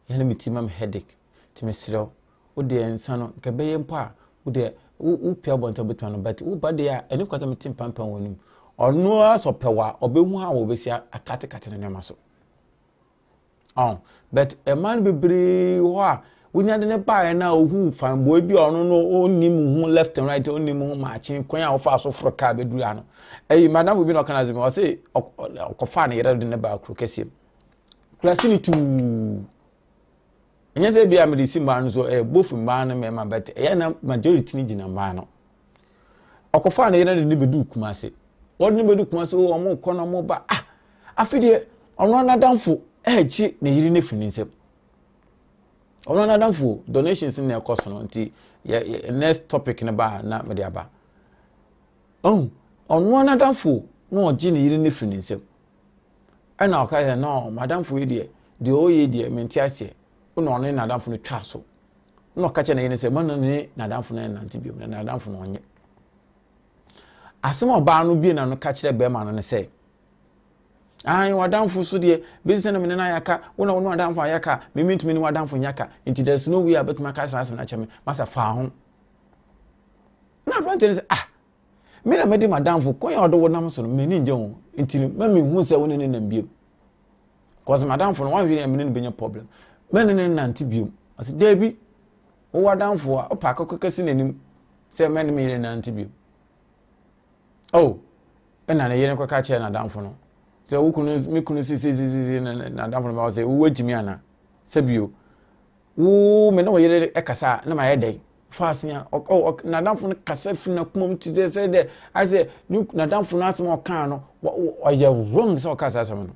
ɛyɛ na me ti ma me headache nti mesrɛ wo wo deɛ nsa no nka ɛbɛyɛ mpo a wo deɛ wo wopia abɔnten wobɛtumi ano but woba deɛ a ɛne kwa sɛ mete mpampan wɔ anim ɔno ara sɛ ɔpɛ wa ɔbɛhu a wɔbɛsi akatekate ne nneɛma so ɔn but mmaa no bebree wɔ hɔ a wonya de ne baeɛ no a ohu fanboy bi a ɔno no ɔnnim ho left and right ɔnnim ho maakye kwan a wɔfa so foro kaa bɛduru ha no ɛyi madamfo bi na ɔka no asɛm ɔse ɔkɔfaa ne yere de ne baa kuro kɛseɛ mu kurase ne tuu Ɛnyɛ sɛ ebia mede si mmaa no so ɛyɛ both mmaa ne mmarima but ɛyɛ na majority no gyina mmaa no. Ɔkɔfaa ne yere de ne bɛduu Kumase. Wɔde ne bɛdu Kumase o wɔn kɔ na wɔn ba ah afi deɛ ɔno anadamfo ɛregye ne yere no afiri ne nsam. Ɔno anadamfo donations na ɛkɔ so no nti yɛ yɛ next topic no ba na mede aba. Ɔn ɔno anadamfo na ɔgye ne yere no afiri ne nsam. Ɛna ɔka sɛ no madamfo yi deɛ deɛ ɔyɛ yi deɛ mente aseɛ ɛna ɔne n'adamfo no twaa so ɛna ɔka kyerɛ ne yere sɛ ma no ne n'adamfo no nnante biom na n'adamfo no ɔnyɛ asɛm a ɔbaa no bie n'ano ka kyerɛ bɛrima no ne sɛ ayi w'adamfo so deɛ bɛsi sɛ na mene no ayɛ aka wo na wo ne w'adamfo ayɛ aka me mentumi ne w'adamfo nyɛ aka nti there's no way a bɛtumi aka saa asɛm no akyerɛ me masa faa ho na aberante no sɛ ah Me na mede m'adamfo kwan a ɔde wo nam so no m'ani ngye ho nti no ma menhu sɛ wo ne ne nam biom cause m'adamfo no wanhwɛ ne mene no bɛnya problem mɛ ne ne nante biom ɔsɛ daabi wowɔ adamfo a wopɛ akɔkɔ kɛse n'anim sɛ mɛ ne me yere nante biom oh ɛna ne yere kɔka kyerɛ n'adamfo no sɛ wo kunu me kunu sisisisisi na n'adamfo no bɛ sɛ wowɔ agyimi ana sɛ bio Wo me ne wo yere kasa a na mayɛ dɛn? Faase a n'adamfo no kasa fi n'akoma mu te sɛ sɛ dɛ ayɛ sɛ ne n'adamfo no asɛm a ɔkaa no ɔyɛ wrong sɛ ɔkaa saa asɛm no.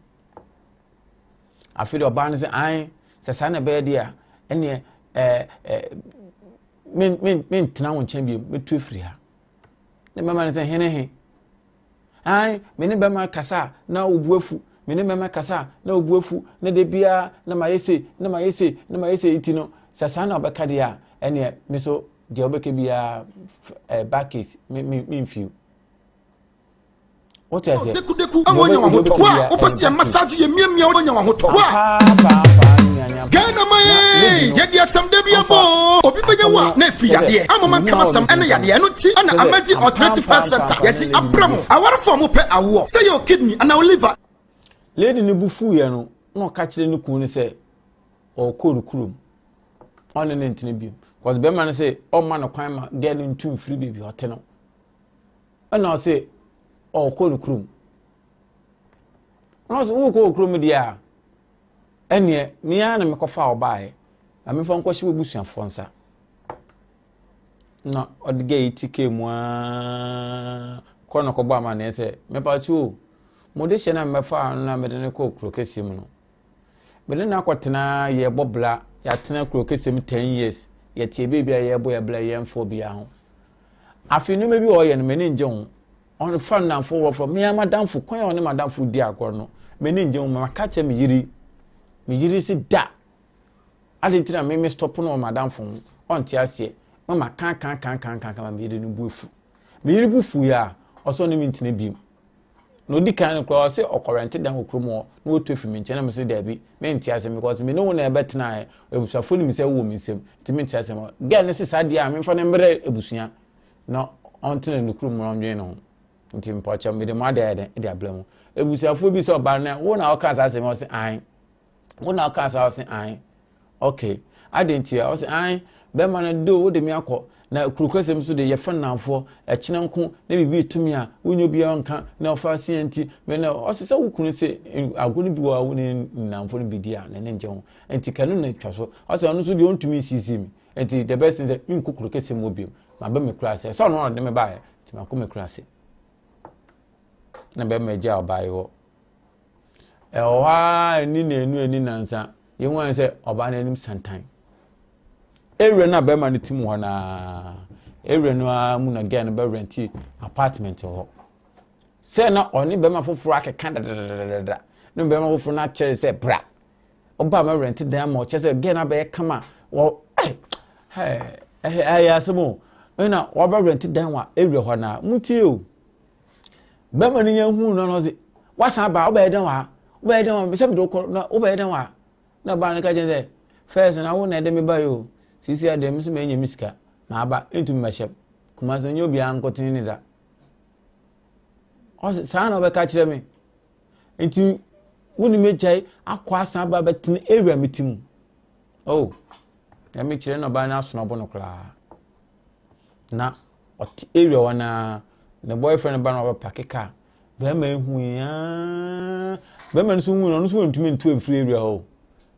Afei deɛ ɔbaa no sɛ ae sɛ saa na ɛbɛyɛ deɛ a ɛneɛ ɛɛ ɛɛ mentena wo nkyɛn bio mɛtu afiri ha. Ne bɛma no sɛ hene he Ae, me ne bɛrima kasa a, na wo bo afu. Me ne bɛrima kasa a, na wo bo afu. Na da biara, na mayɛ sei, na mayɛ sei, na mayɛ sei. Nti no, sɛ saa na ɔbɛka deɛ a, ɛneɛ me so deɛ wobɛka biara, eh, back case, me, me, me mfiw. Wote aseɛ? Dekudeku ama onya wahotɔ. Wo a wopɛ sɛ yɛ massage yɛ miamia onya wahotɔ. Wo a Ghana man ee yɛde asɛm da bi abɔ oo obi bɛnya wo a na ɛfiri yadeɛ amoma nkam asɛm ɛne yadeɛ ɛno nti ɛna Amadi Alternative Health Center yɛde abrɛ mo awarefo a mopɛ awoɔ sɛ yɛ wo kidney anaa wo liver. Lady no bo fuiɛ no, na ɔka kyerɛ ne kunu no sɛ ɔrekɔ ne kurom. Ɔne ne ntena bio. Cause bɛrima no sɛ ɔmma no kwan ma girl no ntu mfiri baabi ɔte no. Ɛna ɔse ɔrekɔ ne kurom. Ɛna ɔse wokɔ wo kurom deɛ a, ɛneɛ me ara na mekɔfaa wo baeɛ na memfa nkɔhyɛ w'abusuafoɔ nsa na ɔde gɛ yi ti kaa mu aa kɔ na kɔbɔ amanneɛ sɛ mepatwo o mode hyɛ na mebɛfaa no na mede no kɔɔ kuro kɛseɛ mu no mede no akɔtena yɛbɔ bla yɛatena kuro kɛseɛ mu 10 years yɛteɛ baabi a yɛbɔ yɛ bla yɛmfa obiara ho afei nneɛma bi a ɔyɛ no m'ani ngye ho Ɔfa nnamfo wɔfrɛ me ara m'adamfo kwan a ɔne m'adamfo di agorɔ no m'ani ngye ho maka kyerɛ me yere me yere si da adi nti na me me stop no wɔ m'adamfo ho ɔnte aseɛ. Mama kan kan kan kan kan kan ma me yere no bu afu. Me yere bu fu yɛ a, ɔsɛ ɔne me ntena bio. Na odi kan no koraa ɔse ɔkɔ rɛnte dan wɔ kurom hɔ na watu afi me nkyɛn na me se daabi mente ase because me ne wo na ɛbɛtenaeɛ abusuafoɔ nim sɛ wowɔ me nsam nti mente ase girl no se saa deɛ a memfa no mmerɛ abusua na ɔntena ne kurom na ɔndwene ne ho nti mpɔkyɛ mede mo adeɛ ayɛ dɛn de abrɛ mu abusuafoɔ bi sɛ ɔbaa no wo na ɔka saa asɛm ɔse ae wo na ɔka saa ɔse ae Okay, adɛn ntia? Ɔse ae, bɛrima no do wode me akɔ, na kuro kɛseɛ so de yɛfa nnamfoɔ, ɛkyena nko na biribi reto me a, wonyɛ obiara nka, na ɔfa aseɛ nti, me na ɔse sɛ wo kunu se agorɔ no bi wɔ a wo ne nnamfoɔ no bi di a, n'ani ngye ho, nti ka no na twa so. Ɔse ɔno nso deɛ ɔntumi nsisi me, nti the best thing sɛ menkɔ kuro kɛseɛ mu hɔ biom, maba me kura ase, sɛ ɔno na ɔde me baeɛ, nti makɔ me kura ase. Na bɛrima agya ɔbaa yi hɔ. Ɛwɔ hɔ ara ɛni nnanu ɛni nnansa, yɛhu ara sɛ ɔbaa no anim santan. Area no a bɛrima no te mu hɔ no ara, area no ara mu na girl no bɛrɛnti apartment hɔ. Sɛ na ɔne bɛrima foforɔ akeka dadadadada, ne bɛrima foforɔ no akyerɛ sɛ bra, ɔbaa ma rɛnti dan ma ɔkyerɛ sɛ girl no abɛyɛ kama, wɔ ɛɛ ɛyɛ ɛyɛ asɛm o, ɛna wabɛ rɛnti dan wɔ area hɔ no ara, mutie o. Bɛrima no nya huu no na ɔse, wasan aba, wobɛyɛ dɛn wɔ ha? Wobɛyɛ dɛn wɔ ha? Sɛ mede wo kɔ na wobɛyɛ dɛn wɔ ha? Na ɔbaa no ka kyerɛ sɛ, first na wo na ɛde me baeɛ o, seesei adeɛ me nso manya me sika, maba, ɛntumi mmɛhyɛ Kumasi nyɛ obiara nkotene ne dza. Ɔse, saa na wobɛka kyerɛ me. Nti wo ne me gyae akɔ asan aba bɛtena area me ti mu. Oh, na mekyerɛ na ɔbaa no asono ɔbo no koraa. Na ɔte area hɔ no ara, ne boyfriend ba na ɔbɛpake car. Barima yi hui aa, barima no nso hui no, ɔno nso ntumi ntu mfiri area hɔ o.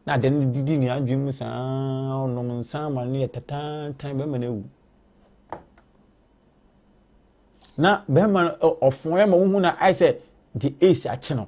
Na ade no didi ne adwene mu saa, ɔnom nsa ma no yɛ tataatan, barima no awu. Na barima no ɔfoɛ ma wohu na ayɛ sɛ de ace akye no.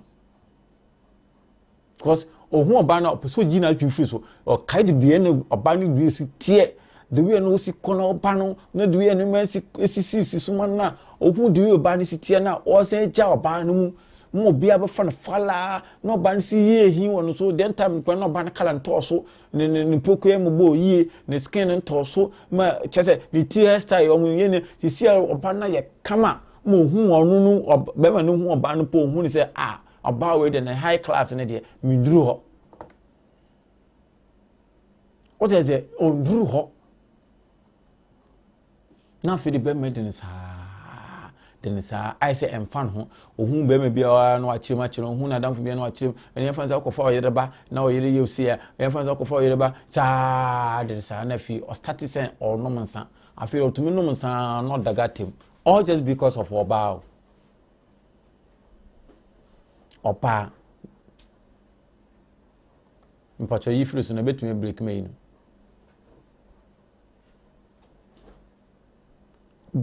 Because ohun ɔbaa no a ɔpɛ sɛ ogyi n'adwene firi so. Ɔkae de deɛ na ɔbaa no wie si teɛ, the way na osi kɔ na ɔba no, na the way nneɛma si esisisi so ma no na ohun the way ɔbaa no si teɛ na ɔsan gya ɔbaa no mu ma obiara bɛfa no falaa na ɔbaa no si yie hin wɔ no so. Then time kora na ɔbaa no kala ntɔɔ so, ne ne ne mpokuya mu bɔ yie, ne skin no ntɔɔ so ma kyerɛ sɛ ne ti hairstyle ɔmo yɛ ne sisi a ɔbaa no ayɛ kama ma ohun ɔno no bɛrima no hu ɔbaa no po ohun ne sɛ ah Ɔbaa wei deɛ ne high class no deɛ menduru hɔ. Wote sɛ ɔnduru hɔ. Na afei de bɛrima de ne saa de ne saa ayɛ sɛ ɛmfa ne ho. Ohun bɛrima biara na wakyerɛ mu akyerɛ ohun n'adamfo biara na wakyerɛ mu. Ɛne ɛmfa ne sɛ ɔkɔfa ɔyere ba na ɔyere yɛ osi a ɛmfa ne sɛ ɔkɔfa ɔyere ba saa de ne saa na afei ɔstarte sɛ ɔnom nsa. Afei ɔtumi nom nsa na ɔda gata mu. All just because of ɔbaa o. Ɔpaa. Mpakyɛ yi firi so na ebetumi abreak ma yi no.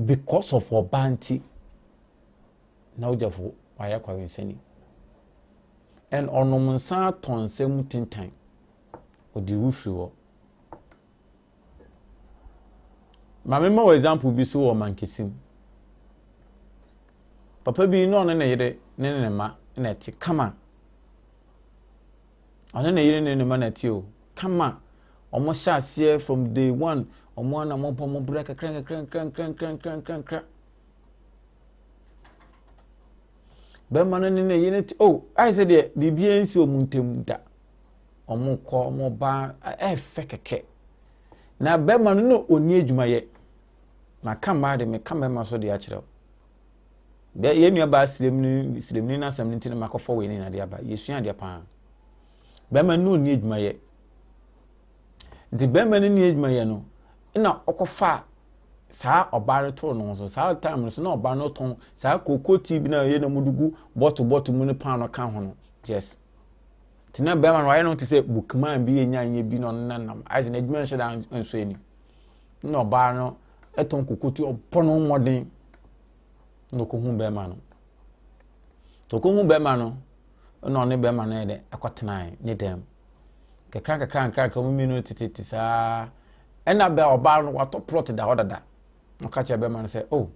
Because of ɔbaa nti na wogyafo wayɛ kɔwensani. And ɔnom nsa atɔ nsa mu tentan. Ɔde wu firi hɔ. Ma memma wo example bi so wɔ Mankesim. Papa bi na ɔne ne yere ne ne mma na ɛte kama. Ɔne ne yere ne ne mma na ɛte o kama. Wɔn hyɛ aseɛ from day one wɔn ana wɔn bɔ wɔn brɛ kakra kakra kakra kakra kakra kakra. Bɛrima no ne ne yere te o ayɛ sɛ deɛ biribiara nsi wɔn ntam da. Wɔkɔ, wɔba, ɛyɛ fɛ kɛkɛ. Na bɛrima no na ɔnni adwuma yɛ. Maka mmaa de, meka mmarima nso de akyerɛ wo. Bɛ yɛn nua baa siremni siremni n'asɛm no nti na makɔfa wei ne na de aba. Yɛsua adeɛ paa. Bɛrima no na ɔnni adwuma yɛ. Nti bɛrima no nni adwuma yɛ no, ɛna ɔkɔfa saa ɔbaa no too ne ho so. Saa time no so na ɔbaa no tɔn saa kooko tea bi na ɛyɛ na wɔde gu bɔtol bɔtol mu ne paano ka ho no. Yes. Nti na bɛrima no wayɛ ne ho te sɛ bookman bi enya nyɛ bi na ɔno nenam ayɛ sɛ n'adwuma nhyɛ da nsɔ ani. Na ɔbaa no tɔn kokotu ɔbɔ ne ho mmɔden na ɔkɔhu bɛrima no. Nti ɔkɔhu bɛrima no na ɔne bɛrima no yɛ dɛ ɛkɔtenae ne dan mu. Kakra kakra nkra nkra wɔn mmienu tetete saa ɛna bɛ ɔbaa no watɔ plot da hɔ dada. Na ɔka kyerɛ bɛrima no sɛ oh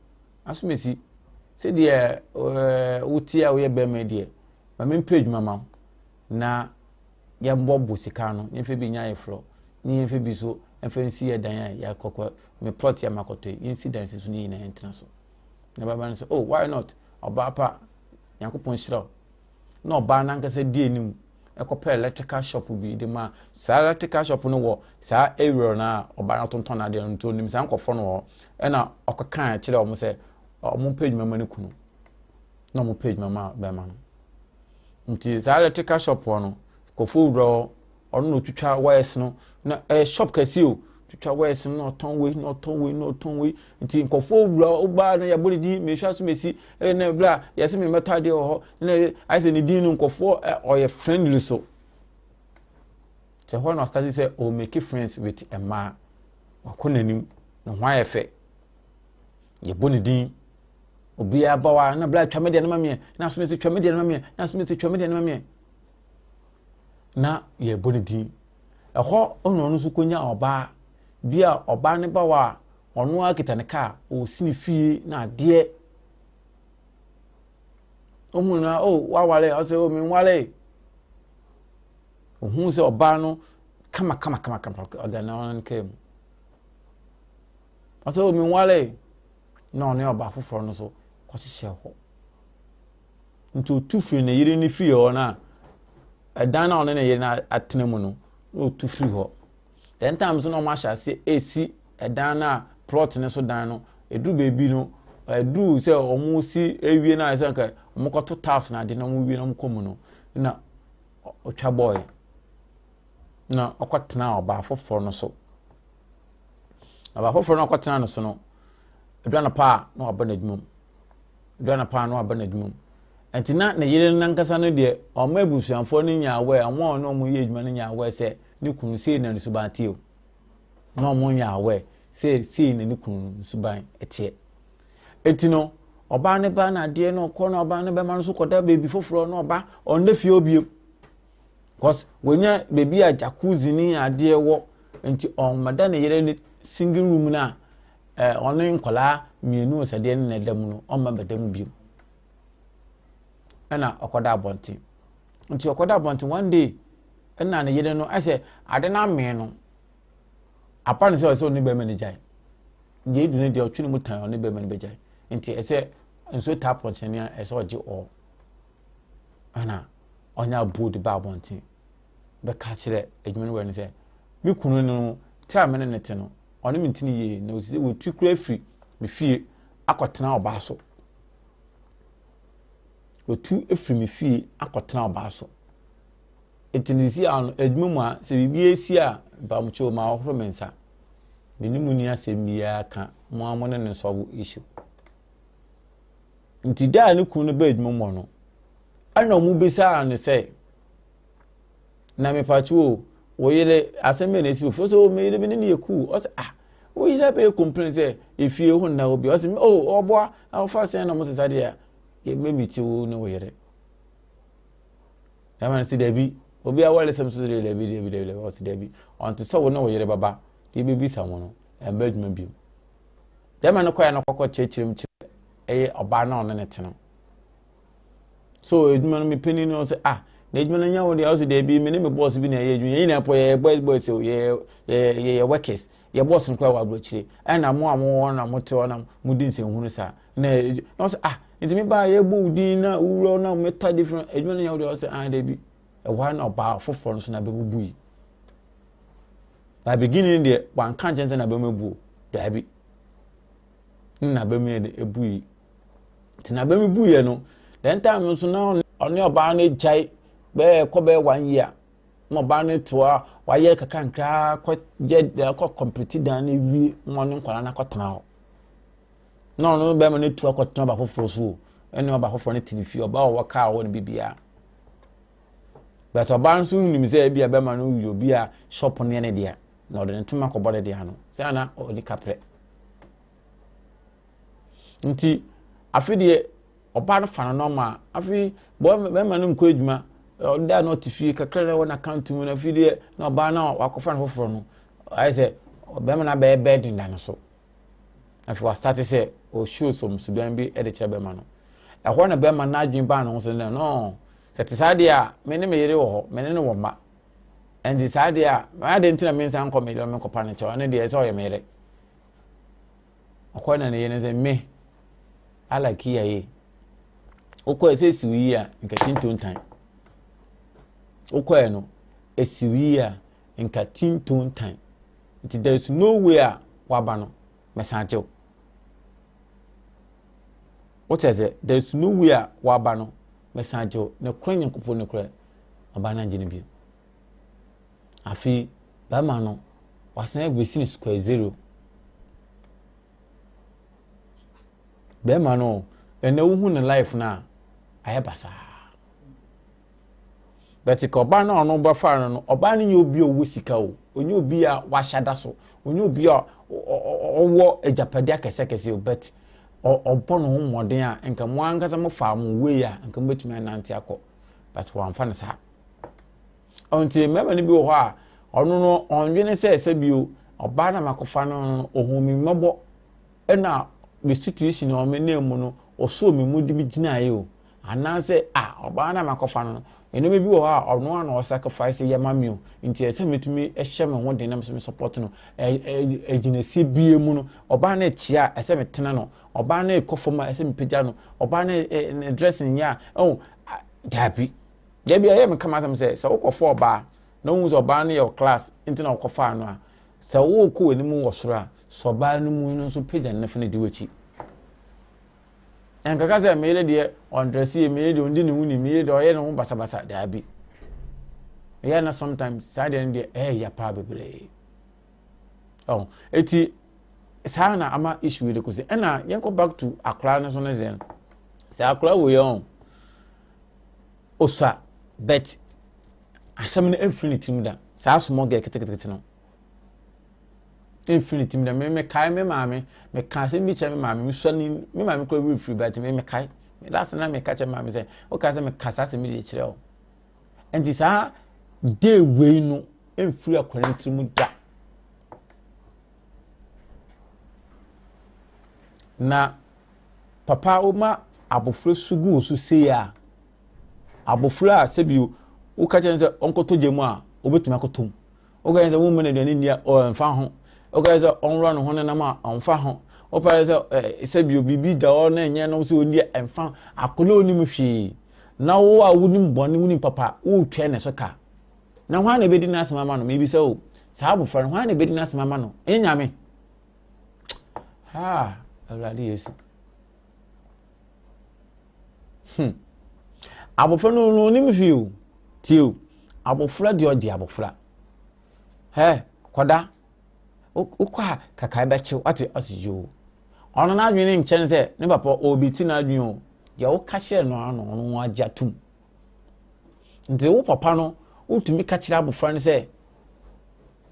asomesi sɛdeɛ ɛɛ wote a woyɛ bɛrima yi deɛ ma mempɛ adwuma ma wo na yɛmbɔbɔ sika no yɛmfa bi nyɛ ayeforɔ ne yɛmfa bi so mfa nsi yɛ dan a yɛakɔkɔ me plot yɛ makɔtɔ yi yɛnsi dan si so ne nyinaa yɛntena so. Na bɛrima no sɛ oh why not ɔbaa pa Nyankopɔn nhyira wo. Na ɔbaa no ankasa di anim ɛkɔpɛ electrical shop bi de ma saa electrical shop no wɔ saa area no a ɔbaa no tontɔn adeɛ no nti onim saa nkurɔfoɔ no wɔ hɔ ɛna ɔkɔkaa kyerɛ wɔn sɛ wɔn mpɛ adwuma ma ne kunu na wɔn pɛ adwuma ma bɛrima no nti saa electrical shop hɔ no nkurɔfoɔ wura hɔ ɔno na ɔtwitwa wires no na ɛyɛ shop kɛse o twitwa wires no na ɔtɔn wei na ɔtɔn wei na ɔtɔn wei nti nkurɔfoɔ wura ɔbaa no yɛbɔ ne din mehwɛ so mesi ɛyɛ na ebla yɛsɛ me mɛtɔ adeɛ wɔ hɔ na ayɛ sɛ ne din no nkurɔfoɔ ɛ ɔyɛ friendly so sɛ hɔ na ɔstart sɛ ɔ make friends with mmaa wakɔ n'anim ne ho ayɛ fɛ yɛbɔ ne din obiara ba wa na bla twa me deɛ no ma meɛ na so mesi twa me deɛ no ma meɛ na so mesi twa me deɛ no ma meɛ na yɛbɔ ne din. Ɛhɔ na ɔno nso kɔnya ɔbaa bi a ɔbaa no ba hɔ a, ɔno ara kita ne kaa, ɔresi ne fie na adeɛ. Ɔhu no a, oh, waware? Ɔsɛ, oh, menwaree. Ɔhu sɛ ɔbaa no kama kama kama kama ɔda ne ɔno kaa mu. Ɔsɛ, oh, menwaree. Na ɔne ɔbaa foforɔ no nso kɔhyehyɛ hɔ. Nti otu firi ne yere no fie hɔ no a, ɛdan no a ɔne ne yere no atena mu no, na otu firi hɔ. Then time nso na wɔn ahyɛ ase esi ɛdan no a plot no so dan no, eduru beebi no, eduru sɛ wɔn si ewie na ayɛ sɛ nka wɔn kɔto tiles na ade na wɔn wie na wɔn kɔ mu no, na ɔtwa bɔɔl na ɔkɔtena ɔbaa foforɔ no so. Ɔbaa foforɔ no a ɔkɔtena no so no, edu anɔpa a na waba n'adwuma mu. Edu anɔpa a na waba n'adwuma mu. Nti na ne yere no ankasa no deɛ, ɔma abusuafoɔ no nya aware, wɔn a ɔne wɔn yɛ adwuma no nya aware sɛ ne kunu sei na ne suban teɛ o. Na wɔn nya aware sɛ sei na ne kunu no suban teɛ. Eti no, ɔbaa ne ba na adeɛ na ɔkɔ na ɔbaa ne bɛma no so kɔda baabi foforɔ na ɔba ɔnda fie hɔ bio. Cause wɔnya baabi a jacuzzi ne adeɛ wɔ nti ɔmmɛda ne yere ne single room no a eh, ɔne nkwadaa mmienu sɛdeɛ ne na ɛda mu no ɔmma bɛda mu bio. Ɛna ɔkɔda abɔnten. Nti ɔkɔda abɔnten one day ɛna ne yere no ɛsɛ ade no amee no apa ne sɛ ɔsɛ ɔne bɛrima no gyae. Deɛ edu no deɛ ɔtwe ne mu tan ɔne bɛrima no bɛgyae. Nti ɛsɛ nsuo taa pɔnkyɛne a ɛsɛ ɔgye ɔɔ. Ɛna ɔnya abuo de ba abɔnten bɛka kyerɛ adwuma no wura no sɛ me kunu no te a me ne no te no ɔne me ntini yie na ɔsi sɛ wɔtu kura afiri me fie akɔtena ɔbaa so wɔtu afiri me fie akɔtena ɔbaa so nti ne sisi ano adwuma mu a sɛ biribi esi a mpamokyɛw ma ɔhoro me nsa me ne mu ni asɛm biara ka mo a mo ne ne nsɔbo issue. Nti da a ne kunu no baa adwuma mu hɔ no, ɛna wɔn bisaa no sɛ, na mepakye o, wo yere asɛm bɛn na esi wɔ fie? Ɔsɛ o me yere me ne no yɛ cool. Ɔsɛ ah, wo yere abɛyɛ complain sɛ efie ho nna hɔ bi. Ɔsɛ o ɔboa ɔfa sɛn na wɔn sesa deɛ a yɛ ti wo ne wo yere. Ɛma no sɛ dabi, obi awɔre sɛm so deɛ dabi dabi dabi dabi ɔsɛ dabi. Ɔnte sɛ wo ne wo yere bɛba deɛ bɛbisa mo no ɛmba adwuma bio. Bɛrima no kɔɛ no kɔkɔ kyerɛkyerɛ mu kyerɛ ɛyɛ ɔbaa no a ɔne ne te no. So adwuma no me panin no sɛ ah na adwuma no nyɛ wo deɛ ɔsɛ daabi me ne me boss bi na ɛyɛ adwuma yɛn nyinaa po yɛyɛ boys boys o yɛyɛ yɛyɛ yɛyɛ workers yɛ boss no koraa wɔ aburokyire ɛna mo a mo wɔ na mo te hɔ na mo di nsɛnhunu saa na na ɔsɛ ah nti me baa yɛbɔ wo din na wowura na mɛta different adwuma no nyɛ wo deɛ ɔsɛ ah daabi ɛhɔ a na ɔbaa foforɔ no so na bɛbubu yi. Na beginning no deɛ wanka nkyɛn sɛ n'abam abu o daabi ne n'abam yɛ de ebu yi nti n'abam bu yɛ no then time nso na ɔne ɔbaa no gyae bɛyɛ kɔ bɛyɛ one year na ɔbaa no to a wayɛ kakrankra kɔ gye kɔ complete dan no ewie na ɔne nkwadaa no akɔtena hɔ na ɔno bɛrima no tu akɔtena ɔba foforɔ so o ɛne ɔba foforɔ no te ne fie ɔbaa ɔwɔ kaa ɔwɔ no bibiara. But ɔbaa no nso nim sɛ ebia bɛrima no yɛ obi a shop no yɛ ne dea na ɔde ne ntoma kɔbɔ ne dea no sɛ ana ɔni kaprɛ. Nti afe deɛ ɔbaa no fa no nɔɔma afe bɛrima no nkɔ adwuma ɔda na ɔte fie kakra na ɛwɔ n'account mu na afe deɛ na ɔbaa no a wakɔfa no foforɔ no ayɛ sɛ bɛrima no abɛyɛ bɛɛden da no so. Afei wastate sɛ ɔshow some suban bi de kyerɛ bɛrima no. Ɛhɔ na bɛrima no adwene baa ne ho so no, no, sɛ te saa deɛ a, me ne me yere wɔ hɔ, me ne no wɔ mma. Ɛnti saa deɛ a, adɛn nti na mensan nkɔ me yere menkɔpa no kyɛw? Ɛno deɛ ɛsɛ ɔyɛ me yere. Ɔkɔe na ne yere no sɛ, me, Allah kiyaye. Wokɔe sɛ esiw yie a, nka tintontan. Wokɔe no, esiw yie a, nka tintontan. Nti there is no way a waba no, mɛsan agye wo. Wote sɛ there is no way a waba no, mɛsan agye wo. Ne korɛ Nyankopɔn ne korɛ, ɔbaa no angye no bio. Afei, bɛrima no, wasan abɛsi no square zero. Bɛrima no, ɛnɛ wohu ne life no a, ayɛ basaa. But ka ɔbaa no a ɔno bɛfaa no no, ɔbaa no nyɛ obi a ɔwɔ sika o, ɔnyɛ obi a wahyɛ da so, ɔnyɛ obi a ɔwɔ agyapadeɛ akɛseakɛseɛ o, but ɔbɔ ne ho mmɔden a, nka mo ankasa mo faa mo wei a, nka mobɛtumi anante akɔ. But wɔamfa no saa. Ɔnti mmarima no bi wɔ hɔ a, ɔno no ɔndwene sɛ sɛbio ɔbaa na makɔfa no no, ɔhu me mmɔbɔ ɛna me situation a ɔme nam mu no, ɔsɔɔ me mu de me gyinaeɛ o. Anaasɛ a ɔbaa no a makɔfa no no, nneɛma bi wɔ hɔ a ɔno a na ɔsacrifice yɛ ma me o, nti ɛsɛ sɛ metumi hyɛ me ho den na me support no. Agyinasie biara mu no, ɔbaa no rekyea a, ɛsɛ metena no. Ɔbaa no rekɔ fam a, ɛsɛ mepagya no. Ɔbaa no ne dressing nyɛ a, ɛho daabi. Dabi ɛyɛ meka m'asɛm sɛ sɛ wokɔfa ɔbaa na wohu sɛ ɔbaa no yɛ wo class nti na wokɔfaa no a, sɛ worekɔ w'anim wɔ soro a, sɔ ɔbaa no mu no nso pagya no na fa no di w'akyi. Ɛnkaka sɛ me yere deɛ ɔndrɛse yie, me yere deɛ ɔndi ne ho ni, me yere deɛ ɔyɛ ne ho basabasa, daabi. Ɛyɛ na sometimes saa deɛ no deɛ ɛyɛ ya paa bebree. Ɔho, eti saa na ama issue yi de kɔsi. Ɛna yɛnkɔ back to akwaraa no so no sɛ, sɛ akwaraa wɔ yɛ ɔho, osua but asɛm no mfiri ne tirim da. Saa small girl ketekete no. Mfiri ne tirim da. Me mekae me maame, meka asɛm bi kyerɛ me maame, mesua ne me maame kura werɛ firi but me mekae. Last na meka kyerɛ me maame sɛ, woka sɛ meka saa asɛm bi de kyerɛ wo. Nti saa day wei no mfiri akwadaa no tirim da. Na papa woma abofra su gu wo so sei a, abofra a sɛbi woka kyerɛ no sɛ ɔnkɔtɔ gya mu a, obetumi akɔtɔ mu. Woka kyerɛ no sɛ womma no aduane nni a, ɔmfa ho. Woka kyerɛ sɛ ɔnworɔ ne ho nenam a, ɔmfa ho. Wopa kyerɛ sɛ ɛ sɛbi biribi da hɔ na ɛnyɛ no sɛ ɔnni a, ɛmfa ho. Akwadaa a onim hwee na wo a wonim bɔne wonim papa woretwa ne so ka. Na hwan na ebedi n'asɛm ama no? Mebisa o. Saa abofra no, hwan na ebedi n'asɛm ama no? Ɛnyɛ Nyame. Ha, Awurade Yesu. Hmm. Abofra no no onim hwee o. Tie o. Abofra deɛ ɔgye abofra. Hɛ, kɔda. Wokɔ a kakae bɛkyew ate ɔse yoo. Ɔno n'adwene nkyɛn sɛ ne papa ɔrebɛti n'adwene o. Deɛ woka kyerɛ no ano ɔno agye atum. Nti wo papa no wotumi ka kyerɛ abofra no sɛ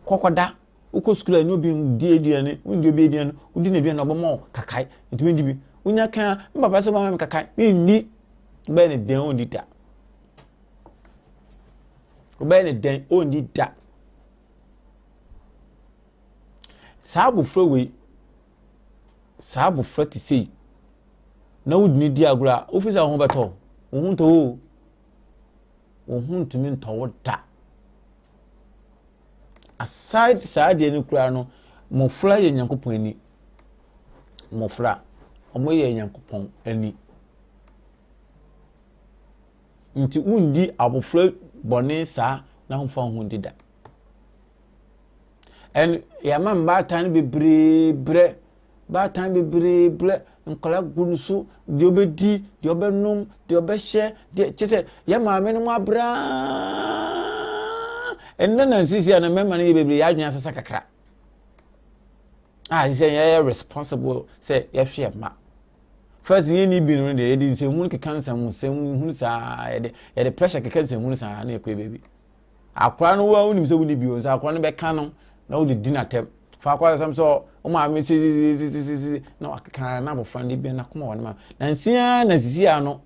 kɔkɔda wokɔ sukuu a ɛne obi ndi aduane wondi obi aduane wodi n'aduane na ɔbɛma wo kakae nti wondi bi wonya kan a me papa sɛ ɔbɛma me kakae menni wobɛyɛ ne dɛn ɔndi da wobɛyɛ ne dɛn ɔndi da saa abofra wei saa abofra te sei na wodi ne di agorɔ a wofi sɛ wo ho bɛtɔ wo ho ntɔ wo wo ho ntumi ntɔ wo da Aside saa adeɛ no koraa no, mmɔfra yɛ Nyankopɔn ani. Mmɔfra, wɔyɛ Nyankopɔn ani. Nti wondi abɔfra bɔne saa na womfa wo ho ndi da. And yɛama mbaatan no bebree brɛ Baatan bebree brɛ nkwadaa gu no so, deɛ ɔbɛdi, deɛ ɔbɛnom, deɛ ɔbɛhyɛ, deɛ kyɛ sɛ yɛn maame no mu abrɛ ara. Ɛnnɛ na nsisi a na mmarima no yɛ bebree yɛ adwene asesa kakra. A sɛ yɛyɛ responsible sɛ yɛhwɛ yɛn mma. First yɛn ni bi no deɛ yɛde nsɛmhunu keka nsɛmhunu saa yɛde yɛde pressure keka nsɛmhunu saa na yɛkɔ baabi. Akora no wo wonim sɛ wonni bio nso akora no bɛka no na wode di n'atɛm. Fa akora asɛm sɛ wo maame sisisisisisi na wakeka na abɔfra no de bia n'akoma wɔ ne maame. Na nsia na sisi ano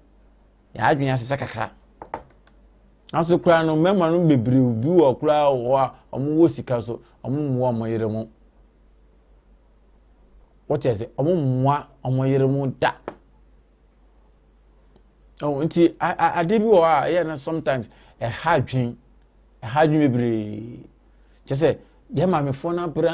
yɛ adwene asesa kakra. Nanso koraa no mmarima no bebree bi wɔ koraa wɔ hɔ a wɔn wɔ sika so wɔn mmoa wɔn yere mo. Wɔte ase wɔn mmoa wɔn yere mo da. Oh, nti ade bi wɔ hɔ a ɛyɛ na sometimes ɛha adwen. Ɛha adwene bebree. Kyɛ sɛ yɛn maamefoɔ no abrɛ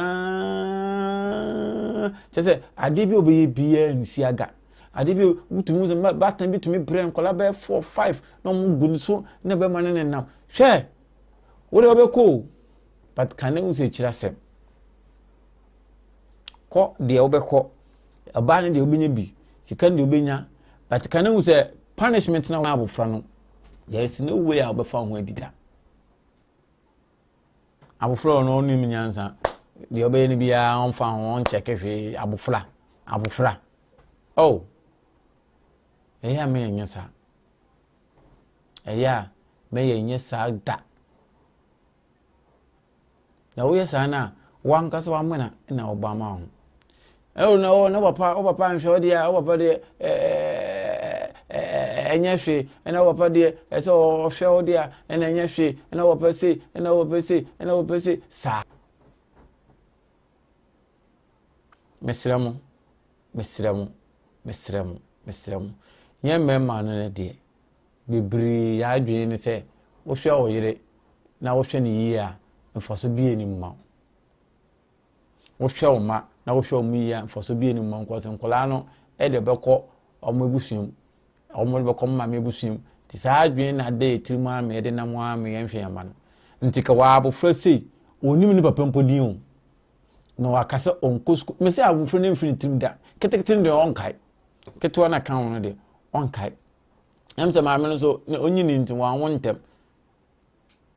kyɛ sɛ adeɛ bi a wɔbɛyɛ biara nsi aga. Adeɛ bi wotumi hu sɛ baatan bi tumi brɛ nkwadaa bɛyɛ four five na wɔn gu ne so na bɛrima no nenam. Hwɛ wo deɛ wobɛkɔ o but kan ne ho sɛ akyiri asɛm. Kɔ deɛ wobɛkɔ ɔbaa no deɛ wobɛnya bi sika no deɛ wobɛnya but kan ne ho sɛ punishment na wɔn abɔfra no there is no way a wobɛfa ho adi da. Abofra ɔno ɔnim nyansa deɛ ɔbɛyɛ no biara ɔmfa ho ɔnkyɛke hwee abofra abofra oh ɛyɛ a mɛyɛ nyɛ saa ɛyɛ a mɛyɛ nyɛ saa da Na woyɛ saa no a, w'ankasa w'amena na wɔbɔ ama wo ho. Ɛwɔ na wɔ na papa wo papa nhwɛ wo deɛ a wo papa deɛ ɛnyɛ hwee ɛna wo papa deɛ ɛsɛ ɔhwɛ wo deɛ a ɛna ɛnyɛ hwee ɛna wo papa sei ɛna wo papa sei ɛna wo papa sei saa. Mesrɛ mo, mesrɛ mo, mesrɛ mo, mesrɛ mo. Nyɛ mmarima no ne deɛ. Bebree yɛn adwene ne sɛ wohwɛ wo yere na wohwɛ no yie a, mfaso bi nni mu ma wo. Wohwɛ wo mma na wohwɛ wɔn yie a, mfaso bi nni mu ma wo because nkwadaa no de bɛkɔ wɔn abusua mu, wɔn de bɛkɔ wɔn maame abusua mu. Nti saa adwene na ada yɛn tirim ara ma yɛde nam ara ma yɛnhwɛ yɛn mma no. Nti ka wɔ abɔfra sei, ɔnnim ne papa mpo din o. Na waka sɛ ɔnkɔ sukuu. Mese abɔfra no mfiri ne tirim da. Ketekete no deɛ ɔnkae. Ketewa no ka ho no deɛ ɔnkae. Ɛm sɛ maame no nso ne onyini nti wanwo ntɛm.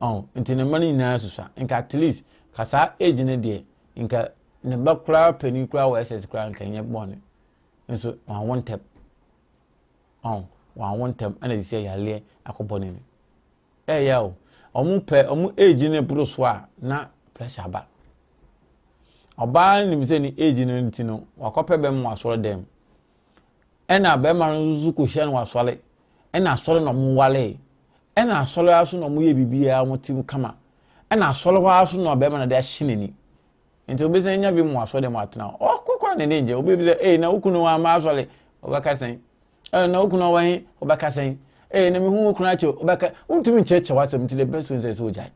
Ɔn nti ne mma no nyinaa susua. Nka at least ka saa age no deɛ nka ne ba koraa panin koraa wɔ SS koraa nka ɛnyɛ bɔne. Nso wanwo ntɛm. Ɔn wanwo ntɛm ɛna sisi yareɛ akɔbɔ ne ni. Ɛyɛ o. Ɔmo pɛ ɔmo age no boro so a na pressure aba. Ɔbaa nim sɛ ne age no nti no wakɔpɛ bɛma wɔ asɔre dɛm. Ɛna bɛrima no nso kɔhyia no wɔ asɔre. Ɛna asɔre na ɔmo waree. Ɛna asɔre ara so na ɔmo yɛ biribiara ɔmo te mu kama. Ɛna asɔre hɔ ara so na bɛrima no de ahye n'ani. Nti obi sɛ nya bi mu asɔre dɛm atena hɔ. Ɔkɔ koraa n'ani ngye. Obi bi sɛ ee na wo kunu amma asɔre. Ɔbɛka sɛn? Ɛɛ na wo kunu ɔwɔ he? Ɔbɛka sɛn? Ee na mehu wo kunu akyɛ. Ɔbɛka wontumi nkyerɛkyerɛ w'asɛm nti the best way sɛ sɛ ogyae.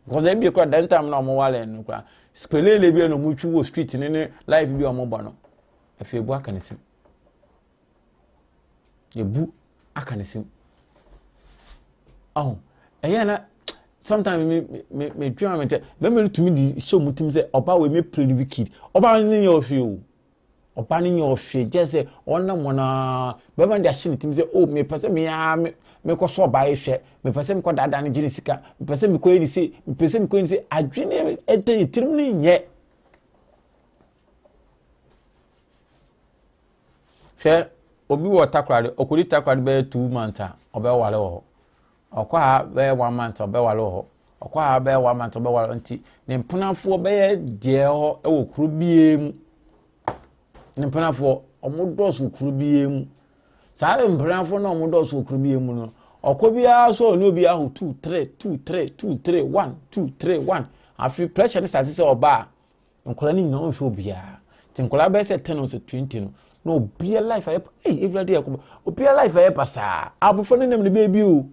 Because ebi koraa that time na ɔmo ware no koraa spelele bi a na ɔmo twi wɔ street ne ne life bi a ɔmo bɔ no. Afei ebu aka ne sim. Ebu aka ne sim. Ɔho ɛyɛ na sometimes me me me dwen a me tɛ bɛrima no tumi de hyɛ wɔn tirim sɛ ɔbaa wei me play no wicked ɔbaa no nyɛ ɔhwee o ɔbaa no nyɛ ɔhwee gyɛ sɛ ɔnam wɔn aa bɛrima no de ahyɛ ne tirim sɛ o mepɛ sɛ me aa me mekɔ so ɔbaa yi hwɛ mepɛ sɛ mekɔ daadaa no gye ne sika mepɛ sɛ mekɔ yɛ ne se mepɛ sɛ mekɔ yɛ ne se adwene ɛda yɛ tirim no nyɛ. Hwɛ, obi wɔ Takoradi, ɔkɔdi Takoradi bɛyɛ two months a, ɔbɛware wɔ hɔ. Ɔkɔ ha bɛyɛ one month a, ɔbɛware wɔ hɔ. Ɔkɔ ha bɛyɛ one month a, ɔbɛware nti ne mpenafoɔ bɛyɛ deɛ hɔ wɔ kuro biara mu. Ne mpenafoɔ, wɔn dɔɔso wɔ kuro biara mu. Saa mpenafoɔ no a wɔn dɔɔso wɔ kuro biara mu no, ɔkɔ biara so ɔne obi aho two three two three two three one two three one. Afei pressure no start sɛ ɔba a, Nkwadaa no nyinaa ɔnhwɛ obiara. Nti nkwadaa bɛyɛ sɛ ten or sɛ 20 no, na obiara life ayɛ ei ewurade yɛ kɔba. Obiara life ayɛ basaa. Abɔfra no nam ne baabi o.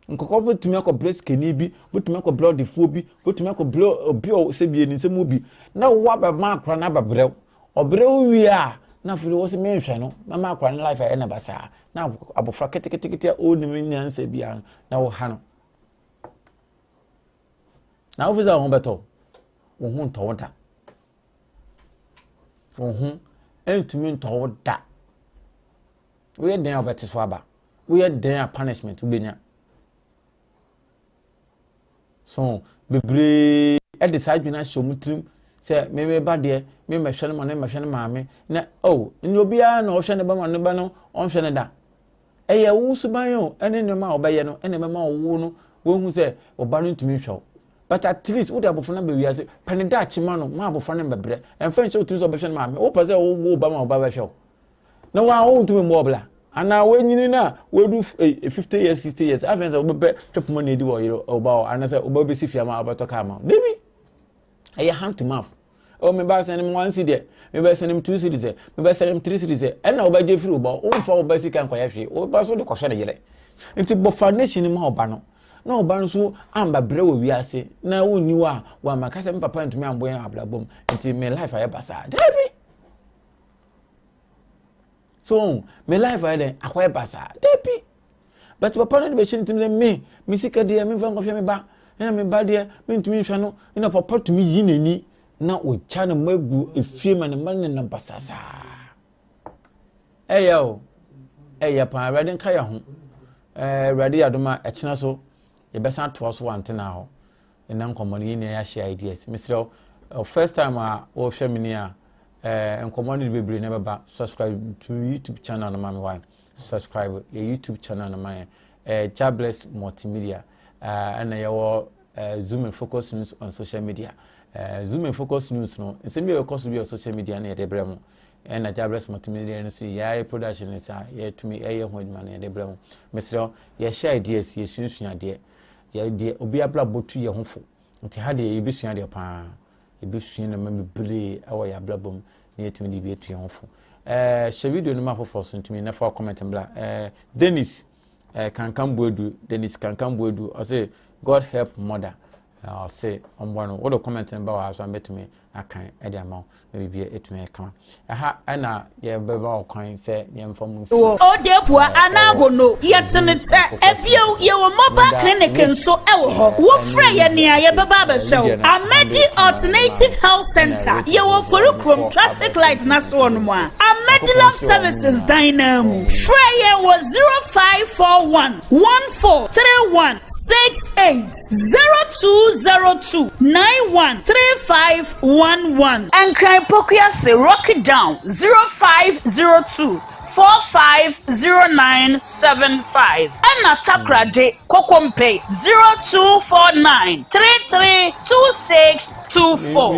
Nkɔkɔ bɛtumi akɔbrɛ sikani bi, bɛtumi akɔbrɛ ɔdefoɔ bi, bɛtumi akɔbrɛ obi a sɛ bie ne nsɛm bi. Na wo abɛma akora no abɛbrɛ wo. Ɔbrɛ wo wie a, na afei wɔ sɛ menhwɛ no, mɛma akora no life ayɛ no basaa. Na abɔfra ketekete a ɔnnim nyansa biara no, na woha no. Na wofi sɛ wo ho bɛtɔ wo ho ntɔ wo da wo ho ntumi ntɔ wo da woyɛ dɛn a wobɛte so aba woyɛ dɛn a punishment wobɛnya so bebree de saa adwene ahyɛ wɔn tirim sɛ meme ba deɛ memɛhwɛ no ma no mɛhwɛ no maame na oh ne obiara na ɔhwɛ ne ba ma ne ba no ɔnhwɛ no da Ɛyɛ wo suban o, ɛne nneɛma a wɔbɛyɛ no ɛna ɛbɛma wo no woahu sɛ wo ba no ntumi nhwɛ wo. But at least wode abɔfra no aba wiase, pɛ ne daakye ma no, ma abɔfra no mbɛbrɛ. Ɛmfa nhyɛ wo tirim sɛ ɔbɛhwɛ ne maame. Wopɛ sɛ wowo wo ba ma wo ba bɛhwɛ wo. Na wo a wontumi mmɔ ɔbra. Anaa woanyini no a woadu 50 years, 60 years, afei sɛ wobɛpɛ twɛpoma na edi wɔ yere wo ba hɔ anaasɛ wo ba bɛsi fie ama wobɛtɔ kaa ma wo. Dabi! Ɛyɛ hand to mouth. Oh, me ba send me one cedi ɛ, me ba send me two cedis ɛ, me ba send me three cedis ɛ. Ɛna wobɛgye firi wo ba, womfa wo ba sika nkɔyɛ hwee, wo ba so de kɔhwɛ ne yere. Nti bɔ foundation ma wo ba no. Na ɔba no nso amba brɛ wɔ wiase na wonni hɔ a wama ka sɛ me papa ntumi ambɔ yɛn abrabɔ mu nti me life ayɛ basaa. Dabi! So me life ayɛ dɛn akɔyɛ basaa. Dabi! But papa no de bɛhyɛ ne tirim sɛ me me sika deɛ memfa nkɔhwɛ me ba ɛna me ba deɛ mentumi nhwɛ no ɛna papa tumi yi n'ani na ɔgya ne mma agu efie ma ne mma no nenam basasaa. Ɛyɛ o, ɛyɛ paa. Awurade nka yɛn ho. Ɛɛ Awurade yɛ adom a ɛkyena so yɛbɛsan atoa so wɔ antena hɔ. Ɛna nkɔmmɔ no yɛn nyinaa yɛahyɛ ideas. Mesrɛ wo, first time a wɔhwɛ me ni a, ɛɛ nkɔmmɔ no de bebree na ɛbɛba. Subscribe to YouTube channel no ma me wae. Subscribe yɛ YouTube channel no ma yɛn. Ɛɛ Jabless Multimedia. Ɛɛ ɛna yɛwɔ ɛɛ Zoom and Focus News on social media. Ɛɛ Zoom and Focus News no, nsɛm bi a ɛkɔ so bi wɔ social media na yɛde brɛ mo. Ɛna Jabless Multimedia no so yɛayɛ production no saa yɛtumi ɛyɛ ho adwuma no yɛde brɛ mo. Mesrɛ wo, yɛhyɛ ideas, yɛsuasua adeɛ. Yɛ deɛ obi abrabɔ tu yɛn ho fo. Nti ha deɛ yɛbɛsua adeɛ paa. Yɛbɛsua nneɛma bebree ɛwɔ yɛn abrabɔ mu na yɛtumi de bi atu yɛn ho fo. Ɛɛ hyɛ video no ma afoforɔ so ntumi na fa comment mbra. Ɛɛ Dennis ɛɛ Kankan Buadu, Dennis Kankan Buadu ɔse God help mother. Ɔse ɔmboa no. Wode comment no ba wɔ ha so a mɛtumi akan de ama wo na biribi atumi ayɛ kama. Ɛha ɛna yɛbɛma wo kwan sɛ yɛmfa mu nsi. Odeepua anaa Gono, yɛte ne tɛ. Ebio, yɛwɔ mobile clinic nso wɔ hɔ. Wofrɛ yɛn a, yɛbɛba abɛhwɛ wo. Amadi Alternative Health Centre, yɛwɔ Oforikrom traffic light no ase hɔnom a, Amadi Love Services dan no ara mu. Frɛ yɛn wɔ 0541 1431 68. 0202 91 3511. Nkran Pokuase Rocky Down 0502 450975 ɛna Takoradi Kokompe 0249 332624.